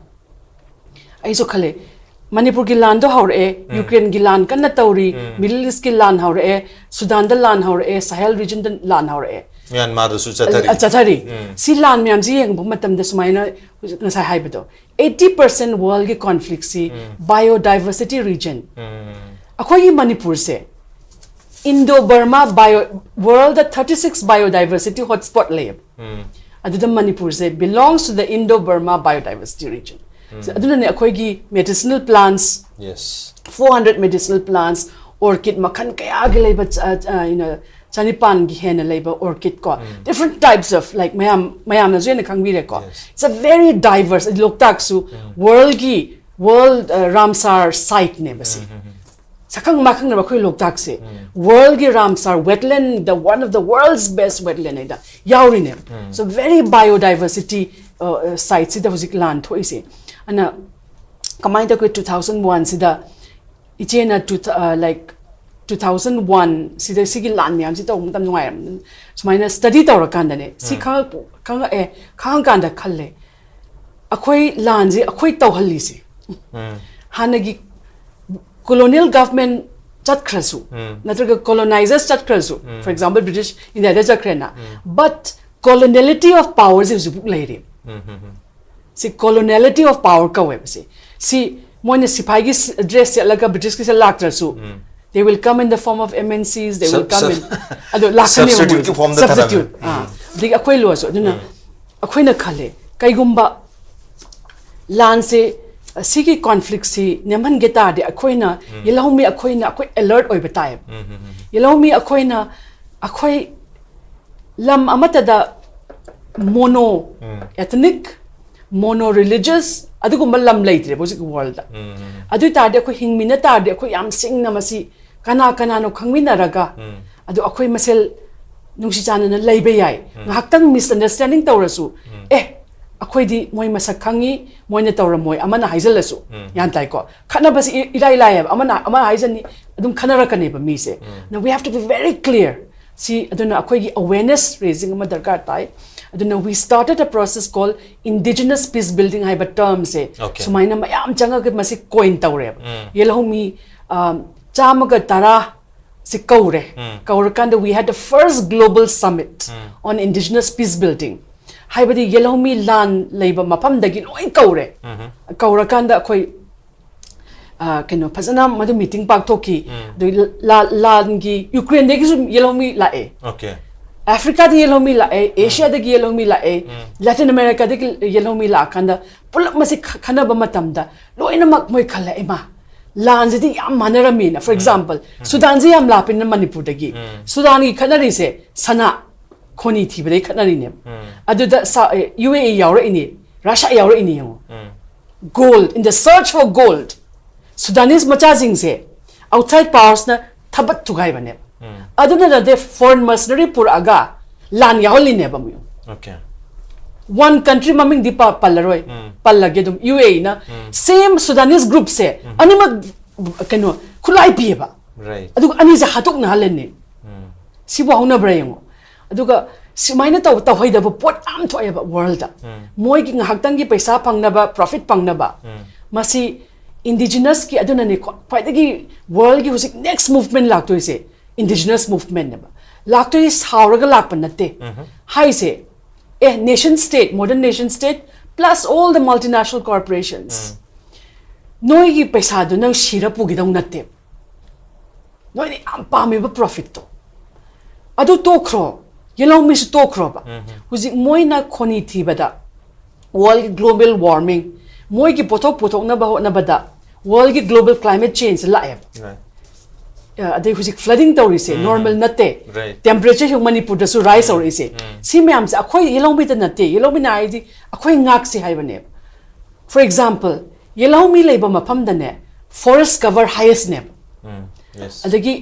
ꯑꯩꯁꯨ ꯈꯜꯂꯦ, ꯃꯅꯤꯄꯨꯔꯒꯤ ꯂꯥꯟꯗꯣ ꯍꯧꯔꯛꯑꯦ, ꯎꯝ꯫ ꯌꯨꯀ꯭ꯔꯦꯟꯒꯤ ꯂꯥꯟ ꯀꯟꯅ ꯇꯧꯔꯤ, ꯎꯝ꯫ Middle Eastꯀꯤ ꯂꯥꯟ ꯍꯧꯔꯛꯑꯦ, ꯁꯨꯗꯥꯟꯗ ꯂꯥꯟ ꯍꯧꯔꯛꯑꯦ, ꯁꯥꯍꯦꯜ regionꯗ ꯂꯥꯟ ꯍꯧꯔꯛꯑꯦ꯫ ꯃ꯭ꯌꯥꯟꯃꯥꯔꯗꯁꯨ ꯆꯠꯊꯔꯤ꯫ ꯆꯠꯊꯔꯤ꯫ ꯁꯤ ꯂꯥꯟ ꯃꯌꯥꯝꯁꯤ ꯌꯦꯡꯕ ꯃꯇꯝꯗ ꯁꯨꯃꯥꯏꯅ ꯍꯧꯖꯤꯛ ꯉꯁꯥꯏ ꯍꯥꯏꯕꯗꯣ, eighty percent worldꯒꯤ conflictꯁꯤ biodiversity region꯫ ꯑꯩꯈꯣꯏꯒꯤ ꯃꯅꯤꯄꯨꯔꯁꯦ Indo Burma bio, worldꯗ thirty six biodiversity hotspot ꯂꯩꯌꯦꯕ꯫ ꯑꯗꯨꯗ ꯃꯅꯤꯄꯨꯔꯁꯦ belongs to the Indo Burma biodiversity region꯫ ꯑꯗꯨꯅꯅꯦ ꯑꯩꯈꯣꯏꯒꯤ medicinal plants, Yes. four hundred medicinal plants, orchid ꯃꯈꯜ ꯀꯌꯥꯒꯤ ꯂꯩꯕ ꯆ- ꯆ- you know, ꯆꯅꯤꯄꯥꯟꯒꯤ ꯍꯦꯟꯅ ꯂꯩꯕ orchid ꯀꯣ, different types of, like, ꯃꯌꯥꯝ ꯃꯌꯥꯝꯅꯁꯨ ꯍꯦꯟꯅ ꯈꯪꯕꯤꯔꯦꯀꯣ꯫ Yes. It's a very diverse, ꯂꯣꯛꯇꯥꯛꯁꯨ worldꯒꯤ world Ramsar siteꯅꯦꯕ ꯁꯤ꯫ ꯁꯛꯈꯪ ꯃꯥꯏꯈꯪꯅꯕ ꯑꯩꯈꯣꯏ ꯂꯣꯛꯇꯥꯛꯁꯦ worldꯒꯤ Ramsar wetland, the one of the world's best wetland ꯍꯥꯏꯗ ꯌꯥꯎꯔꯤꯅꯦꯕ꯫ So very biodiversity siteꯁꯤꯗ ꯍꯧꯖꯤꯛ ꯂꯥꯟ ꯊꯣꯛꯏꯁꯦ꯫ ꯑꯗꯨꯅ ꯀꯃꯥꯏꯅ ꯇꯧꯒꯦ, two thousand oneꯁꯤꯗ ꯏꯆꯦꯅ two, like, two thousand oneꯁꯤꯗ ꯁꯤꯒꯤ ꯂꯥꯟ ꯃꯌꯥꯝꯁꯤ ꯇꯧꯕ ꯃꯇꯝ ꯅꯨꯡꯉꯥꯏꯔꯝ ꯁꯨꯃꯥꯏꯅ study ꯇꯧꯔꯀꯥꯟꯗꯅꯦ ꯁꯤ ꯈꯪꯉꯛ- ꯈꯪꯉꯛꯑꯦ꯫ ꯈꯪꯉꯀꯥꯟꯗ ꯈꯜꯂꯦ, ꯑꯩꯈꯣꯏ ꯂꯥꯟꯁꯦ ꯑꯩꯈꯣꯏ ꯇꯧꯍꯜꯂꯤꯁꯦ, ꯍꯥꯟꯅꯒꯤ colonial government ꯆꯠꯈ꯭ꯔꯁꯨ, ꯅꯠꯇ꯭ꯔꯒ colonizers ꯆꯠꯈ꯭ꯔꯁꯨ, for example British Indiaꯗ ꯆꯠꯈ꯭ꯔꯦꯅ, but coloniality of powerꯁꯦ ꯍꯧꯖꯤꯛꯐꯥꯎ ꯂꯩꯔꯤ꯫ ꯁꯤ coloniality of power ꯀꯧꯋꯦꯕ ꯁꯤ꯫ ꯁꯤ ꯃꯣꯏꯅ ꯁꯤꯐꯥꯏꯒꯤ dress ꯁꯦꯠꯂꯒ Britishꯀꯤꯁꯦ ꯂꯥꯛꯇ꯭ꯔꯁꯨ, they will come in the form of M N Cs, they will Sub- come sub- in, ꯑꯗꯣ ꯂꯥꯛꯀꯅꯦꯕ Substituteꯀꯤ ꯃꯣꯏꯁꯦ꯫ Substitute ꯊꯝꯃꯦ꯫ Substitute, ꯑꯥ, ꯑꯗꯒꯤ ꯑꯩꯈꯣꯏ ꯂꯣꯁꯨ꯫ ꯑꯗꯨꯅ ꯑꯩꯈꯣꯏꯅ ꯈꯜꯂꯦ, ꯀꯩꯒꯨꯝꯕ ꯂꯥꯟꯁꯦ, ꯑ, ꯁꯤꯒꯤ conflictꯁꯤ ꯅꯦꯝꯍꯟꯒꯦ ꯇꯥꯔꯗꯤ ꯑꯩꯈꯣꯏꯅ, ꯌꯦꯜꯍꯧꯃꯤ ꯑꯩꯈꯣꯏꯅ, ꯑꯩꯈꯣꯏ alert ꯑꯣꯏꯕ ꯇꯥꯏꯌꯦꯕ꯫ ꯌꯦꯜꯍꯧꯃꯤ ꯑꯩꯈꯣꯏꯅ, ꯑꯩꯈꯣꯏ ꯂꯝ ꯑꯃꯠꯇꯗ mono ethnic, mono religious ꯑꯗꯨꯒꯨꯝꯕ ꯂꯝ ꯂꯩꯇ꯭ꯔꯦꯕ ꯍꯧꯖꯤꯛ worldꯗ꯫ ꯑꯗꯨ ꯑꯣꯏ ꯇꯥꯔꯗꯤ ꯑꯩꯈꯣꯏ ꯍꯤꯡꯃꯤꯟꯅ ꯇꯥꯔꯗꯤ ꯑꯩꯈꯣꯏ ꯌꯥꯝ ꯁꯤꯡꯅ ꯃꯁꯤ ꯀꯅꯥ ꯀꯅꯥꯅꯣ ꯈꯪꯃꯤꯟꯅꯔꯒ, ꯑꯗꯨ ꯑꯩꯈꯣꯏ ꯃꯁꯦꯜ ꯅꯨꯡꯁꯤ ꯆꯥꯟꯅꯅ ꯂꯩꯕ ꯌꯥꯏ꯫ ꯉꯥꯏꯍꯥꯛꯇꯪ misunderstanding ꯇꯧꯔꯁꯨ, ꯑꯦ, ꯑꯩꯈꯣꯏꯗꯤ ꯃꯣꯏ ꯃꯁꯛ ꯈꯪꯉꯤ, ꯃꯣꯏꯅ ꯇꯧꯔꯝꯃꯣꯏ, ꯑꯃꯅ ꯍꯥꯏꯖꯜꯂꯁꯨ, ꯒ꯭ꯌꯥꯟ ꯇꯥꯏꯀꯣ? ꯈꯠꯅꯕꯁꯤ ꯏ- ꯏꯔꯥꯏ ꯂꯥꯏꯌꯦꯕ, ꯑꯃꯅ ꯑꯃꯅ ꯍꯥꯏꯖꯅꯤ, ꯑꯗꯨꯝ ꯈꯠꯅꯔꯛꯀꯅꯦꯕ ꯃꯤꯁꯦ꯫ Now we have to be very clear꯫ ꯁꯤ ꯑꯗꯨꯅ ꯑꯩꯈꯣꯏꯒꯤ awareness raising ꯑꯃ ꯗꯔꯀꯥꯔ ꯇꯥꯏ꯫ ꯑꯗꯨꯅ we started a process called indigenous peace building ꯍꯥꯏꯕ termꯁꯦ Okay. ꯁꯨꯃꯥꯏꯅ ꯃꯌꯥꯝ ꯆꯪꯉꯒ ꯃꯁꯤ coin ꯇꯧꯔꯦꯕ꯫ ꯌꯦꯜꯍꯧꯃꯤ, ꯑ, ꯆꯥꯝꯃꯒ ꯇꯔꯥ ꯁꯤ ꯀꯧꯔꯦ꯫ ꯀꯧꯔꯀꯥꯟꯗ we had the first global summit on indigenous peace building. ꯍꯥꯏꯕꯗꯤ ꯌꯦꯜꯍꯧꯃꯤ ꯂꯥꯟ ꯂꯩꯕ ꯃꯐꯝꯗꯒꯤ ꯂꯣꯏ ꯀꯧꯔꯦ꯫ ꯀꯧꯔꯀꯥꯟꯗ ꯑꯩꯈꯣꯏ ꯑ, ꯀꯩꯅꯣ ꯐꯖꯅ ꯃꯗꯨ ꯃꯤꯇꯤꯡ ꯄꯥꯡꯊꯣꯛꯈꯤ꯫ ꯑꯗꯨꯒꯤ ꯂꯥ- ꯂꯥꯟꯒꯤ ꯌꯨꯀ꯭ꯔꯦꯟꯗꯒꯤꯁꯨ ꯌꯦꯜꯍꯧꯃꯤ ꯂꯥꯛꯑꯦ꯫ Okay. ꯑꯐ꯭ꯔꯤꯀꯥꯗ ꯌꯦꯜꯍꯧꯃꯤ ꯂꯥꯛꯑꯦ, ꯑꯦꯁꯤꯌꯥꯗꯒꯤ ꯌꯦꯜꯍꯧꯃꯤ ꯂꯥꯛꯑꯦ, ꯂꯦꯇꯤꯟ ꯑꯃꯦꯔꯤꯀꯥꯗꯒꯤ ꯌꯦꯜꯍꯧꯃꯤ ꯂꯥꯛꯑꯀꯥꯟꯗ ꯄꯨꯂꯞ ꯃꯁꯤ ꯈ- ꯈꯟꯅꯕ ꯃꯇꯝꯗ ꯂꯣꯏꯅꯃꯛ ꯃꯣꯏ ꯈꯜꯂꯦ, ꯏꯃꯥ, ꯂꯥꯟꯁꯤꯗꯤ ꯌꯥꯝ ꯃꯥꯟꯅꯔꯝꯃꯤꯅ꯫ For example, ꯁꯨꯗꯥꯟꯁꯤ ꯌꯥꯝ ꯂꯥꯞꯄꯤꯅ ꯃꯅꯤꯄꯨꯔꯗꯒꯤ꯫ ꯁꯨꯗꯥꯟꯒꯤ ꯈꯠꯅꯔꯤꯁꯦ ꯁꯅꯥ, ꯈꯣꯅꯤ ꯊꯤꯕꯗꯩ ꯈꯠꯅꯔꯤꯅꯦꯕ꯫ ꯑꯗꯨꯗ ꯁꯥ- ꯑꯦ, ꯌꯨ ꯑꯦ ꯏ ꯌꯥꯎꯔꯛꯏꯅꯦ, ꯔꯁꯤꯌꯥ ꯌꯥꯎꯔꯛꯏꯅꯦ ꯌꯦꯡꯉꯣ꯫ Gold, in the search for gold, Sudanese ꯃꯆꯥꯁꯤꯡꯁꯦ outside powersꯅ ꯊꯕꯛ ꯊꯨꯒꯥꯏꯕꯅꯦꯕ꯫ ꯑꯗꯨꯅ ꯅꯠꯇꯦ, foreign mercenary ꯄꯨꯔꯛꯑꯒ ꯂꯥꯟ ꯌꯥꯎꯍꯜꯂꯤꯅꯦꯕ ꯑꯃꯨꯛ꯫ Okay. One country ꯃꯃꯤꯡꯗꯤ ꯄ- ꯄꯜꯂꯔꯣꯏ, ꯄꯜꯂꯒꯦ ꯑꯗꯨꯝ꯫ ꯌꯨ ꯑꯦ ꯏꯅ same Sudanese groupꯁꯦ ꯑꯅꯤꯃꯛ ꯀꯩꯅꯣ ꯈꯨꯠꯂꯥꯏ ꯄꯤꯌꯦꯕ, Right. ꯑꯗꯨꯒ ꯑꯅꯤꯁꯦ ꯍꯥꯠꯇꯣꯛꯅꯍꯜꯂꯅꯤ꯫ ꯁꯤꯕꯨ ꯍꯧꯅꯕ꯭ꯔꯥ ꯌꯦꯡꯉꯣ꯫ ꯑꯗꯨꯒ ꯁꯨꯃꯥꯏꯅ ꯇꯧ ꯇꯧꯍꯩꯗꯕ ꯄꯣꯠ ꯌꯥꯝ ꯊꯣꯛꯑꯦꯕ ꯋꯥꯔꯜꯗ꯫ ꯃꯣꯏꯒꯤ ꯉꯥꯏꯍꯥꯛꯇꯪꯒꯤ ꯄꯩꯁꯥ ꯐꯪꯅꯕ, profit ꯐꯪꯅꯕ, ꯃꯁꯤ indigenous ꯀꯤ꯫ ꯑꯗꯨꯅꯅꯦ ꯈ꯭ꯋꯥ- ꯈ꯭ꯋꯥꯏꯗꯒꯤ world ꯒꯤ ꯍꯧꯖꯤꯛ next movement ꯂꯥꯛꯇꯣꯏꯁꯦ indigenous movement ꯅꯦꯕ꯫ ꯂꯥꯛꯇꯣꯏꯁꯦ ꯁꯥꯎꯔꯒ ꯂꯥꯛꯄ ꯅꯠꯇꯦ꯫ ꯍꯥꯏꯁꯦ, ꯑꯦ, nation state, modern nation state, plus all the multinational corporations, ꯅꯣꯏꯒꯤ ꯄꯩꯁꯥꯗꯨ ꯅꯪ ꯁꯤꯔ ꯄꯨꯒꯗꯧ ꯅꯠꯇꯦ꯫ ꯅꯣꯏꯅ ꯌꯥꯝ ꯄꯥꯝꯃꯤꯕ profit ꯇꯣ ꯑꯗꯨ ꯇꯣꯛꯈ꯭ꯔꯣ, ꯌꯦꯜꯍꯧꯃꯤꯁꯨ ꯇꯣꯛꯈ꯭ꯔꯣꯕ꯫ ꯍꯧꯖꯤꯛ ꯃꯣꯏꯅ ꯈꯣꯅꯤ ꯊꯤꯕꯗ world ꯒꯤ global warming, ꯃꯣꯏꯒꯤ ꯄꯣꯠꯊꯣꯛ ꯄꯨꯊꯣꯛꯅꯕ ꯍꯣꯠꯅꯕꯗ world ꯒꯤ global climate change ꯂꯥꯛꯑꯦꯕ꯫ Right. ꯑ, ꯑꯗꯩ ꯍꯧꯖꯤꯛ flooding ꯇꯧꯔꯤꯁꯦ normal ꯅꯠꯇꯦ꯫ Right. Temperature ꯁꯤ ꯃꯅꯤꯄꯨꯔꯗꯁꯨ rise ꯇꯧꯔꯛꯏꯁꯦ꯫ ꯁꯤ ꯃꯌꯥꯝꯁꯦ ꯑꯩꯈꯣꯏ ꯌꯦꯜꯍꯧꯃꯤꯗ ꯅꯠꯇꯦ, ꯌꯦꯜꯍꯧꯃꯤꯅ ꯍꯥꯏꯗꯤ ꯑꯩꯈꯣꯏ ꯉꯥꯛꯁꯦ ꯍꯥꯏꯕꯅꯦꯕ꯫ For example, ꯌꯦꯜꯍꯧꯃꯤ ꯂꯩꯕ ꯃꯐꯝꯗꯅꯦ forest cover highest ꯅꯦꯕ꯫ ꯎꯝ, yes. ꯑꯗꯒꯤ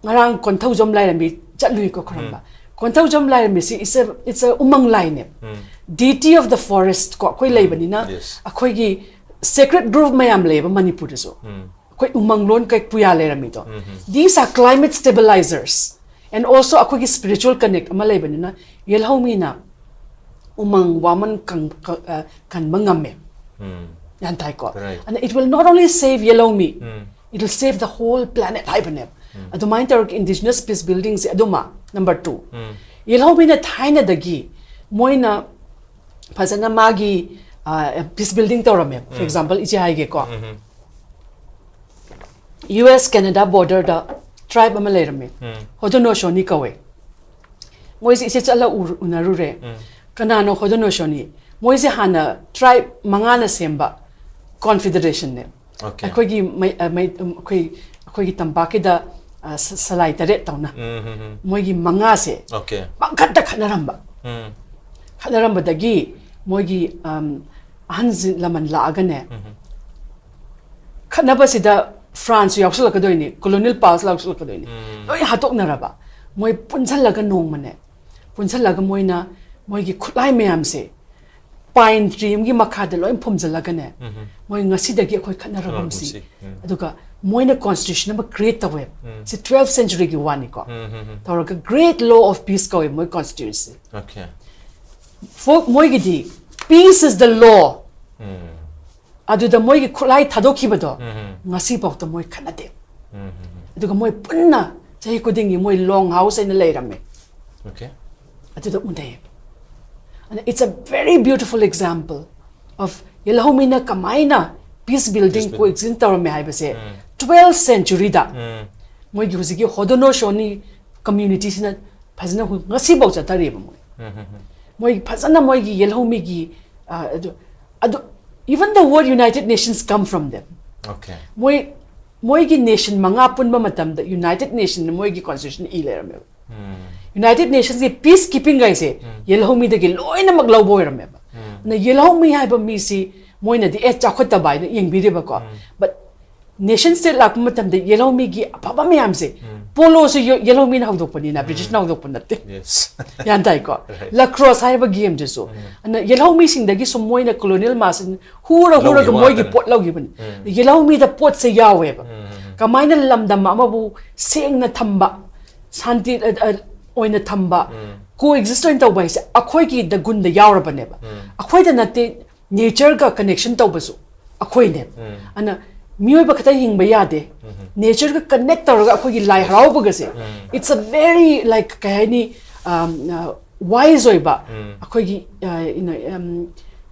ꯉꯔꯥꯡ ꯀꯣꯟꯊꯧꯖꯝ ꯂꯥꯏꯔꯦꯝꯕꯤ ꯆꯠꯂꯨꯏꯀꯣ ꯈꯨꯔꯨꯝꯕ꯫ Konthoujam ꯂꯥꯏꯔꯦꯝꯕꯤꯁꯤ it's a, it's a ꯎꯃꯪ ꯂꯥꯏꯅꯦꯕ꯫ Deity of the forest ꯀꯣ ꯑꯩꯈꯣꯏ ꯂꯩꯕꯅꯤꯅ, Yes. ꯑꯩꯈꯣꯏꯒꯤ sacred grove ꯃꯌꯥꯝ ꯂꯩꯌꯦꯕ ꯃꯅꯤꯄꯨꯔꯗꯁꯨ꯫ ꯑꯩꯈꯣꯏ ꯎꯃꯪꯂꯣꯟ ꯀꯩ ꯄꯨꯌꯥ ꯂꯩꯔꯝꯃꯤꯗꯣ꯫ These are climate stabilizers and also ꯑꯩꯈꯣꯏꯒꯤ spiritual connect ꯑꯃ ꯂꯩꯕꯅꯤꯅ ꯌꯦꯜꯍꯧꯃꯤꯅ ꯎꯃꯪ ꯋꯥꯃꯟ ꯀꯪ- ꯀ- ꯑ, ꯀꯟꯕ ꯉꯝꯃꯦ꯫ ꯒ꯭ꯌꯥꯟ ꯇꯥꯏꯀꯣ? Right. And it will not only save ꯌꯦꯜꯍꯧꯃꯤ, it will save the whole planet ꯍꯥꯏꯕꯅꯦꯕ꯫ ꯑꯗꯨꯃꯥꯏꯅ ꯇꯧꯔꯒ indigenous peace buildingꯁꯦ ꯑꯗꯨꯃ number two꯫ ꯌꯦꯜꯍꯧꯃꯤꯅ ꯊꯥꯏꯅꯗꯒꯤ ꯃꯣꯏꯅ ꯐꯖꯅ ꯃꯥꯒꯤ peace building ꯇꯧꯔꯝꯃꯦ꯫ For example, ꯏꯆꯦ ꯍꯥꯏꯒꯦꯀꯣ, U S Canada borderꯗ tribe ꯑꯃ ꯂꯩꯔꯝꯃꯦ, Haudenosaunee ꯀꯧꯋꯦ꯫ ꯃꯣꯏꯁꯦ ꯏꯆꯦ ꯆꯠꯂ ꯎꯔ- ꯎꯅꯔꯨꯔꯦ꯫ ꯀꯅꯥꯅꯣ Haudenosaunee? ꯃꯣꯏꯁꯦ ꯍꯥꯟꯅ tribe ꯃꯉꯥꯅ ꯁꯦꯝꯕ confederationꯅꯦ꯫ Okay. ꯑꯩꯈꯣꯏꯒꯤ ꯃꯩ- ꯑ, ꯃꯩ- ꯎꯝ, ꯑꯩꯈꯣꯏ ꯑꯩꯈꯣꯏꯒꯤ ꯇꯝꯄꯥꯛꯀꯤꯗ, ꯑ, ꯁ- ꯁꯂꯥꯏ ꯇꯔꯦꯠ ꯇꯧꯅ ꯎꯝ, ꯎꯝ, ꯎꯝ. ꯃꯣꯏꯒꯤ ꯃꯉꯥꯁꯦ Okay. ꯄꯪꯈꯠꯇ ꯈꯠꯅꯔꯝꯕ꯫ ꯎꯝ. ꯈꯠꯅꯔꯝꯕꯗꯒꯤ ꯃꯣꯏꯒꯤ, ꯑꯝ, ꯑꯍꯟ ꯂꯃꯟ ꯂꯥꯛꯑꯒꯅꯦ, ꯎꯝ. ꯈꯠꯅꯕꯁꯤꯗ France ꯁꯨ ꯌꯥꯎꯁꯜꯂꯛꯀꯗꯣꯏꯅꯤ, colonial power ꯁꯨ ꯌꯥꯎꯁꯜꯂꯛꯀꯗꯣꯏꯅꯤ, ꯎꯝ. ꯂꯣꯏ ꯍꯥꯠꯇꯣꯛꯅꯔꯕ꯫ ꯃꯣꯏ ꯄꯨꯟꯁꯜꯂꯒ ꯅꯣꯡꯃꯅꯦ, ꯄꯨꯟꯁꯜꯂꯒ ꯃꯣꯏꯅ ꯃꯣꯏꯒꯤ ꯈꯨꯠꯂꯥꯏ ꯃꯌꯥꯝꯁꯦ pine tree ꯑꯃꯒꯤ ꯃꯈꯥꯗ ꯂꯣꯏ ꯐꯨꯝꯖꯜꯂꯒꯅꯦ, ꯎꯝ. ꯃꯣꯏ ꯉꯁꯤꯗꯒꯤ ꯑꯩꯈꯣꯏ ꯈꯠꯅꯔꯒꯨꯝꯁꯤ꯫ ꯈꯠꯅꯔꯒꯨꯝꯁꯤ꯫ ꯎꯝ. ꯑꯗꯨꯒ ꯃꯣꯏꯅ constitution ꯑꯃ create ꯇꯧꯋꯦꯕ꯫ ꯎꯝ. ꯁꯤ twelfth century ꯒꯤ ꯋꯥꯅꯤꯀꯣ꯫ ꯎꯝ, ꯎꯝ, ꯎꯝ. ꯇꯧꯔꯒ great law of peace ꯀꯧꯋꯦ ꯃꯣꯏ constitution ꯁꯦ꯫ Okay. ꯐꯣ- ꯃꯣꯏꯒꯤꯗꯤ peace is the law꯫ ꯎꯝ. ꯑꯗꯨꯗ ꯃꯣꯏꯒꯤ ꯈꯨꯠꯂꯥꯏ ꯊꯥꯗꯣꯛꯈꯤꯕꯗꯣ ꯎꯝ. ꯉꯁꯤꯐꯥꯎꯗ ꯃꯣꯏ ꯈꯠꯅꯗꯦ꯫ ꯎꯝ. ꯑꯗꯨꯒ ꯃꯣꯏ ꯄꯨꯟꯅ ꯆꯍꯤ ꯈꯨꯗꯤꯡꯒꯤ ꯃꯣꯏ long house ꯍꯥꯏꯅ ꯂꯩꯔꯝꯃꯦ꯫ Okay. ꯑꯗꯨꯗ ꯎꯅꯩ꯫ And it's a very beautiful example of ꯌꯦꯜꯍꯧꯃꯤꯅ ꯀꯃꯥꯏꯅ peace building Peace building. coexist ꯇꯧꯔꯝꯃꯦ ꯍꯥꯏꯕꯁꯦ ꯎꯝ. twelfth century ꯗ ꯎꯝ. ꯃꯣꯏꯒꯤ ꯍꯧꯖꯤꯛꯀꯤ Haudenosaunee community ꯁꯤꯅ ꯐꯖꯅ ꯍꯧ- ꯉꯁꯤꯐꯥꯎ ꯆꯠꯊꯔꯤꯕ ꯃꯣꯏ꯫ ꯎꯝ, ꯎꯝ, ꯎꯝ. ꯃꯣꯏ ꯐꯖꯅ ꯃꯣꯏꯒꯤ ꯌꯦꯜꯍꯧꯃꯤꯒꯤ, ꯑ, ꯑꯗꯨ ꯑꯗꯨ even the word United Nations come from them. Okay. ꯃꯣꯏ ꯃꯣꯏꯒꯤ nation ꯃꯉꯥ ꯄꯨꯟꯕ ꯃꯇꯝꯗ United Nation ꯅ ꯃꯣꯏꯒꯤ constitution ꯏ ꯂꯩꯔꯝꯃꯦꯕ꯫ ꯎꯝ. United Nations ꯀꯤ peace keeping ꯒꯥꯏꯁꯦ ꯎꯝ. ꯌꯦꯜꯍꯧꯃꯤꯗꯒꯤ ꯂꯣꯏꯅꯃꯛ ꯂꯧꯕ ꯑꯣꯏꯔꯝꯃꯦꯕ꯫ ꯎꯝ. ꯑꯗꯨꯅ ꯌꯦꯜꯍꯧꯃꯤ ꯍꯥꯏꯕ ꯃꯤꯁꯤ ꯃꯣꯏꯅꯗꯤ ꯑꯦ ꯆꯥꯎꯈꯠꯇꯕ ꯍꯥꯏꯅ ꯌꯦꯡꯕꯤꯔꯦꯕꯀꯣ꯫ ꯎꯝ. But nation state ꯂꯥꯛꯄ ꯃꯇꯝꯗ ꯌꯦꯜꯍꯧꯃꯤꯒꯤ ꯑꯐꯕ ꯃꯌꯥꯝꯁꯦ ꯎꯝ. polo ꯁꯨ ꯌꯦ- ꯌꯦꯜꯍꯧꯃꯤꯅ ꯍꯧꯗꯣꯛꯄꯅꯤꯅ, British ꯅ ꯍꯧꯗꯣꯛꯄ ꯅꯠꯇꯦ꯫ Yes. ꯒ꯭ꯌꯥꯟ ꯇꯥꯏꯀꯣ? Right. Lacrosse ꯍꯥꯏꯔꯤꯕ game ꯗꯨꯁꯨ꯫ ꯎꯝ. ꯑꯗꯨꯅ ꯌꯦꯜꯍꯧꯃꯤꯁꯤꯡꯗꯒꯤꯁꯨ ꯃꯣꯏꯅ colonial master ꯍꯨꯔ ꯍꯨꯔꯒ ꯂꯧꯈꯤꯕ ꯃꯣꯏꯒꯤ ꯉꯥꯛꯇꯅꯦ. ꯄꯣꯠ ꯂꯧꯈꯤꯕꯅꯤ꯫ ꯎꯝ. ꯌꯦꯜꯍꯧꯃꯤꯗ ꯄꯣꯠꯁꯦ ꯌꯥꯎꯋꯦꯕ꯫ ꯎꯝ, ꯎꯝ, ꯎꯝ. ꯀꯃꯥꯏꯅ ꯂꯝꯗꯝ ꯑꯃꯕꯨ ꯁꯦꯡꯅ ꯊꯝꯕ, ꯁꯥꯟꯇꯤ ꯑ, ꯑ, ꯑꯣꯏꯅ ꯊꯝꯕ, ꯎꯝ. coexist ꯑꯣꯏꯅ ꯇꯧꯕ ꯍꯥꯏꯁꯦ ꯑꯩꯈꯣꯏꯒꯤꯗ ꯒꯨꯟꯗ ꯌꯥꯎꯔꯕꯅꯦꯕ꯫ ꯎꯝ. ꯑꯩꯈꯣꯏꯗ ꯅꯠꯇꯦ, nature ꯒ connection ꯇꯧꯕꯁꯨ ꯑꯩꯈꯣꯏꯅꯦꯕ꯫ ꯎꯝ. ꯑꯗꯨꯅ ꯃꯤꯑꯣꯏꯕ ꯈꯛꯇꯪ ꯍꯤꯡꯕ ꯌꯥꯗꯦ꯫ ꯅꯦꯆꯔꯒ ꯀꯅꯦꯛ ꯇꯧꯔꯒ ꯑꯩꯈꯣꯏꯒꯤ ꯂꯥꯏ ꯍꯔꯥꯎꯕꯒꯁꯦ, it's a very, like, ꯀꯩ ꯍꯥꯏꯅꯤ, ꯋꯥꯏꯁ ꯑꯣꯏꯕ, ꯑꯩꯈꯣꯏꯒꯤ, you know,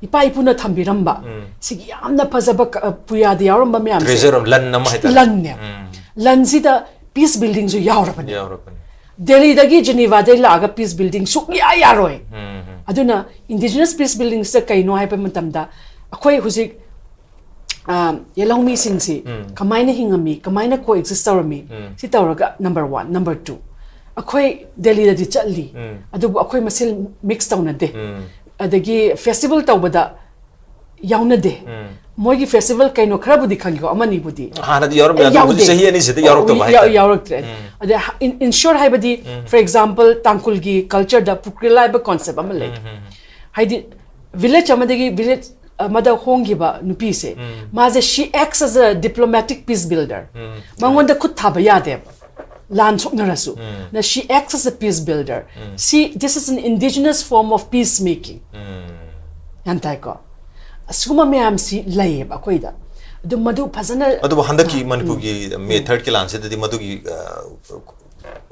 ꯏꯄꯥ ꯏꯄꯨꯅ ꯊꯝꯕꯤꯔꯝꯕ ꯁꯤꯒꯤ ꯌꯥꯝꯅ ꯐꯖꯕ, ꯄꯨꯌꯥꯗ ꯌꯥꯎꯔꯝꯕ ꯃꯌꯥꯝꯁꯦ, ꯇ꯭ꯔꯦꯖꯔ ꯑꯃ, ꯂꯟ ꯑꯃ ꯍꯥꯏꯇꯥꯔꯦ꯫ ꯂꯟꯅꯦ꯫ ꯂꯟꯁꯤꯗ ꯄꯤꯁ ꯕꯤꯜꯗꯤꯡꯁꯨ ꯌꯥꯎꯔꯕꯅꯦ꯫ ꯌꯥꯎꯔꯕꯅꯦ꯫ ꯗꯦꯜꯂꯤꯗꯒꯤ ꯖꯤꯅꯤꯚꯥꯗꯒꯤ ꯂꯥꯛꯑꯒ ꯄꯤꯁ ꯕꯤꯜꯗꯤꯡ ꯁꯨꯛꯌꯥ ꯌꯥꯔꯣꯏ꯫ ꯑꯗꯨꯅ ꯏꯟꯗꯤꯖꯤꯅꯁ ꯄꯤꯁ ꯕꯤꯜꯗꯤꯡꯁꯤꯗ ꯀꯩꯅꯣ ꯍꯥꯏꯕ ꯃꯇꯝꯗ, ꯑꯩꯈꯣꯏ ꯍꯧꯖꯤꯛ, ꯑ, ꯌꯦꯜꯍꯧꯃꯤꯁꯤꯡꯁꯤ ꯀꯃꯥꯏꯅ ꯍꯤꯡꯉꯝꯃꯤ, ꯀꯃꯥꯏꯅ ꯀꯣ ꯑꯦꯛꯖꯤꯁ ꯇꯧꯔꯝꯃꯤ, ꯁꯤ ꯇꯧꯔꯒ ꯅꯝꯕꯔ ꯋꯥꯟ꯫ ꯅꯝꯕꯔ ꯇꯨ, ꯑꯩꯈꯣꯏ ꯗꯦꯜꯂꯤꯗꯗꯤ ꯆꯠꯂꯤ, ꯑꯗꯨꯕꯨ ꯑꯩꯈꯣꯏ ꯃꯁꯦꯜ ꯃꯤꯛꯁ ꯇꯧꯅꯗꯦ꯫ ꯑꯗꯒꯤ ꯐꯦꯁꯇꯤꯚꯦꯜ ꯇꯧꯕꯗ ꯌꯥꯎꯅꯗꯦ꯫ ꯃꯣꯏꯒꯤ ꯐꯦꯁꯇꯤꯚꯦꯜ ꯀꯩꯅꯣ ꯈꯔꯕꯨꯗꯤ ꯈꯪꯉꯤꯀꯣ, ꯑꯃꯅꯤꯕꯨꯗꯤ꯫ ꯍꯥꯟꯅꯗꯤ ꯌꯥꯎꯔꯝꯃꯦ, ꯑꯗꯣ ꯍꯧꯖꯤꯛ ꯆꯍꯤ ꯑꯅꯤꯁꯤꯗ ꯌꯥꯎꯔꯛꯇꯕ ꯍꯥꯏꯇꯥꯔꯦ꯫ ꯌꯥꯎꯔꯛꯇ꯭ꯔꯦ꯫ ꯑꯗ, in short ꯍꯥꯏꯕꯗꯤ, for example, ꯇꯥꯡꯈꯨꯜꯒꯤ ꯀꯜꯆꯔꯗ ꯄꯨꯀ꯭ꯔꯤꯂꯥ ꯍꯥꯏꯕ ꯀꯣꯟꯁꯦꯞ ꯑꯃ ꯂꯩ꯫ ꯍꯥꯏꯗꯤ, ꯚꯤꯂꯦꯖ ꯑꯃꯗꯒꯤ ꯚꯤꯂꯦꯖ ꯑꯃꯗ ꯍꯣꯡꯈꯤꯕ ꯅꯨꯄꯤꯁꯦ, ꯃꯥꯁꯦ, she acts as a diplomatic peace builder. ꯃꯉꯣꯟꯗ ꯈꯨꯠ ꯊꯥꯕ ꯌꯥꯗꯦꯕ, ꯂꯥꯟ ꯁꯣꯛꯅꯔꯁꯨ꯫ ꯅ, she acts as a peace builder. See, this is an indigenous form of peace making. ꯒ꯭ꯌꯥꯟ ꯇꯥꯏꯀꯣ? ꯑꯁꯤꯒꯨꯝꯕ ꯃꯌꯥꯝꯁꯤ ꯂꯩꯌꯦꯕ ꯑꯩꯈꯣꯏꯗ꯫ ꯑꯗꯨ ꯃꯗꯨ ꯐꯖꯅ, ꯑꯗꯨꯕꯨ ꯍꯟꯗꯛꯀꯤ ꯃꯅꯤꯄꯨꯔꯒꯤ ꯃꯦ ꯊꯥꯔꯠꯀꯤ ꯂꯥꯟꯁꯤꯗꯗꯤ ꯃꯗꯨꯒꯤ, ꯑ,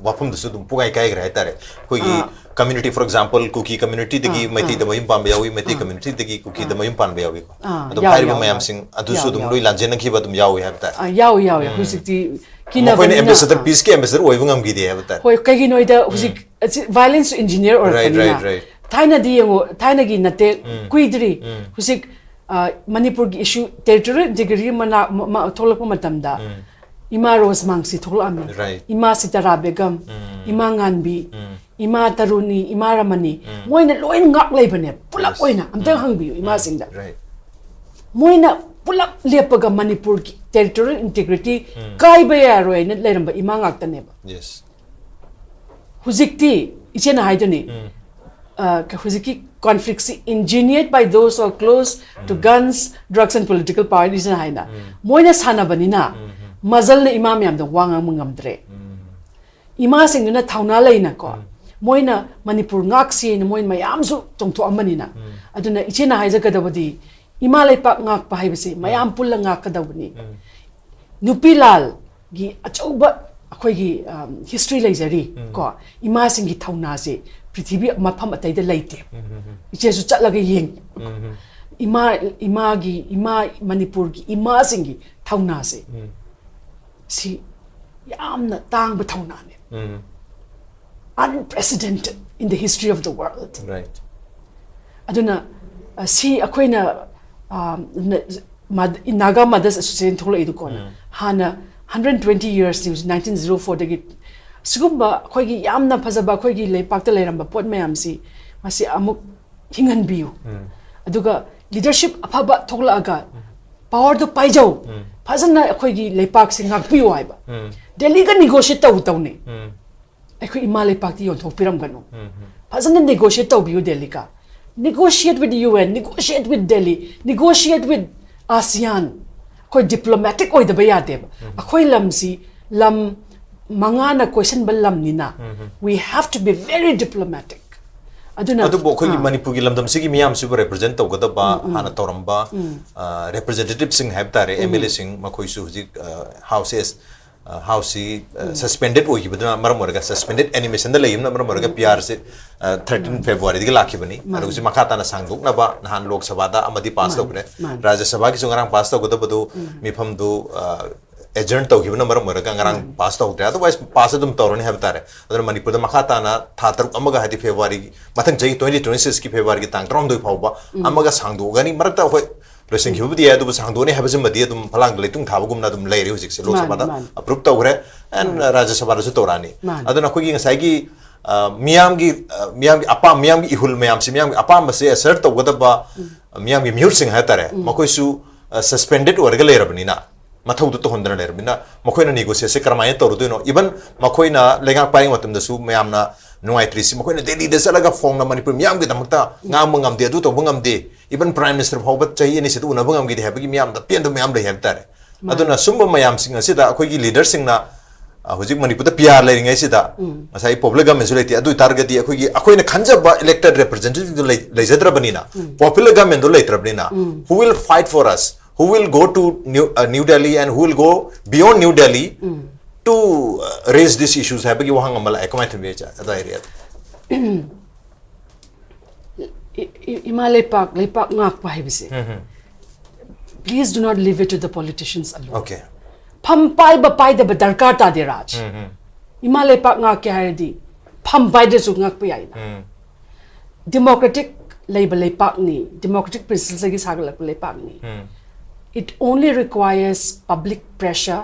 ꯋꯥꯐꯝꯗꯨꯁꯨ ꯑꯗꯨꯝ ꯄꯨꯡꯀꯥꯏ ꯀꯥꯏꯈ꯭ꯔꯦ ꯍꯥꯏꯇꯥꯔꯦ꯫ ꯑꯩꯈꯣꯏꯒꯤ community, for example, ꯀꯨꯀꯤ communityꯗꯒꯤ ꯃꯩꯇꯩꯗ ꯃꯌꯨꯝ ꯄꯥꯟꯕ ꯌꯥꯎꯏ, ꯃꯩꯇꯩ communityꯗꯒꯤ ꯀꯨꯀꯤꯗ ꯃꯌꯨꯝ ꯄꯥꯟꯕ ꯌꯥꯎꯏꯀꯣ꯫ ꯑꯗꯨꯝ ꯌꯥꯎꯏ, ꯍꯥꯏꯔꯤꯕ ꯌꯥꯎꯏ, ꯃꯌꯥꯝꯁꯤꯡ ꯑꯗꯨꯁꯨ ꯌꯥꯎꯏ, ꯑꯗꯨꯝ ꯌꯥꯎꯏ꯫ ꯂꯣꯏ ꯂꯥꯟꯖꯦꯟꯅꯈꯤꯕ ꯑꯗꯨꯝ ꯌꯥꯎꯏ ꯍꯥꯏꯕ ꯇꯥꯔꯦ꯫ ꯑ, ꯌꯥꯎꯏ, ꯌꯥꯎꯏ꯫ ꯍꯧꯖꯤꯛꯇꯤ ꯃꯈꯣꯏꯅ ꯀꯤꯅꯕꯅꯤꯅ, ambassador, ꯑ, peaceꯀꯤ ambassador ꯑꯣꯏꯕ ꯉꯝꯈꯤꯗꯦ ꯍꯥꯏꯕ ꯇꯥꯔꯦ꯫ ꯍꯣꯏ, ꯀꯩꯒꯤꯅꯣ ꯍꯥꯏꯗ ꯍꯧꯖꯤꯛ violence engineer ꯑꯣꯏꯔꯛꯄꯅꯤꯅ꯫ Right, right, right. ꯊꯥꯏꯅꯗꯤ ꯌꯦꯡꯉꯣ, ꯊꯥꯏꯅꯒꯤ ꯅꯠꯇꯦ, ꯀꯨꯏꯗ꯭ꯔꯤ꯫ ꯍꯧꯖꯤꯛ, ꯑ, ꯃꯅꯤꯄꯨꯔꯒꯤ issue, territorial integrity ꯃꯅꯥ-, ꯃ-, ꯃ-, ꯊꯣꯛꯂꯛꯄ ꯃꯇꯝꯗ ꯏꯃꯥ ꯔꯣꯁ ꯃꯥꯡꯁꯤ ꯊꯣꯛꯂꯛꯑꯝꯃꯤ꯫ Right. ꯏꯃꯥ ꯁꯤꯇꯥꯔꯥ ꯕꯦꯒꯝ, ꯏꯃꯥ ꯉꯥꯟꯕꯤ, ꯏꯃꯥ ꯇꯔꯨꯅꯤ, ꯏꯃꯥ ꯔꯃꯅꯤ, ꯃꯣꯏꯅ ꯂꯣꯏꯅ ꯉꯥꯛ ꯂꯩꯕꯅꯦ, ꯄꯨꯂꯞ Yes. ꯑꯣꯏꯅ꯫ ꯑꯝꯇꯪ ꯍꯪꯕꯤꯌꯨ ꯏꯃꯥꯁꯤꯡꯗ꯫ Right. ꯃꯣꯏꯅ ꯄꯨꯂꯞ ꯂꯦꯞꯄꯒ ꯃꯅꯤꯄꯨꯔꯒꯤ territorial integrity ꯀꯥꯏꯕ ꯌꯥꯔꯣꯏ ꯍꯥꯏꯅ ꯂꯩꯔꯝꯕ ꯏꯃꯥ ꯉꯥꯛꯇꯅꯦꯕ꯫ Yes. ꯍꯧꯖꯤꯛꯇꯤ ꯏꯆꯦꯅ ꯍꯥꯏꯗꯨꯅꯤ, ꯑ, ꯍꯧꯖꯤꯛꯀꯤ conflictꯁꯤ engineered by those who are close to guns, drugs and political power, ꯏꯆꯦꯅ ꯍꯥꯏꯅ꯫ ꯃꯣꯏꯅ ꯁꯥꯟꯅꯕꯅꯤꯅ ꯃꯖꯜꯅ ꯏꯃꯥ ꯃꯌꯥꯝꯗ ꯋꯥ ꯉꯥꯡꯕ ꯉꯝꯗ꯭ꯔꯦ꯫ ꯏꯃꯥꯁꯤꯡꯗꯨꯅ ꯊꯧꯅꯥ ꯂꯩꯅꯀꯣ, ꯃꯣꯏꯅ ꯃꯅꯤꯄꯨꯔ ꯉꯥꯛꯁꯤ ꯍꯥꯏꯅ ꯃꯣꯏ ꯃꯌꯥꯝꯁꯨ ꯆꯣꯡꯊꯣꯛꯑꯝꯕꯅꯤꯅ꯫ ꯑꯗꯨꯅ ꯏꯆꯦꯅ ꯍꯥꯏꯖꯒꯗꯕꯗꯤ, ꯏꯃꯥ ꯂꯩꯄꯥꯛ ꯉꯥꯛꯄ ꯍꯥꯏꯕꯁꯤ ꯃꯌꯥꯝ ꯄꯨꯜꯂ ꯉꯥꯛꯀꯗꯧꯕꯅꯤ꯫ ꯅꯨꯄꯤ ꯂꯥꯜꯒꯤ ꯑꯆꯧꯕ ꯑꯩꯈꯣꯏꯒꯤ ꯍꯤꯁꯇ꯭ꯔꯤ ꯂꯩꯖꯔꯤ꯫ ꯀꯣ, ꯏꯃꯥꯁꯤꯡꯒꯤ ꯊꯧꯅꯥꯁꯦ ꯄ꯭ꯔꯤꯊꯤꯕꯤ ꯃꯐꯝ ꯑꯇꯩꯗ ꯂꯩꯇꯦ꯫ ꯏꯆꯦꯁꯨ ꯆꯠꯂꯒ ꯌꯦꯡꯉꯤ꯫ ꯏꯃꯥ, ꯏꯃꯥꯒꯤ ꯏꯃꯥ ꯃꯅꯤꯄꯨꯔꯒꯤ ꯏꯃꯥꯁꯤꯡꯒꯤ ꯊꯧꯅꯥꯁꯦ ꯁꯤ ꯌꯥꯝꯅ ꯇꯥꯡꯕ ꯊꯧꯅꯥꯅꯦ꯫ Unprecedented in the history of the world. Right. ꯑꯗꯨꯅ ꯑ, ꯁꯤ ꯑꯩꯈꯣꯏꯅ ꯑ, ꯅ- ꯃꯥ- Naga Mothers Association ꯊꯣꯛꯂꯛꯏꯗꯨ ꯀꯣꯟꯅ ꯍꯥꯟꯅ ꯍꯟꯗ꯭ꯔꯦꯠ ꯇ꯭ꯋꯦꯟꯇꯤ ꯌꯔꯁꯅꯤ ꯍꯧꯖꯤꯛ ꯅꯥꯏꯟꯇꯤꯟ ꯖꯤꯔꯣ ꯐꯣꯔꯗꯒꯤ꯫ ꯁꯤꯒꯨꯝꯕ ꯑꯩꯈꯣꯏꯒꯤ ꯌꯥꯝꯅ ꯐꯖꯕ ꯑꯩꯈꯣꯏꯒꯤ ꯂꯩꯄꯥꯛꯇ ꯂꯩꯔꯝꯕ ꯄꯣꯠ ꯃꯌꯥꯝꯁꯤ ꯃꯁꯤ ꯑꯃꯨꯛ ꯍꯤꯡꯍꯟꯕꯤꯌꯨ꯫ ꯑꯗꯨꯒ ꯂꯤꯗꯔꯁꯤꯞ ꯑꯐꯕ ꯊꯣꯛꯂꯛꯑꯒ ꯄꯥꯋꯔꯗꯨ ꯄꯥꯏꯖꯧ, ꯐꯖꯅ ꯑꯩꯈꯣꯏꯒꯤ ꯂꯩꯄꯥꯛꯁꯤ ꯉꯥꯛꯄꯤꯌꯨ ꯍꯥꯏꯕ꯫ ꯗꯦꯜꯂꯤꯒ ꯅꯤꯒꯣꯁꯤꯌꯦꯠ ꯇꯧ ꯇꯧꯅꯤ꯫ ꯑꯩꯈꯣꯏ ꯏꯃꯥ ꯂꯩꯄꯥꯛꯇꯤ ꯌꯣꯟꯊꯣꯛꯄꯤꯔꯝꯒꯅꯨ꯫ ꯐꯖꯅ ꯅꯤꯒꯣꯁꯤꯌꯦꯠ ꯇꯧꯕꯤꯌꯨ ꯗꯦꯜꯂꯤꯒ꯫ Negotiate with U N, negotiate with Delhi, negotiate with ASEAN. ꯑꯩꯈꯣꯏ ꯗꯤꯄ꯭ꯂꯣꯃꯦꯇꯤꯛ ꯑꯣꯏꯗꯕ ꯌꯥꯗꯦꯕ꯫ ꯑꯩꯈꯣꯏ ꯂꯝꯁꯤ ꯂꯝ ꯃꯉꯥꯅ ꯀꯣꯏꯁꯤꯟꯕ ꯂꯝꯅꯤꯅ, we have to be very diplomatic. ꯑꯗꯨꯅ ꯑꯗꯨꯕꯨ ꯑꯩꯈꯣꯏꯒꯤ ꯑꯥ, ꯃꯅꯤꯄꯨꯔꯒꯤ ꯂꯝꯗꯝꯁꯤꯒꯤ ꯃꯤꯌꯥꯝꯁꯤꯕꯨ ꯔꯦꯄ꯭ꯔꯖꯦꯟ ꯇꯧꯒꯗꯕ ꯍꯥꯟꯅ ꯇꯧꯔꯝꯕ ꯔꯦꯄ꯭ꯔꯖꯦꯟꯇꯦꯇꯤꯚꯁꯤꯡ ꯍꯥꯏꯕ ꯇꯥꯔꯦ, ꯑꯦꯝ ꯑꯦꯜ ꯑꯦꯁꯤꯡ, ꯃꯈꯣꯏꯁꯨ ꯍꯧꯖꯤꯛ ꯍꯥꯎꯁ ꯍꯥꯎꯁꯁꯤ ꯁꯁꯄꯦꯟꯗꯦꯠ ꯑꯣꯏꯈꯤꯕꯗꯨꯅ ꯃꯔꯝ ꯑꯣꯏꯔꯒ, ꯁꯁꯄꯦꯟꯗꯦꯠ ꯑꯦꯅꯤꯃꯦꯁꯟꯗ ꯂꯩꯈꯤꯕꯅ ꯃꯔꯝ ꯑꯣꯏꯔꯒ ꯄꯤ ꯑꯥꯔꯁꯤ ꯊꯥꯔꯇꯤꯟ ꯐꯦꯕ꯭ꯔꯨꯋꯥꯔꯤꯗꯒꯤ ꯂꯥꯛꯈꯤꯕꯅꯤ꯫ ꯑꯗꯨ ꯍꯧꯖꯤꯛ ꯃꯈꯥ ꯇꯥꯅ ꯁꯥꯡꯗꯣꯛꯅꯕ ꯅꯍꯥꯟ ꯂꯣꯛ ꯁꯚꯥꯗ ꯑꯃꯗꯤ ꯄꯥꯁ ꯃꯥꯅꯤ, ꯇꯧꯈ꯭ꯔꯦ꯫ ꯃꯥꯅꯤ꯫ ꯔꯥꯖ꯭ꯌ ꯁꯚꯥꯒꯤꯁꯨ ꯉꯔꯥꯡ ꯄꯥꯁ ꯇꯧꯒꯗꯕꯗꯨ ꯃꯤꯐꯝꯗꯨ ꯑꯦꯖꯔꯟ ꯇꯧꯈꯤꯕꯅ ꯃꯔꯝ ꯑꯣꯏꯔꯒ ꯉꯔꯥꯡ ꯄꯥꯁ ꯇꯧꯗ꯭ꯔꯦ꯫ ꯑꯗꯔꯋꯥꯏꯁ ꯄꯥꯁ ꯑꯗꯨꯝ ꯇꯧꯔꯅꯤ ꯍꯥꯏꯕ ꯇꯥꯔꯦ꯫ ꯑꯗꯨꯅ ꯃꯅꯤꯄꯨꯔꯗ ꯃꯈꯥ ꯇꯥꯅ ꯊꯥ ꯇꯔꯨꯛ ꯑꯃꯒ, ꯍꯥꯏꯗꯤ ꯐꯦꯕ꯭ꯔꯨꯋꯥꯔꯤ, ꯃꯊꯪ ꯆꯍꯤ ꯇ꯭ꯋꯦꯟꯇꯤ ꯇ꯭ꯋꯦꯟꯇꯤ ꯁꯤꯛꯁꯀꯤ ꯐꯦꯕ꯭ꯔꯨꯋꯥꯔꯤꯒꯤ ꯇꯥꯡ ꯇꯔꯥꯍꯨꯝꯗꯣꯏ ꯐꯥꯎꯕ ꯑꯃꯒ ꯁꯥꯡꯗꯣꯛꯑꯒꯅꯤ꯫ ꯃꯔꯛꯇ ꯑꯩꯈꯣꯏ ꯂꯣꯏꯁꯤꯟꯈꯤꯕꯕꯨꯗꯤ ꯌꯥꯏ, ꯑꯗꯨꯕꯨ ꯁꯥꯡꯗꯣꯛꯑꯅꯤ ꯍꯥꯏꯕꯁꯤꯃꯗꯤ ꯑꯗꯨꯝ ꯐꯂꯥꯡꯗ ꯂꯩꯇꯨꯝ ꯊꯥꯕꯒꯨꯝꯅ ꯑꯗꯨꯝ ꯂꯩꯔꯦ ꯍꯧꯖꯤꯛꯁꯦ꯫ ꯂꯣꯛ ꯃꯥꯅꯤ, ꯁꯚꯥꯗ ꯃꯥꯅꯤ꯫ ꯑꯦꯄ꯭ꯔꯨꯞ ꯇꯧꯈ꯭ꯔꯦ꯫ ꯑꯦꯟ ꯔꯥꯖ꯭ꯌ ꯁꯚꯥꯗꯁꯨ ꯇꯧꯔꯛꯑꯅꯤ꯫ ꯃꯥꯅꯤ꯫ ꯑꯗꯨꯅ ꯑꯩꯈꯣꯏꯒꯤ ꯉꯁꯥꯏꯒꯤ ꯑ, ꯃꯤꯌꯥꯝꯒꯤ, ꯑ, ꯃꯤꯌꯥꯝꯒꯤ ꯑꯄꯥꯝ ꯃꯤꯌꯥꯝꯒꯤ ꯏꯍꯨꯜ ꯃꯌꯥꯝꯁꯦ, ꯃꯤꯌꯥꯝꯒꯤ ꯑꯄꯥꯝꯕꯁꯦ ꯑꯦꯁꯔꯠ ꯇꯧꯒꯗꯕ ꯃꯤꯌꯥꯝꯒꯤ ꯃꯤꯍꯨꯠꯁꯤꯡ ꯍꯥꯏꯇꯥꯔꯦ, ꯃꯈꯣꯏꯁꯨ ꯁꯁꯄꯦꯟꯗꯦꯠ ꯑꯣꯏꯔꯒ ꯂꯩꯔꯕꯅꯤꯅ, ꯃꯊꯧꯗꯨ ꯇꯧꯍꯟꯗꯅ ꯂꯩꯔꯕꯅꯤꯅ, ꯃꯈꯣꯏꯅ ꯅꯦꯒꯣꯁꯤꯌꯦꯠꯁꯦ ꯀꯔꯝꯍꯥꯏꯅ ꯇꯧꯔꯨꯗꯣꯏꯅꯣ? ꯏꯚꯟ ꯃꯈꯣꯏꯅ ꯂꯩꯉꯥꯛ ꯄꯥꯏꯔꯤꯉꯩ ꯃꯇꯝꯗꯁꯨ ꯃꯌꯥꯝꯅ ꯅꯨꯡꯉꯥꯏꯇ꯭ꯔꯤꯁꯤ, ꯃꯈꯣꯏꯅ ꯗꯦꯜꯂꯤꯗ ꯆꯠꯂꯒ ꯐꯣꯡꯅ ꯃꯅꯤꯄꯨꯔ ꯃꯤꯌꯥꯝꯒꯤꯗꯃꯛꯇ ꯉꯥꯡꯕ ꯉꯝꯗꯦ, ꯑꯗꯨ ꯇꯧꯕ ꯉꯝꯗꯦ, ꯏꯚꯟ ꯄ꯭ꯔꯥꯏꯝ ꯃꯤꯅꯤꯁꯇꯔ ꯐꯥꯎꯕ ꯆꯍꯤ ꯑꯅꯤꯁꯤꯗ ꯎꯅꯕ ꯉꯝꯈꯤꯗꯦ ꯍꯥꯏꯕꯒꯤ ꯃꯤꯌꯥꯝꯗ ꯄꯦꯟꯗꯕ ꯃꯌꯥꯝ ꯂꯩ ꯍꯥꯏꯕ ꯇꯥꯔꯦ꯫ ꯑꯗꯨꯅ ꯁꯨꯝꯕ ꯃꯌꯥꯝꯁꯤꯡ ꯑꯁꯤꯗ ꯑꯩꯈꯣꯏꯒꯤ ꯂꯤꯗꯔꯁꯤꯡꯅ ꯑ, ꯍꯧꯖꯤꯛ ꯃꯅꯤꯄꯨꯔꯗ ꯄꯤ ꯑꯥꯔ ꯂꯩꯔꯤꯉꯩꯁꯤꯗ ꯉꯁꯥꯏ ꯄꯣꯄꯨꯂꯔ ꯒꯃꯦꯟꯁꯨ ꯂꯩꯇꯦ꯫ ꯑꯗꯨ ꯑꯣꯏꯇꯥꯔꯒꯗꯤ ꯑꯩꯈꯣꯏꯒꯤ, ꯑꯩꯈꯣꯏꯅ ꯈꯟꯖꯕ ꯏꯂꯦꯛꯇꯦꯗ ꯔꯤꯄ꯭ꯔꯖꯦꯟꯇꯦꯇꯤꯚꯗꯨ ꯂꯩ-, ꯂꯩꯖꯗ꯭ꯔꯕꯅꯤꯅ, ꯄꯣꯄꯨꯂꯔ ꯒꯃꯦꯟꯗꯣ ꯂꯩꯇ꯭ꯔꯕꯅꯤꯅ, who will fight for us, who will go to New, uh, New Delhi and who will go beyond New Delhi to, uh, raise these issues ꯍꯥꯏꯕꯒꯤ ꯋꯥꯍꯪ ꯑꯃ ꯂꯥꯛꯑꯦ꯫ ꯀꯃꯥꯏꯅ ꯊꯝꯕꯤ ꯑꯗꯥꯏ ꯑꯦꯔꯤꯌꯥꯗ? ꯏ- ꯏ- ꯏꯃꯥ ꯂꯩꯄꯥꯛ ꯂꯩꯄꯥꯛ ꯉꯥꯛꯄ ꯍꯥꯏꯕꯁꯦ, please do not leave it to the politicians alone. Okay. ꯐꯝ ꯄꯥꯏꯕ ꯄꯥꯏꯗꯕ ꯗꯔꯀꯥꯔ ꯇꯥꯗꯦ, ꯔꯥꯖ꯫ ꯏꯃꯥ ꯂꯩꯄꯥꯛ ꯉꯥꯛꯀꯦ ꯍꯥꯏꯔꯗꯤ ꯐꯝ ꯄꯥꯏꯗ꯭ꯔꯁꯨ ꯉꯥꯛꯄ ꯌꯥꯏꯅ꯫ ꯗꯦꯃꯣꯀ꯭ꯔꯦꯇꯤꯛ ꯂꯩꯕ ꯂꯩꯄꯥꯛꯅꯤ, democratic ꯄ꯭ꯔꯤꯟꯁꯤꯄꯜꯗꯒꯤ ꯁꯥꯒꯠꯂꯛꯄ ꯂꯩꯄꯥꯛꯅꯤ. It only requires public pressure,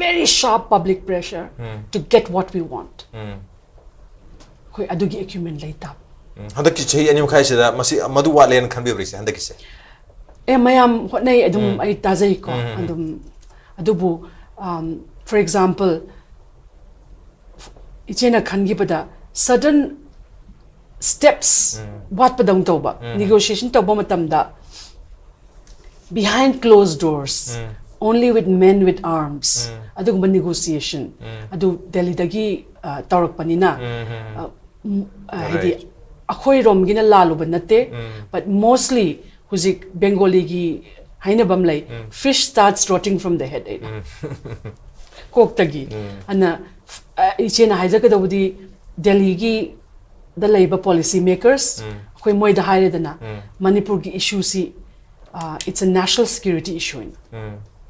very sharp public pressure, to get what we want. ꯑꯩꯈꯣꯏ ꯑꯗꯨꯒꯤ ꯑꯦꯀ꯭ꯌꯨꯃꯦꯟ ꯂꯩꯇꯕ. ꯎꯝ, ꯍꯟꯗꯛꯀꯤ ꯆꯍꯤ ꯑꯅꯤ ꯃꯈꯥꯏꯁꯤꯗ ꯃꯁꯤ ꯃꯗꯨ ꯋꯥꯠꯂꯦꯅ ꯈꯟꯕꯤꯕ꯭ꯔꯥ ꯏꯆꯦ, ꯍꯟꯗꯛꯀꯤꯁꯦ? ꯑꯦ, ꯃꯌꯥꯝ ꯍꯣꯠꯅꯩ ꯑꯗꯨꯝ, ꯑꯩ ꯇꯥꯖꯩꯀꯣ꯫ ꯑꯗꯨꯝ, ꯑꯗꯨꯕꯨ, for example, ꯏꯆꯦꯅ ꯈꯟꯈꯤꯕꯗ sudden steps ꯋꯥꯠꯄꯗꯧꯅ ꯇꯧꯕ, negotiation ꯇꯧꯕ ꯃꯇꯝꯗ behind closed doors, only with men with arms, ꯑꯗꯨꯒꯨꯝꯕ negotiation ꯑꯗꯨ ꯗꯦꯜꯂꯤꯗꯒꯤ, ꯑ, ꯇꯧꯔꯛꯄꯅꯤꯅ, ꯑ, ꯎꯝ, ꯑ, ꯍꯥꯏꯗꯤ, Right. ꯑꯩꯈꯣꯏꯔꯣꯝꯒꯤꯅ ꯂꯥꯜꯂꯨꯕ ꯅꯠꯇꯦ, but mostly ꯍꯧꯖꯤꯛ ꯕꯦꯡꯒꯣꯂꯤꯒꯤ ꯍꯥꯏꯅꯕ ꯑꯃ ꯂꯩ, "Fish starts rotting from the head" ꯍꯥꯏꯅ꯫ ꯀꯣꯛꯇꯒꯤ꯫ ꯑꯗꯨꯅ, ꯑ, ꯏꯆꯦꯅ ꯍꯥꯏꯖꯒꯗꯧꯕꯗꯤ, ꯗꯦꯜꯂꯤꯒꯤ ꯗ ꯂꯩꯕ policy makers, ꯑꯩꯈꯣꯏ ꯃꯣꯏꯗ ꯍꯥꯏꯔꯦꯗꯅ, ꯃꯅꯤꯄꯨꯔꯒꯤ ꯏꯁꯨꯁꯤ, ꯑ, it's a national security issue ꯍꯥꯏꯅ,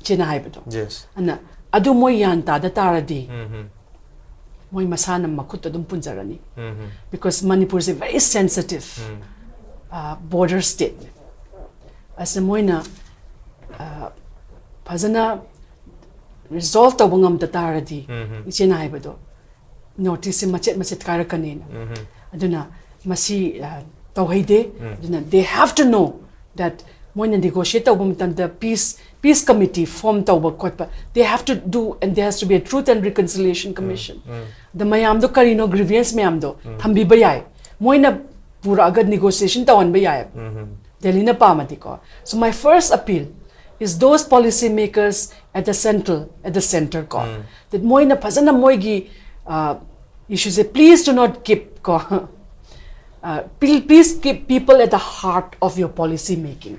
ꯏꯆꯦꯅ ꯍꯥꯏꯕꯗꯣ꯫ Yes. ꯑꯗꯨꯅ ꯑꯗꯨ ꯃꯣꯏ ꯒ꯭ꯌꯥꯟ ꯇꯥꯗ ꯇꯥꯔꯗꯤ, ꯎꯝ, ꯃꯣꯏ ꯃꯁꯥꯅ ꯃꯈꯨꯠꯇ ꯑꯗꯨꯝ ꯄꯨꯟꯖꯔꯅꯤ. ꯎꯝ, Because ꯃꯅꯤꯄꯨꯔꯁꯦ very sensitive, ꯑ, border stateꯅꯦ. ꯑꯁꯤꯅ ꯃꯣꯏꯅ, ꯑ, ꯐꯖꯅ resolve ꯇꯧꯕ ꯉꯝꯗ ꯇꯥꯔꯗꯤ, ꯎꯝ. ꯏꯆꯦꯅ ꯍꯥꯏꯕꯗꯣ, North Eastꯁꯦ ꯃꯆꯦꯠ ꯃꯆꯦꯠ ꯀꯥꯏꯔꯛꯀꯅꯤꯅ. ꯎꯝ. ꯑꯗꯨꯅ ꯃꯁꯤ, ꯑ, ꯇꯧꯍꯩꯗꯦ. ꯑꯗꯨꯅ they have to know that ꯃꯣꯏꯅ negotiate ꯇꯧꯕ ꯃꯇꯝꯗ peace, peace committee form ꯇꯧꯕ ꯈꯣꯠꯄ, they have to do, and there has to be a truth and reconciliation commission. ꯑꯗ ꯃꯌꯥꯝꯗꯣ ꯀꯔꯤꯅꯣ grievance ꯃꯌꯥꯝꯗꯣ ꯊꯝꯕꯤꯕ ꯌꯥꯏ, ꯃꯣꯏꯅ ꯄꯨꯔꯛꯑꯒ negotiation ꯇꯧꯍꯟꯕ ꯌꯥꯏ, ꯗꯦꯜꯂꯤꯅ ꯄꯥꯝꯃꯗꯤꯀꯣ. So my first appeal is those policy makers at the central, at the center ꯀꯣ, that ꯃꯣꯏꯅ ꯐꯖꯅ ꯃꯣꯏꯒꯤ, uh, issue say, please do not keep ꯀꯣ, uh, pl- please keep people at the heart of your policy making,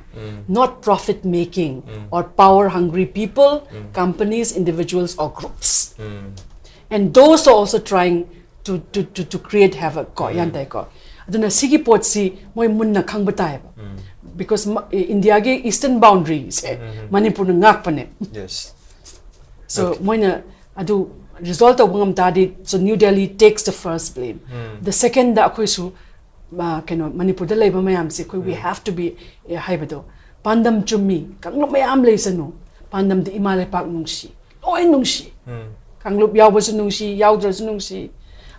not profit making or power hungry people, companies, individuals or groups. And those are also trying to, to, to, to create havoc ꯀꯣ, ꯒ꯭ꯌꯥꯟ ꯇꯥꯏꯀꯣ? ꯑꯗꯨꯅ ꯁꯤꯒꯤ ꯄꯣꯠꯁꯤ ꯃꯣꯏ ꯃꯨꯟꯅ ꯈꯪꯕ ꯇꯥꯏꯌꯦꯕ, because ꯏꯟꯗꯤꯌꯥꯒꯤ ꯏꯁꯇꯔꯟ ꯕꯥꯎꯟꯗꯔꯤꯁꯦ ꯃꯅꯤꯄꯨꯔꯅ ꯉꯥꯛꯄꯅꯦ꯫ Yes. So ꯃꯣꯏꯅ ꯑꯗꯨ ꯔꯤꯖꯣꯜꯕ ꯇꯧꯕ ꯉꯝ ꯇꯥꯔꯗꯤ, so New Delhi takes the first blame. The second ꯗ ꯑꯩꯈꯣꯏꯁꯨ, ꯀꯩꯅꯣ, ꯃꯅꯤꯄꯨꯔꯗ ꯂꯩꯕ ꯃꯌꯥꯝꯁꯦ ꯑꯩꯈꯣꯏ, we have to be, ꯍꯥꯏꯕꯗꯣ, ꯄꯥꯟꯗꯝ ꯆꯨꯝꯃꯤ, ꯀꯥꯡꯂꯨꯞ ꯃꯌꯥꯝ ꯂꯩꯁꯅꯨ, ꯄꯥꯟꯗꯝꯗꯤ ꯏꯃꯥ ꯂꯩꯄꯥꯛ ꯅꯨꯡꯁꯤ, ꯂꯣꯏ ꯅꯨꯡꯁꯤ꯫ ꯀꯥꯡꯂꯨꯞ ꯌꯥꯎꯕꯁꯨ ꯅꯨꯡꯁꯤ, ꯌꯥꯎꯗ꯭ꯔꯁꯨ ꯅꯨꯡꯁꯤ,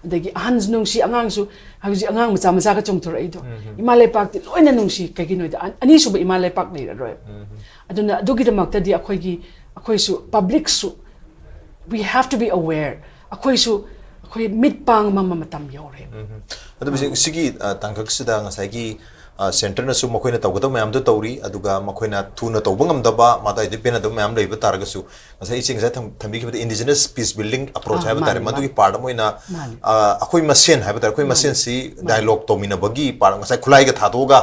ꯑꯗꯒꯤ ꯑꯍꯟꯁꯨ ꯅꯨꯡꯁꯤ, ꯑꯉꯥꯡꯁꯨ, ꯍꯧꯖꯤꯛ ꯑꯉꯥꯡ ꯃꯆꯥ ꯃꯆꯥꯒ ꯆꯣꯡꯊꯣꯔꯛꯏꯗꯣ, ꯏꯃꯥ ꯂꯩꯄꯥꯛꯇꯤ ꯂꯣꯏꯅ ꯅꯨꯡꯁꯤ꯫ ꯀꯩꯒꯤꯅꯣꯗ, ꯑꯅꯤꯁꯨꯕ ꯏꯃꯥ ꯂꯩꯄꯥꯛ ꯂꯩꯔꯔꯣꯏ꯫ ꯑꯗꯨꯅ ꯑꯗꯨꯒꯤꯗꯃꯛꯇꯗꯤ ꯑꯩꯈꯣꯏꯒꯤ, ꯑꯩꯈꯣꯏꯁꯨ, ꯄꯕ꯭ꯂꯤꯛꯁꯨ, we have to be aware. ꯑꯩꯈꯣꯏꯁꯨ, ꯑꯩꯈꯣꯏ ꯃꯤꯠ ꯄꯥꯡꯕ ꯃꯇꯝ ꯌꯧꯔꯦ꯫ ꯑꯗꯨꯕꯨ ꯁꯤꯒꯤ ꯇꯥꯡꯀꯛꯁꯤꯗ ꯉꯁꯥꯏꯒꯤ ꯁꯦꯟꯇꯔꯅꯁꯨ ꯃꯈꯣꯏꯅ ꯇꯧꯒꯗꯕ ꯃꯌꯥꯝꯗꯣ ꯇꯧꯔꯤ, ꯑꯗꯨꯒ ꯃꯈꯣꯏꯅ ꯊꯨꯅ ꯇꯧꯕ ꯉꯝꯗꯕ, ꯃꯗꯥꯏꯗ ꯄꯦꯟꯅꯗꯕ ꯃꯌꯥꯝ ꯂꯩꯕ ꯇꯥꯔꯒꯁꯨ, ꯉꯁꯥꯏ ꯏꯆꯦ ꯉꯁꯥꯏ ꯊꯝꯕꯤꯈꯤꯕꯗ indigenous peace building approach ꯍꯥꯏꯕ ꯇꯥꯔꯦ, ꯃꯗꯨꯒꯤ ꯄꯥꯔꯠ ꯑꯃ ꯑꯣꯏꯅ ꯑꯩꯈꯣꯏ ꯃꯁꯦꯟ ꯍꯥꯏꯕ ꯇꯥꯔꯦ, ꯑꯩꯈꯣꯏ ꯃꯁꯦꯟꯁꯤ ꯗꯥꯏꯂꯣꯒ ꯇꯧꯃꯤꯟꯅꯕꯒꯤ ꯄꯥꯔꯠ, ꯉꯁꯥꯏ ꯈꯨꯠꯂꯥꯏꯒ ꯊꯥꯗꯣꯛꯑꯒ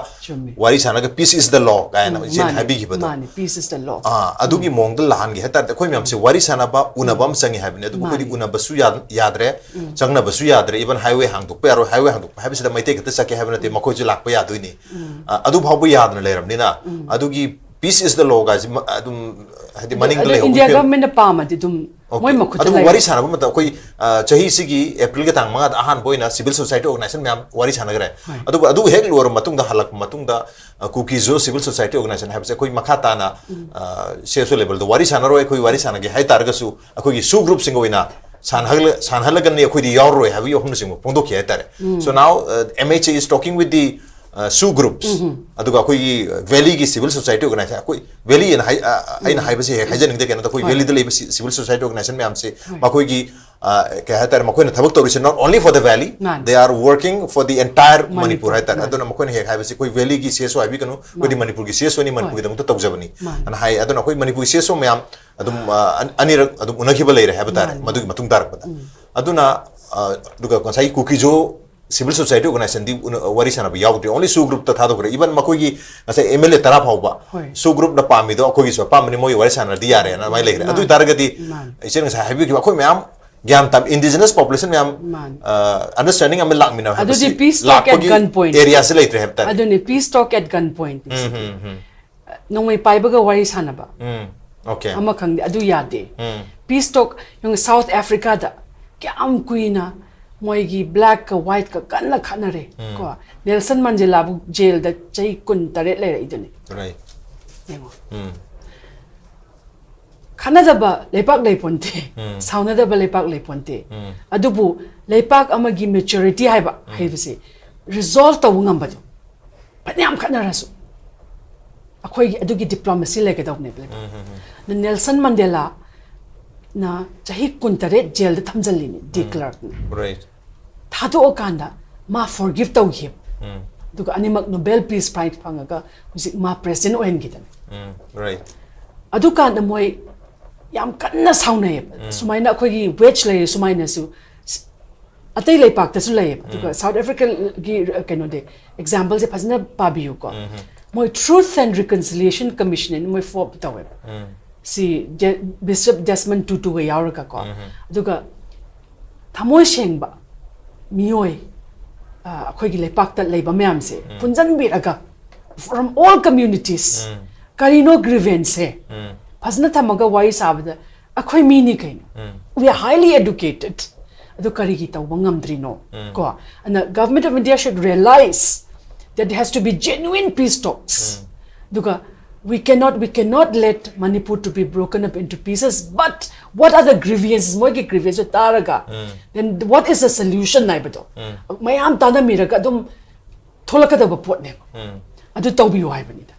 ꯋꯥꯔꯤ ꯁꯥꯟꯅꯔꯒ peace is the law ꯀꯥꯏꯅ ꯏꯆꯦꯅ ꯍꯥꯏꯕꯤꯈꯤꯕꯗꯣ꯫ ꯃꯥꯅꯤ, peace is the law. ꯑꯥ, ꯑꯗꯨꯒꯤ ꯃꯑꯣꯡꯗ ꯂꯥꯛꯍꯟꯒꯦ ꯍꯥꯏ ꯇꯥꯔꯗꯤ ꯑꯩꯈꯣꯏ ꯃꯌꯥꯝꯁꯦ ꯋꯥꯔꯤ ꯁꯥꯟꯅꯕ, ꯎꯅꯕ ꯑꯃ ꯆꯪꯉꯤ ꯍꯥꯏꯕꯅꯤ꯫ ꯑꯗꯨꯕꯨ ꯑꯩꯈꯣꯏꯗꯤ ꯎꯅꯕꯁꯨ ꯌꯥ- ꯌꯥꯗ꯭ꯔꯦ, ꯆꯪꯅꯕꯁꯨ ꯌꯥꯗ꯭ꯔꯦ꯫ Even highway ꯍꯥꯡꯗꯣꯛꯄ ꯌꯥꯔꯣꯏ, highway ꯍꯥꯡꯗꯣꯛꯄ ꯍꯥꯏꯕꯁꯤꯗ ꯃꯩꯇꯩ ꯈꯛꯇ ꯆꯠꯀꯦ ꯍꯥꯏꯕ ꯅꯠꯇꯦ, ꯃꯈꯣꯏꯁꯨ ꯂꯥꯛꯄ ꯌꯥꯗꯣꯏꯅꯤ꯫ ꯑ, ꯑꯗꯨ ꯐꯥꯎꯕ ꯌꯥꯗꯅ ꯂꯩꯔꯕꯅꯤꯅ, ꯑꯗꯨꯒꯤ peace is the law ꯒꯥꯏꯁꯤ ꯃ- ꯑꯗꯨꯝ ꯍꯥꯏꯗꯤ ꯃꯅꯤꯡꯗ ꯑꯗꯨ ꯂꯩꯍꯧꯕ ꯏꯟꯗꯤꯌꯥ ꯐꯤꯕꯝ- ꯒꯚꯔꯟꯃꯦꯟꯠꯅ ꯄꯥꯝꯃꯗꯤ ꯑꯗꯨꯝ Okay. ꯃꯣꯏ ꯃꯈꯨꯠꯇ ꯑꯗꯨꯕꯨ ꯂꯩꯔꯦ꯫ ꯋꯥꯔꯤ ꯁꯥꯟꯅꯕ ꯃꯇꯝꯗ ꯑꯩꯈꯣꯏ, ꯑ, ꯆꯍꯤꯁꯤꯒꯤ ꯑꯦꯄ꯭ꯔꯤꯜꯒꯤ ꯇꯥꯡ ꯃꯉꯥꯗ ꯑꯍꯥꯟꯕ ꯑꯣꯏꯅ civil society organization ꯃꯌꯥꯝ ꯋꯥꯔꯤ ꯁꯥꯟꯅꯈ꯭ꯔꯦ꯫ ꯍꯣꯏ. ꯑꯗꯨꯕꯨ ꯑꯗꯨ ꯍꯦꯛ ꯂꯣꯏꯔꯕ ꯃꯇꯨꯡꯗ, ꯍꯜꯂꯛꯄ ꯃꯇꯨꯡꯗ, ꯑ, ꯀꯨꯀꯤꯁꯨ civil society organization ꯍꯥꯏꯕꯁꯦ ꯑꯩꯈꯣꯏ ꯃꯈꯥ ꯇꯥꯅ, ꯑ, C S O level ꯗ ꯋꯥꯔꯤ ꯁꯥꯟꯅꯔꯣꯏ, ꯑꯩꯈꯣꯏ ꯋꯥꯔꯤ ꯁꯥꯟꯅꯒꯦ ꯍꯥꯏ ꯇꯥꯔꯒꯁꯨ ꯑꯩꯈꯣꯏꯒꯤ SoO group ꯁꯤꯡ ꯑꯣꯏꯅ ꯁꯥꯟꯅꯍꯜ- ꯁꯥꯟꯅꯍꯜꯂꯒꯅꯤ, ꯑꯩꯈꯣꯏꯗꯤ ꯌꯥꯎꯔꯔꯣꯏ ꯍꯥꯏꯕꯒꯤ ꯋꯥꯐꯝꯅꯆꯤꯡꯕ ꯐꯣꯡꯗꯣꯛꯈꯤ ꯍꯥꯏ ꯇꯥꯔꯦ꯫ So now, uh, M H A is talking with the, uh, SoO groups. ꯑꯗꯨꯒ ꯑꯩꯈꯣꯏꯒꯤ valley ꯒꯤ civil society organization, ꯑꯩꯈꯣꯏ valley ꯑꯅ ꯍꯥꯏ-, ꯑ, ꯑ, ꯑꯩꯅ ꯍꯥꯏꯕꯁꯤ ꯍꯦꯛ ꯍꯥꯏꯖꯅꯤꯡꯗꯦ, ꯀꯩꯅꯣꯗ ꯑꯩꯈꯣꯏ valley ꯗ ꯂꯩꯕ ci- civil society organization ꯃꯌꯥꯝꯁꯦ, ꯃꯈꯣꯏꯒꯤ ꯑ, ꯀꯩ ꯍꯥꯏꯇꯥꯔꯦ, ꯃꯈꯣꯏꯅ ꯊꯕꯛ ꯇꯧꯔꯤꯁꯦ not only for the valley, ꯃꯥꯅꯤ꯫ They are working for the entire Manipur, Manipur ꯍꯥꯏꯇꯥꯔꯦ꯫ ꯃꯥꯅꯤ꯫ ꯑꯗꯨꯅ ꯃꯈꯣꯏꯅ ꯍꯦꯛ ꯍꯥꯏꯕꯁꯤ ꯑꯩꯈꯣꯏ valley ꯒꯤ ꯁꯤ ꯑꯦꯁ ꯑꯣ ꯍꯥꯏꯕꯤꯒꯅꯨ, ꯑꯩꯈꯣꯏꯗꯤ ꯃꯥꯅꯤ꯫ ꯃꯅꯤꯄꯨꯔꯒꯤ ꯁꯤ ꯑꯦꯁ ꯑꯣ ꯅꯤ, ꯃꯅꯤꯄꯨꯔꯒꯤꯗꯃꯛꯇ ꯇꯧꯖꯕꯅꯤ꯫ ꯃꯥꯅꯤ꯫ ꯑꯅ ꯍꯥꯏ꯫ ꯑꯗꯨꯅ ꯑꯩꯈꯣꯏ ꯃꯅꯤꯄꯨꯔꯒꯤ ꯁꯤ ꯑꯦꯁ ꯑꯣ ꯃꯌꯥꯝ ꯑꯗꯨꯝ, ꯑ, ꯑꯟ-, ꯑꯅꯤꯔꯛ ꯑꯗꯨꯝ ꯎꯅꯈꯤꯕ ꯂꯩꯔꯦ ꯍꯥꯏꯕ ꯇꯥꯔꯦ, ꯃꯥꯅꯤ꯫ ꯃꯗꯨꯒꯤ ꯃꯇꯨꯡ ꯇꯥꯔꯛꯄꯗ꯫ ꯑꯗꯨꯅ, ꯑ, ꯑꯗꯨꯒ ꯉꯁꯥꯏꯒꯤ ꯀꯨꯀꯤꯖꯣ civil society organization ꯗꯤ ꯎꯅ-, ꯋꯥꯔꯤ ꯁꯥꯟꯅꯕ ꯌꯥꯎꯗ꯭ꯔꯤ, only ꯁꯣ ꯒ꯭ꯔꯨꯞꯇ ꯊꯥꯗꯣꯛꯈ꯭ꯔꯦ꯫ Even ꯃꯈꯣꯏꯒꯤ ꯉꯁꯥꯏ ꯑꯦꯝ ꯑꯦꯜ ꯑꯦ ꯇꯔꯥ ꯐꯥꯎꯕ ꯍꯣꯏ꯫ ꯁꯣ ꯒ꯭ꯔꯨꯞꯅ ꯄꯥꯝꯃꯤꯗꯣ ꯑꯩꯈꯣꯏꯒꯤꯁꯨ ꯑꯄꯥꯝꯕꯅꯤ, ꯃꯣꯏ ꯋꯥꯔꯤ ꯁꯥꯟꯅꯔꯗꯤ ꯌꯥꯔꯦꯅ ꯑꯗꯨꯃꯥꯏꯅ ꯂꯩꯈ꯭ꯔꯦ꯫ ꯑꯗꯨ ꯃꯥꯅꯤ꯫ ꯑꯣꯏꯇꯥꯔꯒꯗꯤ ꯃꯥꯅꯤ꯫ ꯏꯆꯦꯅ ꯉꯁꯥꯏ ꯍꯥꯏꯕꯤꯈꯤꯕ ꯑꯩꯈꯣꯏ ꯃꯌꯥꯝ ꯒ꯭ꯌꯥꯟ ꯇꯥꯕ indigenous population ꯃꯌꯥꯝ, ꯃꯥꯅꯤ꯫ ꯑ, understanding ꯑꯃ ꯂꯥꯛꯃꯤꯟꯅꯕ ꯑꯗꯨꯗꯤ ꯍꯥꯏꯕꯁꯤ peace talk at ꯂꯥꯛꯄꯒꯤ gun point꯫ area ꯁꯤ ꯂꯩꯇ꯭ꯔꯦ ꯍꯥꯏꯕ ꯇꯥꯔꯦ꯫ ꯑꯗꯨꯅꯤ, peace talk at gun point꯫ ꯎꯝ, ꯎꯝ, ꯎꯝ꯫ ꯅꯣꯡꯃꯩ ꯄꯥꯏꯕꯒ ꯋꯥꯔꯤ ꯁꯥꯟꯅꯕ ꯎꯝ, okay꯫ ꯑꯃ ꯈꯪꯗꯦ, ꯑꯗꯨ ꯌꯥꯗꯦ꯫ ꯎꯝ꯫ Peace talk, ꯌꯦꯡꯉꯨ, South Africa ꯗ ꯀꯌꯥꯝ ꯀꯨꯏꯅ ꯃꯣꯏꯒꯤ black ꯀ white ꯀ ꯀꯟꯅ ꯈꯠꯅꯔꯦ ꯀꯣ꯫ ꯅꯦꯜꯁꯟ ꯃꯟꯗꯦꯂꯥꯕꯨ ꯖꯦꯜꯗ ꯆꯍꯤ ꯀꯨꯟ ꯇꯔꯦꯠ ꯂꯩꯔꯛꯏꯗꯨꯅꯤ꯫ Right꯫ ꯌꯦꯡꯉꯣ꯫ ꯎꯝ꯫ ꯈꯠꯅꯗꯕ ꯂꯩꯄꯥꯛ ꯂꯩꯄꯣꯟꯇꯦ, ꯎꯝ꯫ ꯁꯥꯎꯅꯗꯕ ꯂꯩꯄꯥꯛ ꯂꯩꯄꯣꯟꯇꯦ꯫ ꯎꯝ꯫ ꯑꯗꯨꯕꯨ ꯂꯩꯄꯥꯛ ꯑꯃꯒꯤ maturity ꯍꯥꯏꯕ ꯍꯥꯏꯕꯁꯦ resolve ꯇꯧꯕ ꯉꯝꯕꯗꯣ, ꯐꯅꯌꯥꯝ ꯈꯠꯅꯔꯁꯨ ꯑꯩꯈꯣꯏꯒꯤ ꯑꯗꯨꯒꯤ diplomacy ꯂꯩꯒꯗꯧꯕꯅꯦꯕ ꯂꯩꯄꯥꯛ꯫ ꯎꯝ, ꯎꯝ, ꯎꯝ꯫ ꯅꯦꯜꯁꯟ ꯃꯟꯗꯦꯂꯥꯅ ꯆꯍꯤ ꯀꯨꯟ ꯇꯔꯦꯠ ꯖꯦꯜꯗ ꯊꯝꯖꯤꯜꯂꯤꯅꯦ, ꯗꯤ ꯀ꯭ꯂꯥꯔꯛꯅ꯫ Right꯫ ꯊꯥꯗꯣꯛꯑꯀꯥꯟꯗ ꯃꯥ forgive ꯇꯧꯈꯤꯕ꯫ ꯎꯝ꯫ ꯑꯗꯨꯒ ꯑꯅꯤꯃꯛ Nobel Peace Prize ꯐꯪꯉꯒ ꯍꯧꯖꯤꯛ ꯃꯥ president ꯑꯣꯏꯍꯟꯈꯤꯗꯅ꯫ ꯎꯝ, right꯫ ꯑꯗꯨꯀꯥꯟꯗ ꯃꯣꯏ ꯌꯥꯝ ꯀꯟꯅ ꯁꯥꯎꯅꯩꯌꯦꯕ꯫ ꯁꯨꯃꯥꯏꯅ ꯑꯩꯈꯣꯏꯒꯤ wedge ꯂꯩꯔꯦ, ꯁꯨꯃꯥꯏꯅꯁꯨ ꯑꯇꯩ ꯂꯩꯄꯥꯛꯇꯁꯨ ꯂꯩꯌꯦꯕ꯫ ꯑꯗꯨꯒ South Africa ꯒꯤ ꯀꯩꯅꯣꯗꯤ, example ꯁꯦ ꯐꯖꯅ ꯄꯥꯕꯤꯌꯨꯀꯣ꯫ ꯃꯣꯏ Truth and Reconciliation Commission ꯍꯥꯏꯅ ꯃꯣꯏ form ꯇꯧꯋꯦꯕ꯫ ꯁꯤ ꯖꯦ-, Bishop Desmond Tutu ꯒ ꯌꯥꯎꯔꯒ ꯀꯣ꯫ ꯑꯗꯨꯒ ꯊꯃꯣꯏ ꯁꯦꯡꯕ ꯃꯤꯑꯣꯏ, ꯑ, ꯑꯩꯈꯣꯏꯒꯤ ꯂꯩꯄꯥꯛꯇ ꯂꯩꯕ ꯃꯌꯥꯝꯁꯦ ꯄꯨꯟꯁꯤꯟꯕꯤꯔꯒ, from all communities, ꯀꯔꯤꯅꯣ grievance ꯁꯦ ꯐꯖꯅ ꯊꯝꯃꯒ ꯋꯥꯔꯤ ꯁꯥꯕꯗ, ꯑꯩꯈꯣꯏ ꯃꯤꯅꯤ ꯀꯩꯅꯣ, we are highly educated, ꯑꯗꯨ ꯀꯔꯤꯒꯤ ꯇꯧꯕ ꯉꯝꯗ꯭ꯔꯤꯅꯣ ꯀꯣ? ꯑꯗꯨꯅ Government of India should realize that it has to be genuine peace talks. ꯑꯗꯨꯒ we cannot, we cannot let Manipur to be broken up into pieces. But what are the grievances? ꯃꯣꯏꯒꯤ grievance ꯁꯨ ꯇꯥꯔꯒ, then what is the solution ꯍꯥꯏꯕꯗꯣ ꯃꯌꯥꯝ ꯇꯥꯟꯅꯃꯤꯔꯒ ꯑꯗꯨꯝ ꯊꯣꯛꯂꯛꯀꯗꯕ ꯄꯣꯠꯅꯦꯕ꯫ ꯑꯗꯨ ꯇꯧꯕꯤꯌꯨ ꯍꯥꯏꯕꯅꯤꯗ꯫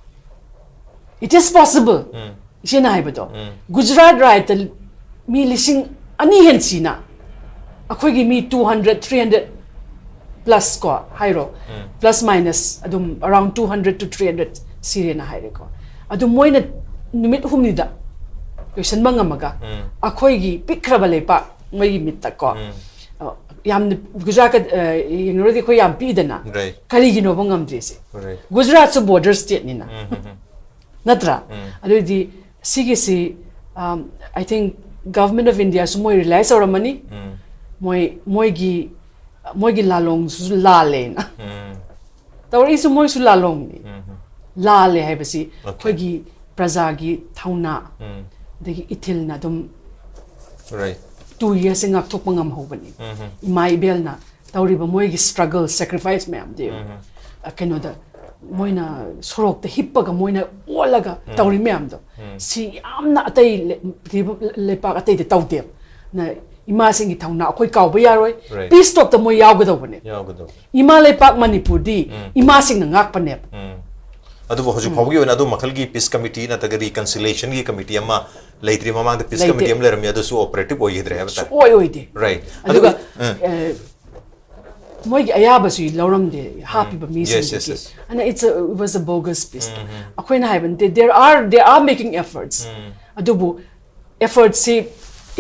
It is possible. ꯏꯆꯦꯅ ꯍꯥꯏꯕꯗꯣ, ꯒꯨꯖꯔꯥꯠ ꯔꯥꯏꯠꯇ ꯃꯤ ꯂꯤꯁꯤꯡ ꯑꯅꯤ ꯍꯦꯟ ꯁꯤꯅ ꯑꯩꯈꯣꯏꯒꯤ ꯃꯤ two hundred, three hundred plus ꯀꯣ ꯍꯥꯏꯔꯣ, plus minus ꯑꯗꯨꯝ around two hundred to three hundred ꯁꯤꯔꯦꯅ ꯍꯥꯏꯔꯦꯀꯣ꯫ ꯑꯗꯨ ꯃꯣꯏꯅ ꯅꯨꯃꯤꯠ ꯍꯨꯝꯅꯤꯗ ꯂꯣꯏꯁꯤꯟꯕ ꯉꯝꯃꯒ, ꯑꯩꯈꯣꯏꯒꯤ ꯄꯤꯛꯈ꯭ꯔꯕ ꯂꯩꯄꯥꯛ ꯃꯣꯏꯒꯤ ꯃꯤꯠꯇ ꯀꯣ, ꯑ, ꯌꯥꯝꯅ ꯒꯨꯖꯔꯥꯠꯀ, ꯑ, ꯌꯦꯡꯅꯔꯨꯔꯗꯤ ꯑꯩꯈꯣꯏ ꯌꯥꯝ ꯄꯤꯗꯅ, Right. ꯀꯔꯤꯒꯤꯅꯣꯕ ꯉꯝꯗ꯭ꯔꯤꯁꯦ? Right. ꯒꯨꯖꯔꯥꯠꯁꯨ border stateꯅꯤꯅ, ꯅꯠꯇ꯭ꯔꯥ? ꯑꯗꯨꯑꯣꯏꯗꯤ ꯁꯤꯒꯤꯁꯤ, um, I think Government of Indiaꯁꯨ ꯃꯣꯏ realize ꯇꯧꯔꯝꯃꯅꯤ, ꯃꯣꯏ ꯃꯣꯏꯒꯤ ꯃꯣꯏꯒꯤ ꯂꯥꯂꯣꯡꯁꯨ ꯂꯥꯜꯂꯦꯅ꯫ ꯇꯧꯔꯛꯏꯁꯨ ꯃꯣꯏꯁꯨ ꯂꯥꯂꯣꯡꯅꯤ꯫ ꯂꯥꯜꯂꯦ ꯍꯥꯏꯕꯁꯤ ꯑꯩꯈꯣꯏꯒꯤ ꯄ꯭ꯔꯖꯥꯒꯤ ꯊꯧꯅꯥ, ꯑꯗꯒꯤ ꯏꯊꯤꯜꯅ ꯑꯗꯨꯝ Right. two yearsꯁꯦ ꯉꯥꯛꯊꯣꯛꯄ ꯉꯝꯍꯧꯕꯅꯤ꯫ ꯏꯃꯥ ꯏꯕꯦꯜꯅ ꯇꯧꯔꯤꯕ ꯃꯣꯏꯒꯤ struggle, sacrifice ꯃꯌꯥꯝꯗꯤ, ꯑ, ꯀꯩꯅꯣꯗ ꯃꯣꯏꯅ ꯁꯣꯔꯣꯛꯇ ꯍꯤꯞꯄꯒ ꯃꯣꯏꯅ ꯑꯣꯜꯂꯒ ꯇꯧꯔꯤ ꯃꯌꯥꯝꯗꯣ, ꯁꯤ ꯌꯥꯝꯅ ꯑꯇꯩ ꯂꯩ-, ꯂꯩꯕꯥꯛ ꯑꯇꯩꯗ ꯇꯧꯗꯦꯕ꯫ ꯅ ꯏꯃꯥꯁꯤꯡꯒꯤ ꯊꯧꯅꯥ ꯑꯩꯈꯣꯏ ꯀꯥꯎꯕ ꯌꯥꯔꯣꯏ꯫ Right. Peace talkꯇ ꯃꯣꯏ ꯌꯥꯎꯒꯗꯧꯕꯅꯦ꯫ ꯌꯥꯎꯒꯗꯧꯕ꯫ ꯏꯃꯥ ꯂꯩꯄꯥꯛ ꯃꯅꯤꯄꯨꯔꯗꯤ ꯏꯃꯥꯁꯤꯡꯅ ꯉꯥꯛꯄꯅꯦꯕ꯫ ꯎꯝ꯫ ꯑꯗꯨꯕꯨ ꯍꯧꯖꯤꯛ ꯐꯥꯎꯕꯒꯤ ꯑꯣꯏꯅ ꯑꯗꯨ ꯃꯈꯜꯒꯤ peace committee ꯅꯠꯇ꯭ꯔꯒ reconciliationꯒꯤ committee ꯑꯃ ꯂꯩꯇ꯭ꯔꯤ꯫ ꯃꯃꯥꯡꯗ peace ꯂꯩꯇꯦ꯫ Committee ꯑꯃ ꯂꯩꯔꯝꯃꯤ, ꯑꯗꯨꯁꯨ operative ꯑꯣꯏꯈꯤꯗ꯭ꯔꯦ ꯍꯥꯏꯕ ꯇꯥꯔꯦ꯫ ꯁꯨꯡꯑꯣꯏ ꯑꯣꯏꯗꯦ꯫ Right. ꯑꯗꯨꯒ ꯑꯗꯨꯒ, ꯎꯝ꯫ ꯑ, ꯃꯣꯏꯒꯤ ꯑꯌꯥꯕꯁꯨ ꯂꯧꯔꯝꯗꯦ ꯍꯥꯞꯄꯤꯕ Yes, ꯃꯤꯁꯤꯡꯗꯒꯤ꯫ yes, yes. And it's a, it was a bogus peace. ꯑꯩꯈꯣꯏꯅ ꯍꯥꯏꯕ ꯅꯠꯇꯦ, there are, they are making efforts. ꯑꯗꯨꯕꯨ effortꯁꯤ,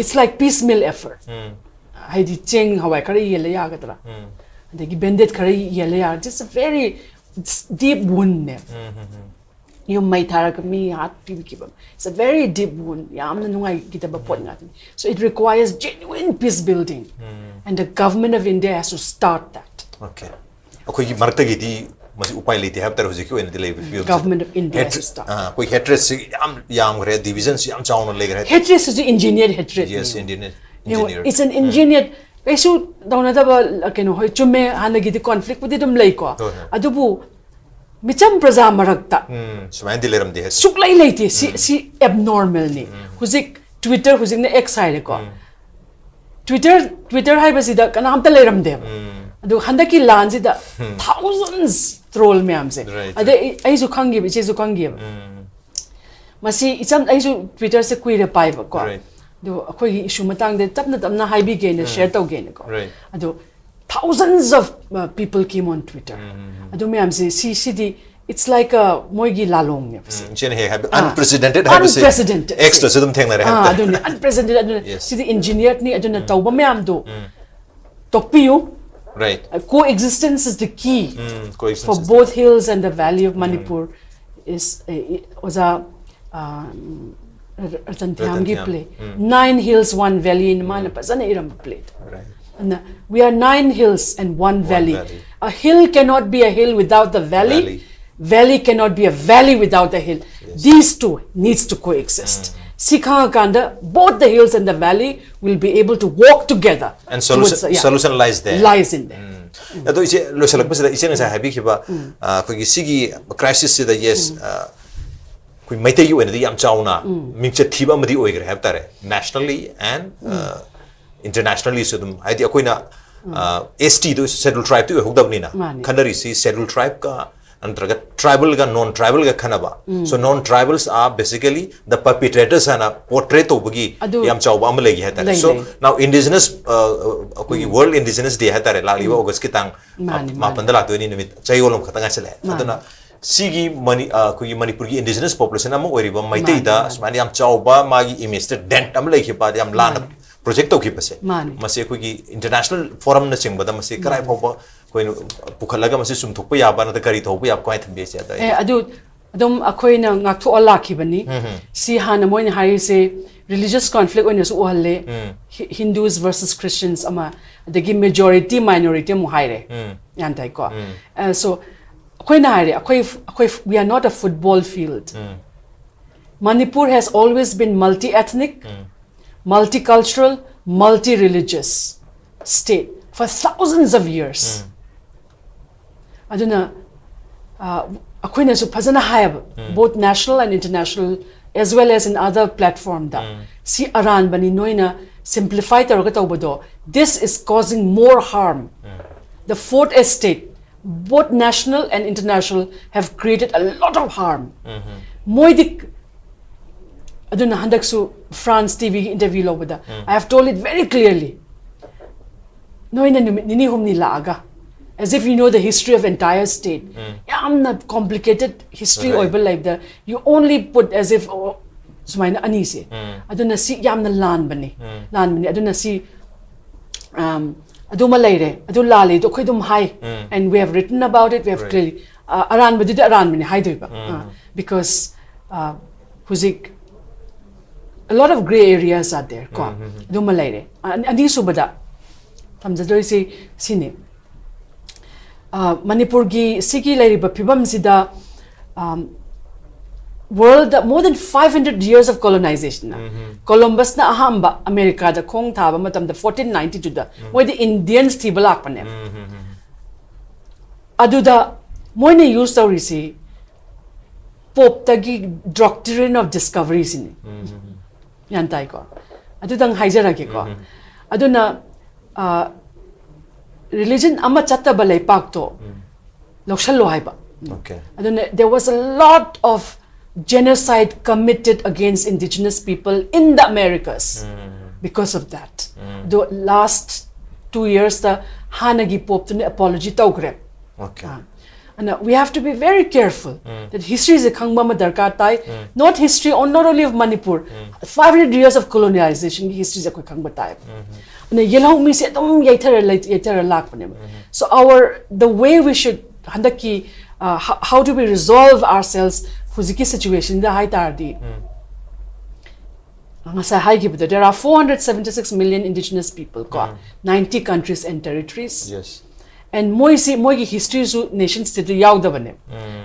it's like piecemeal effort. ꯍꯥꯏꯗꯤ ꯆꯦꯡ ꯍꯋꯥꯏ ꯈꯔ ꯌꯦꯜꯂ ꯌꯥꯒꯗ꯭ꯔꯥ? ꯑꯗꯒꯤ bandage ꯈꯔ ꯌꯦꯜꯂ ꯌꯥꯒꯗ꯭ꯔꯥ? It's a very, it's deep woundꯅꯦ꯫ ꯌꯨꯝ ꯃꯩ ꯊꯥꯔꯒ ꯃꯤ ꯍꯥꯠꯄꯤꯈꯤꯕ, it's a very deep wound. ꯌꯥꯝꯅ ꯅꯨꯡꯉꯥꯏꯈꯤꯗꯕ ꯄꯣꯠ ꯉꯥꯛꯇꯅꯤ꯫ So it requires genuine peace building and the Government of India has to start that. Okay. ꯑꯩꯈꯣꯏꯒꯤ ꯃꯔꯛꯇꯒꯤꯗꯤ ꯃꯁꯤ ꯎꯄꯥꯏ ꯂꯩꯇꯦ ꯍꯥꯏꯕ ꯇꯥꯔꯦ ꯍꯧꯖꯤꯛꯀꯤ ꯑꯣꯏꯅꯗꯤ ꯂꯩꯕ field Government of India Hatred- has to start. ꯑꯥ, ꯑꯩꯈꯣꯏ hatredꯁꯤ ꯌꯥꯝ ꯌꯥꯝꯈ꯭ꯔꯦ, divisionꯁꯤ ꯌꯥꯝ ꯆꯥꯎꯅ ꯂꯩꯈ꯭ꯔꯦ꯫ Hatredꯁꯤꯁꯨ engineered hatred Yes, ꯅꯦ꯫ engineered, ꯌꯦꯡꯉꯣ, engineered. It's an engineered, ꯀꯩꯁꯨ ꯇꯧꯅꯗꯕ, ꯀꯩꯅꯣ, ꯍꯣꯏ, ꯆꯨꯝꯃꯦ, ꯍꯥꯟꯅꯒꯤꯗꯤ conflictꯄꯨꯗꯤ ꯑꯗꯨꯝ ꯂꯩꯀꯣ꯫ ꯍꯣꯏ, ꯍꯣꯏ꯫ ꯑꯗꯨꯕꯨ ꯃꯤꯆꯝ ꯄ꯭ꯔꯖꯥ ꯃꯔꯛꯇ ꯎꯝ, ꯁꯨꯃꯥꯏꯅꯗꯤ ꯂꯩꯔꯝꯗꯦ ꯍꯥꯏ꯫ ꯁꯨꯛꯂꯩ ꯂꯩꯇꯦ꯫ ꯁꯤ, ꯁꯤ abnormalꯅꯤ꯫ ꯍꯧꯖꯤꯛ Twitter, ꯍꯧꯖꯤꯛꯅ X ꯍꯥꯏꯔꯦꯀꯣ꯫ Twitter, Twitter ꯍꯥꯏꯕꯁꯤꯗ ꯀꯅꯥꯝꯇ ꯂꯩꯔꯝꯗꯦꯕ꯫ ꯑꯗꯨ ꯍꯟꯗꯛꯀꯤ ꯂꯥꯟꯁꯤꯗ thousands troll ꯃꯌꯥꯝꯁꯦ꯫ Right, ꯑꯗꯩ ꯑꯩ-, ꯑꯩꯁꯨ ꯈꯪꯈꯤꯕ, ꯏꯆꯦꯁꯨ ꯈꯪꯈꯤꯕ꯫ ꯃꯁꯤ ꯏꯆꯝ, ꯑꯩꯁꯨ Twitterꯁꯦ ꯀꯨꯏꯔꯦ ꯄꯥꯏꯕꯀꯣ꯫ Right. ꯑꯗꯣ ꯑꯩꯈꯣꯏꯒꯤ issue ꯃꯇꯥꯡꯗ ꯇꯞꯅ ꯇꯞꯅ ꯍꯥꯏꯕꯤꯒꯦꯅ share ꯇꯧꯒꯦꯅꯀꯣ꯫ Right. ꯑꯗꯣ thousands of uh, people came on Twitter. ꯑꯗꯨ ꯃꯌꯥꯝꯁꯦ ꯁꯤ ꯁꯤꯗꯤ it's like a ꯃꯣꯏꯒꯤ ꯂꯥꯂꯣꯡꯅꯦꯕ ꯁꯤ꯫ ꯏꯆꯦꯅ ꯍꯦꯛ ꯍꯥꯏꯕ unprecedented ꯍꯥꯏꯕꯁꯦ Unprecedented. X ꯇꯁꯨ ꯑꯗꯨꯝ ꯊꯦꯡꯅꯔꯦ ꯑꯥ ꯍꯥꯏꯕ ꯑꯗꯨꯅꯤ unprecedented ꯑꯗꯨꯅ Yes. ꯁꯤꯗꯤ engineered ꯅꯤ ꯑꯗꯨꯅ ꯇꯧꯕ ꯃꯌꯥꯝꯗꯣ ꯇꯣꯛꯄꯤꯌꯨ꯫ Right. Uh, coexistence is the key Mm, for coexistence. Both hills and the valley of Manipur is uh, ꯑꯣꯖꯥ uh, ꯔꯇꯟ ꯊꯤꯌꯥꯝꯒꯤ ꯊꯤꯌꯥꯝ. Play. Nine hills, one valley ꯅ ꯃꯥꯅ ꯐꯖꯅ ꯏꯔꯝꯕ play. Right. And uh, we are nine hills and one valley. Valley. A hill cannot be a hill without the valley. Valley. Valley cannot be a valley without a hill. These two needs to coexist. ꯁꯤ ꯈꯪꯉꯀꯥꯟꯗ both the hills and the valley will be able to walk together. And solution, towards the- yeah. solution lies there. Lies in there. ꯑꯗꯣ ꯏꯆꯦ ꯂꯣꯏꯁꯤꯜꯂꯛꯄꯁꯤꯗ ꯏꯆꯦ ꯉꯁꯥꯏ ꯍꯥꯏꯕꯤꯈꯤꯕ ꯑ, ꯑꯩꯈꯣꯏꯒꯤ ꯁꯤꯒꯤ crisis ꯁꯤꯗ yes ꯑ, ꯑꯩꯈꯣꯏ ꯃꯩꯇꯩꯒꯤ ꯑꯣꯏꯅꯗꯤ ꯌꯥꯝ ꯆꯥꯎꯅ ꯃꯤꯡꯆꯠ ꯊꯤꯕ ꯑꯃꯗꯤ ꯑꯣꯏꯈ꯭ꯔꯦ ꯍꯥꯏꯕ ꯇꯥꯔꯦ, nationally and internationally ꯁꯨ ꯑꯗꯨꯝ, ꯍꯥꯏꯗꯤ ꯑꯩꯈꯣꯏꯅ S T ꯗꯨ Scheduled Tribe ꯇꯤ ꯑꯣꯏꯍꯧꯗꯕꯅꯤꯅ ꯃꯥꯅꯤ. ꯈꯟꯅꯔꯤꯁꯤ Scheduled Tribe ꯀ ꯅꯠꯇ꯭ꯔꯒ tribal ꯒ non tribal ꯒ ꯈꯟꯅꯕ. So non tribals are basically the perpetrators ꯍꯥꯏꯅ portray ꯇꯧꯕꯒꯤ ꯑꯗꯨ ꯌꯥꯝ ꯆꯥꯎꯕ ꯑꯃ ꯂꯩꯒꯦ ꯍꯥꯏꯇꯥꯔꯦ. ꯂꯩ, So ꯂꯩ. now indigenous ꯑ, ꯑꯩꯈꯣꯏꯒꯤ World Indigenous Day ꯍꯥꯏꯇꯥꯔꯦ, ꯂꯥꯛꯂꯤꯕ August ꯀꯤ ꯇꯥꯡ ꯃꯥꯅꯤ, ꯃꯥꯄꯟꯗ ꯂꯥꯛꯇꯣꯏꯅꯤ, ꯅꯨꯃꯤꯠ ꯆꯌꯣꯜ ꯑꯃꯈꯛꯇ ꯉꯥꯏꯁꯤꯜꯂꯛꯑꯦ. ꯃꯥꯅꯤ. ꯑꯗꯨꯅ ꯁꯤꯒꯤ ꯃꯅꯤ ꯑ, ꯑꯩꯈꯣꯏꯒꯤ ꯃꯅꯤꯄꯨꯔꯒꯤ indigenous population ꯑꯃ ꯑꯣꯏꯔꯤꯕ ꯃꯩꯇꯩꯗ ꯃꯥꯅꯤ, ꯃꯥꯅꯤ. ꯁꯨꯃꯥꯏꯅ ꯌꯥꯝ ꯆꯥꯎꯕ ꯃꯥꯒꯤ image ꯇ dent ꯑꯃ ꯂꯩꯈꯤꯕ, ꯌꯥꯝ ꯂꯥꯟꯅ project ꯇꯧꯈꯤꯕꯁꯦ, ꯃꯥꯅꯤ. ꯃꯁꯤ ꯑꯩꯈꯣꯏꯒꯤ international forum ꯅ ꯆꯤꯡꯕꯗ ꯃꯁꯤ ꯀꯗꯥꯏ ꯐꯥꯎꯕ ꯑꯩꯈꯣꯏꯅ ꯄꯨꯈꯠꯂꯒ ꯃꯁꯤ ꯆꯨꯝꯊꯣꯛꯄ ꯌꯥꯕ ꯅꯠꯇ꯭ꯔꯒ ꯀꯔꯤ ꯇꯧꯕ ꯌꯥꯕ, ꯀꯃꯥꯏꯅ ꯊꯝꯕꯤꯔꯤꯁꯦ? ꯑꯗ ꯑꯦ ꯑꯗꯨ ꯑꯗꯨꯝ ꯑꯩꯈꯣꯏꯅ ꯉꯥꯛꯊꯣꯛꯑ ꯂꯥꯛꯈꯤꯕꯅꯤ꯫ ꯁꯤ ꯍꯥꯟꯅ ꯃꯣꯏꯅ ꯍꯥꯏꯔꯤꯁꯦ religious conflict ꯑꯣꯏꯅꯁꯨ ꯎꯍꯜꯂꯦ꯫ Hi- Hindus versus Christians ꯑꯃ, ꯑꯗꯒꯤ majority minority ꯑꯃꯨꯛ ꯍꯥꯏꯔꯦ꯫ ꯌꯥꯟ ꯇꯥꯏꯀꯣ? Uh, so ꯑꯩꯈꯣꯏꯅ ꯍꯥꯏꯔꯦ, ꯑꯩꯈꯣꯏ ꯑꯩꯈꯣꯏ we are not a football field. Manipur has always been multi-ethnic, multicultural, multi-religious state for thousands of years. ꯑꯗꯨꯅ ꯑ, ꯑꯩꯈꯣꯏꯅꯁꯨ ꯐꯖꯅ ꯍꯥꯏꯌꯦꯕ, both national and international as well as in other platform ꯗ, ꯁꯤ ꯑꯔꯥꯟꯕꯅꯤ, ꯅꯣꯏꯅ simplify ꯇꯧꯔꯒ ꯇꯧꯕꯗꯣ, this is causing more harm. The fourth estate, both national and international, have created a lot of harm. ꯃꯣꯏꯗꯤ ꯑꯗꯨꯅ ꯍꯟꯗꯛꯁꯨ France T Vꯒꯤ interview ꯂꯧꯕꯗ, I have told it very clearly. ꯅꯣꯏꯅ ꯅꯨꯃꯤꯠ ꯅꯤꯅꯤ ꯍꯨꯝꯅꯤ ꯂꯥꯛꯑꯒ, as if you know the history of entire state, ꯌꯥꯝꯅ complicated history Right. ꯑꯣꯏꯕ ꯂꯩꯕꯗ, you only put as if, oh, ꯁꯨꯃꯥꯏꯅ ꯑꯅꯤꯁꯦ, ꯑꯗꯨꯅ ꯁꯤ ꯌꯥꯝꯅ ꯂꯥꯟꯕꯅꯤ, ꯂꯥꯟꯕꯅꯤ꯫ ꯑꯗꯨꯅ ꯁꯤ, um, ꯑꯗꯨꯃ ꯂꯩꯔꯦ, ꯑꯗꯨ ꯂꯥꯜꯂꯦ ꯑꯗꯨ ꯑꯩꯈꯣꯏ ꯑꯗꯨꯝ ꯍꯥꯏ, and we have written about it, we have Right. clearly, uh, ꯑꯔꯥꯟꯕꯗꯨꯗꯤ ꯑꯔꯥꯟꯕꯅꯤ ꯍꯥꯏꯗꯣꯏꯕ, uh, because, uh, ꯍꯧꯖꯤꯛ a lot of grey areas are there ꯀꯣ꯫ ꯑꯗꯨꯃ ꯂꯩꯔꯦ꯫ ꯑ-, ꯑꯅꯤꯁꯨꯕꯗ ꯊꯝꯖꯗꯣꯏꯁꯤ ꯁꯤꯅꯤ, ꯑ, ꯃꯅꯤꯄꯨꯔꯒꯤ ꯁꯤꯒꯤ ꯂꯩꯔꯤꯕ ꯐꯤꯕꯝꯁꯤꯗ, um, world more than five hundred years of colonization, ꯀꯣꯂꯝꯕꯁꯅ ꯑꯍꯥꯟꯕ ꯑꯃꯦꯔꯤꯀꯥꯗ ꯈꯣꯡ ꯊꯥꯕ ꯃꯇꯝꯗ, fourteen ninety twoꯗ ꯃꯣꯏꯗꯤ Indians ꯊꯤꯕ ꯂꯥꯛꯄꯅꯦ꯫ ꯑꯗꯨꯗ ꯃꯣꯏꯅ use ꯇꯧꯔꯤꯁꯤ Popeꯇꯒꯤ Doctrine of Discovery ꯁꯤꯅꯤ꯫ ꯒ꯭ꯌꯥꯟ ꯇꯥꯏꯀꯣ? ꯑꯗꯨꯗꯪ ꯍꯥꯏꯖꯔꯒꯦꯀꯣ꯫ ꯑꯗꯨꯅ, ꯑ, religion ꯑꯃ ꯆꯠꯇꯕ ꯂꯩꯄꯥꯛꯇꯣ ꯂꯧꯁꯜꯂꯣ ꯍꯥꯏꯕ꯫ Okay. ꯑꯗꯨꯅ there was a lot of genocide committed against indigenous people in the Americas because of that. ꯑꯗꯣ last two yearsꯇ ꯍꯥꯟꯅꯒꯤ Popeꯇꯨꯅ apology ꯇꯧꯈ꯭ꯔꯦ꯫ Okay. ꯑꯥ, ꯑꯗꯨꯅ we have to be very careful that historyꯁꯦ ꯈꯪꯕ ꯑꯃ ꯗꯔꯀꯥꯔ ꯇꯥꯏ꯫ Not history on, not only of Manipur, five hundred years of colonizationꯒꯤ historyꯁꯦ ꯑꯩꯈꯣꯏ ꯈꯪꯕ ꯇꯥꯏ꯫ ꯑꯗꯨꯅ ꯌꯦꯜꯍꯧꯃꯤꯁꯦ ꯑꯗꯨꯝ ꯌꯩꯊꯔ ꯂꯩ-, ꯌꯩꯊꯔ ꯂꯥꯛꯄꯅꯦꯕ꯫ So our, the way we should, ꯍꯟꯗꯛꯀꯤ, uh, how, how do we resolve ourselves ꯍꯧꯖꯤꯛꯀꯤ situationꯗ ꯍꯥꯏ ꯇꯥꯔꯗꯤ, ꯉꯁꯥꯏ ꯍꯥꯏꯈꯤꯕꯗꯣ, there are four hundred seventy six million indigenous people ꯀꯣ, ninety countries and territories. Yes. And ꯃꯣꯏꯁꯤ, ꯃꯣꯏꯒꯤ historyꯁꯨ nation stateꯇ ꯌꯥꯎꯗꯕꯅꯦ꯫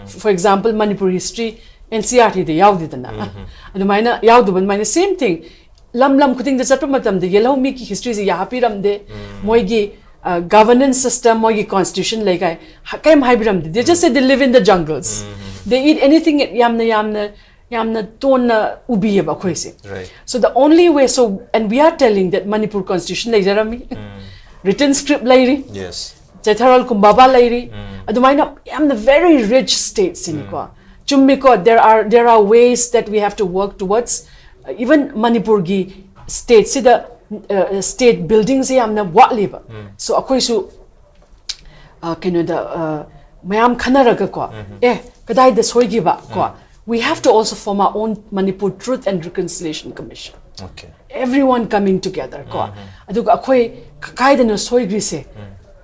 For example, Manipur history N C E R Tꯗ ꯌꯥꯎꯗꯦꯗꯅ꯫ ꯑꯗꯨꯃꯥꯏꯅ ꯌꯥꯎꯗꯕ, ꯑꯗꯨꯃꯥꯏꯅ same thing, ꯂꯝ ꯂꯝ ꯈꯨꯗꯤꯡꯗ ꯆꯠꯄ ꯃꯇꯝꯗ ꯌꯦꯜꯍꯧꯃꯤꯒꯤ historyꯁꯦ ꯌꯥ ꯍꯥꯞꯄꯤꯔꯝꯗꯦ꯫ ꯃꯣꯏꯒꯤ, uh, governance system, ꯃꯣꯏꯒꯤ constitution ꯂꯩ ꯀꯥꯏ ꯍ-, ꯀꯩꯝ ꯍꯥꯏꯕꯤꯔꯝꯗꯦ꯫ They just say they live in the jungles. They eat anything, ꯌꯥꯝꯅ, ꯌꯥꯝꯅ, ꯌꯥꯝꯅ ꯇꯣꯟꯅ ꯎꯕꯤꯌꯦꯕ ꯑꯩꯈꯣꯏꯁꯦ꯫ Right. So the only way, so, and we are telling that Manipur constitution ꯂꯩꯖꯔꯝꯃꯤ, written script ꯂꯩꯔꯤ, Yes. ꯆꯩꯊꯥꯔꯣꯜ ꯀꯨꯝꯕꯥꯕꯥ ꯂꯩꯔꯤ, ꯑꯗꯨꯃꯥꯏꯅ ꯌꯥꯝꯅ very rich stateꯁꯤꯅꯤꯀꯣ꯫ ꯆꯨꯝꯃꯤꯀꯣ, there are, there are ways that we have to work towards Even ꯃꯅꯤꯄꯨꯔꯒꯤ stateꯁꯤꯗ state buildingꯁꯦ ꯌꯥꯝꯅ ꯋꯥꯠꯂꯤꯕ꯫ So ꯑꯩꯈꯣꯏꯁꯨ ꯑ, ꯀꯩꯅꯣꯗ, ꯑ, ꯃꯌꯥꯝ ꯈꯟꯅꯔꯒꯀꯣ, ꯑꯦ, ꯀꯗꯥꯏꯗ ꯁꯣꯏꯈꯤꯕ ꯀꯣ? We have to also form our own Manipur Truth and Reconciliation Commission. Okay. Everyone coming together ꯀꯣ, ꯑꯗꯨꯒ ꯑꯩꯈꯣꯏ ꯀ- ꯀꯥꯏꯗꯅꯣ ꯁꯣꯏꯈ꯭ꯔꯤꯁꯦ?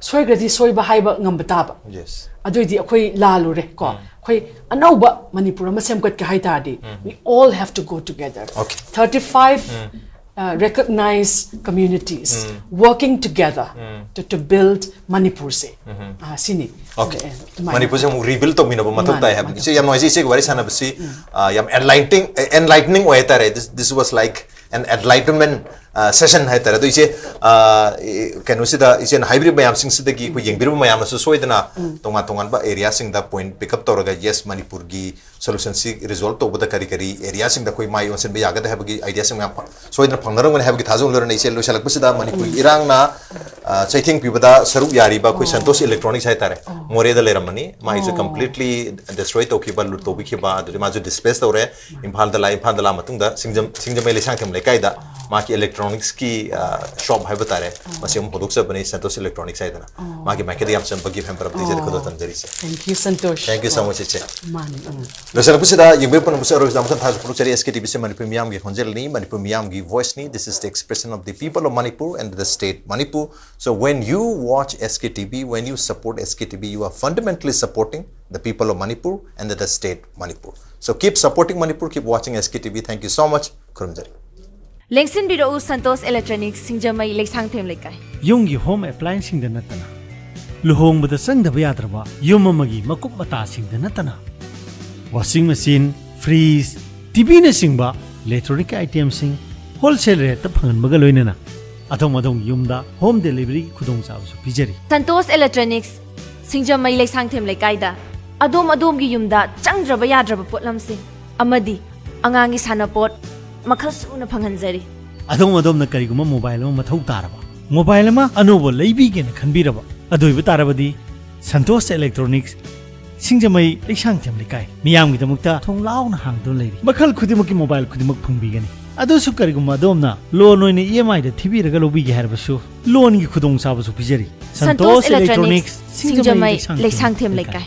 ꯁꯣꯏꯈ꯭ꯔꯗꯤ ꯁꯣꯏꯕ ꯍꯥꯏꯕ ꯉꯝꯕ ꯇꯥꯕ꯫ Yes. ꯑꯗꯨꯑꯣꯏꯗꯤ ꯑꯩꯈꯣꯏ ꯂꯥꯜꯂꯨꯔꯦ ꯀꯣ, ꯑꯩꯈꯣꯏ ꯑꯅꯧꯕ ꯃꯅꯤꯄꯨꯔ ꯑꯃ ꯁꯦꯝꯒꯠꯀꯦ ꯍꯥꯏ ꯇꯥꯔꯗꯤ, we all have to go together. Okay. Thirty-five uh, recognized communities working together to, to build ꯃꯅꯤꯄꯨꯔꯁꯦ꯫ ꯑ, ꯁꯤꯅꯤ꯫ Okay. ꯑꯦ, ꯑꯗꯨꯃꯥꯏꯅ꯫ ꯃꯅꯤꯄꯨꯔꯁꯦ ꯑꯃꯨꯛ rebuild ꯇꯧꯃꯤꯟꯅꯕ ꯃꯊꯧ ꯃꯥꯅꯦ, ꯇꯥꯏ ꯍꯥꯏꯕꯅꯤ꯫ ꯃꯥꯅꯦ꯫ ꯏꯆꯦ, ꯌꯥꯝ ꯅꯨꯡꯉꯥꯏꯖꯩ ꯏꯆꯦꯒ ꯋꯥꯔꯤ ꯁꯥꯟꯅꯕꯁꯤ꯫ ꯑ, ꯌꯥꯝ enlightening enlightening ꯑꯣꯏ ꯍꯥꯏꯇꯥꯔꯦ꯫ This this was like an enlightenment uh, session ꯍꯥꯏꯇꯥꯔꯦ꯫ ꯑꯗꯣ ꯏꯆꯦ, ꯑ, ꯏ- ꯀꯩꯅꯣꯁꯤꯗ ꯏꯆꯦꯅ ꯍꯥꯏꯕꯤꯔꯤꯕ ꯃꯌꯥꯝꯁꯤꯡꯁꯤꯗꯒꯤ ꯑꯩꯈꯣꯏ ꯌꯦꯡꯕꯤꯔꯤꯕ ꯃꯌꯥꯝꯅꯁꯨ ꯁꯣꯏꯗꯅ ꯇꯣꯉꯥꯟ ꯇꯣꯉꯥꯟꯕ areaꯁꯤꯡꯗ point pick up ꯇꯧꯔꯒ, yes, ꯃꯅꯤꯄꯨꯔꯒꯤ solutionꯁꯤ resolve ꯇꯧꯕꯗ ꯀꯔꯤ ꯀꯔꯤ areaꯁꯤꯡꯗ ꯑꯩꯈꯣꯏ ꯃꯥꯏ ꯑꯣꯟꯁꯤꯟꯕ ꯌꯥꯒꯗ꯭ꯔꯥ ꯍꯥꯏꯕꯒꯤ ideaꯁꯤꯡ ꯃꯌꯥꯝ ꯐ- ꯁꯣꯏꯗꯅ ꯐꯪꯅꯔꯝꯒꯅꯤ ꯍꯥꯏꯕꯒꯤ ꯊꯥꯖꯕ ꯂꯩꯔꯦ꯫ ꯏꯆꯦ, ꯂꯣꯏꯁꯤꯜꯂꯛꯄꯁꯤꯗ ꯃꯅꯤꯄꯨꯔꯒꯤ ꯏꯔꯥꯡꯅ, ꯑ, ꯆꯩꯊꯦꯡ ꯄꯤꯕꯗ ꯁꯔꯨꯛ ꯌꯥꯔꯤꯕ ꯑꯩꯈꯣꯏ Santosh Electronics ꯍꯥꯏꯇꯥꯔꯦ, ꯃꯣꯔꯦꯗ ꯂꯩꯔꯝꯕꯅꯤ꯫ ꯃꯥꯏꯁꯨ completely destroy ꯇꯧꯈꯤꯕ, loot ꯇꯧꯕꯤꯈꯤꯕ, ꯑꯗꯨꯗꯤ ꯃꯥꯁꯨ displace ꯇꯧꯔꯦ꯫ ꯏꯝꯐꯥꯜꯗ ꯂꯥꯛꯑꯦ꯫ ꯏꯝꯐꯥꯜꯗ ꯂꯥꯛꯑ ꯃꯇꯨꯡꯗ ꯁꯤꯡꯖꯝ- ꯁꯤꯡꯖꯃꯩ ꯂꯩꯁꯥꯡꯊꯦꯝ ꯂꯩꯀꯥꯏꯗ ꯃꯥꯒꯤ electronicsꯀꯤ, ꯑ, shop ꯍꯥꯏꯕ ꯇꯥꯔꯦ, ꯃꯁꯤ ꯑꯃ ꯍꯧꯗꯣꯛꯆꯕꯅꯤ, Santosh Electronics ꯍꯥꯏꯗꯅ꯫ ꯃꯥꯒꯤ ꯃꯥꯏꯀꯩꯗ ꯌꯥꯝ ꯆꯝꯕ gift hamper ꯑꯃ ꯄꯤꯖꯔꯤ꯫ ꯈꯨꯗꯣꯜ ꯇꯝꯖꯔꯤꯁꯦ꯫ Thank you, Santosh. Thank you so much, ꯏꯆꯦ꯫ ꯃꯥꯅꯤ, ꯎꯝ꯫ ꯂꯣꯏꯁꯤꯜꯂꯛꯄꯁꯤꯗ ꯌꯦꯡꯕꯤꯔꯛꯄ ꯄꯨꯝꯅꯃꯛꯁꯨ ꯑꯔꯣꯏꯕꯗ ꯑꯃꯨꯛ ꯍꯟꯅ ꯊꯥꯖ ꯐꯣꯡꯗꯣꯛꯆꯔꯤ꯫ SKTVꯁꯦ ꯃꯅꯤꯄꯨꯔ ꯃꯤꯌꯥꯝꯒꯤ ꯈꯣꯟꯖꯦꯜꯅꯤ, ꯃꯅꯤꯄꯨꯔ ꯃꯤꯌꯥꯝꯒꯤ voiceꯅꯤ꯫ This is the expression of the people of Manipur and the state Manipur. So when you watch SKTV, when you support SKTV, you are fundamentally supporting the people of Manipur and the state Manipur. So keep supporting Manipur, keep watching SKTV. Thank you so much. ꯈꯨꯔꯨꯝꯖꯔꯤ꯫ ꯂꯦꯡꯁꯤꯟꯕꯤꯔꯛꯎ Santosh Electronics, ꯁꯤꯡꯖꯃꯩ, ꯂꯩꯁꯥꯡꯊꯦꯝ ꯂꯩꯀꯥꯏ꯫ ꯌꯨꯝꯒꯤ home applianceꯁꯤꯡꯗ ꯅꯠꯇꯅ, ꯂꯨꯍꯣꯡꯕꯗ ꯆꯪꯗꯕ ꯌꯥꯗ꯭ꯔꯕ ꯌꯨꯝ ꯑꯃꯒꯤ ꯃꯀꯨꯞ ꯃꯇꯥꯁꯤꯡꯗ ꯅꯠꯇꯅ, washing machine, fridge, TVꯅꯆꯤꯡꯕ electronic itemꯁꯤꯡ wholesale rateꯇ ꯐꯪꯍꯟꯕꯒ ꯂꯣꯏꯅꯅ ꯑꯗꯣꯝ ꯑꯗꯣꯝꯒꯤ ꯌꯨꯝꯗ home deliveryꯒꯤ ꯈꯨꯗꯣꯡꯆꯥꯕꯁꯨ ꯄꯤꯖꯔꯤ꯫ Santosh Electronics, ꯁꯤꯡꯖꯃꯩ, ꯂꯩꯁꯥꯡꯊꯦꯝ ꯂꯩꯀꯥꯏꯗ ꯑꯗꯣꯝ ꯑꯗꯣꯝꯒꯤ ꯌꯨꯝꯗ ꯆꯪꯗ꯭ꯔꯕ ꯌꯥꯗ꯭ꯔꯕ ꯄꯣꯠꯂꯝꯁꯤꯡ ꯑꯃꯗꯤ ꯑꯉꯥꯡꯒꯤ ꯁꯥꯟꯅꯄꯣꯠ ꯃꯈꯜ ꯁꯨꯅ ꯐꯪꯍꯟꯖꯔꯤ꯫ ꯑꯗꯣꯝ ꯑꯗꯣꯝꯅ ꯀꯔꯤꯒꯨꯝꯕ mobile ꯑꯃ ꯃꯊꯧ ꯇꯥꯔꯕ, mobile ꯑꯃ ꯑꯅꯧꯕ ꯂꯩꯕꯤꯒꯦꯅ ꯈꯟꯕꯤꯔꯕ, ꯑꯗꯨ ꯑꯣꯏꯕ ꯇꯥꯔꯕꯗꯤ Santosh Electronics ꯁꯤꯡꯖꯃꯩ ꯂꯩꯁꯥꯡꯊꯦꯝ ꯂꯩꯀꯥꯏ, ꯃꯤꯌꯥꯝꯒꯤꯗꯃꯛꯇ ꯊꯣꯡ ꯂꯥꯎꯅ ꯍꯥꯡꯗꯨꯅ ꯂꯩꯔꯤ꯫ ꯃꯈꯜ ꯈꯨꯗꯤꯡꯃꯛꯀꯤ ꯃꯣꯕꯥꯏꯜ ꯈꯨꯗꯤꯡꯃꯛ ꯐꯪꯕꯤꯒꯅꯤ꯫ ꯑꯗꯨꯁꯨ ꯀꯔꯤꯒꯨꯝꯕ ꯑꯗꯣꯝꯅ ꯂꯣꯟ ꯑꯣꯏꯅ ꯏ ꯑꯦꯝ ꯑꯥꯏꯗ ꯊꯤꯕꯤꯔꯒ ꯂꯧꯕꯤꯒꯦ ꯍꯥꯏꯔꯕꯁꯨ, ꯂꯣꯟꯒꯤ ꯈꯨꯗꯣꯡꯆꯥꯕꯁꯨ ꯄꯤꯖꯔꯤ꯫ ꯁꯟꯇꯣꯁ ꯏꯂꯦꯛꯇ꯭ꯔꯣꯅꯤꯛꯁ, ꯁꯤꯡꯖꯃꯩ ꯂꯩꯁꯥꯡꯊꯦꯝ ꯂꯩꯀꯥꯏ꯫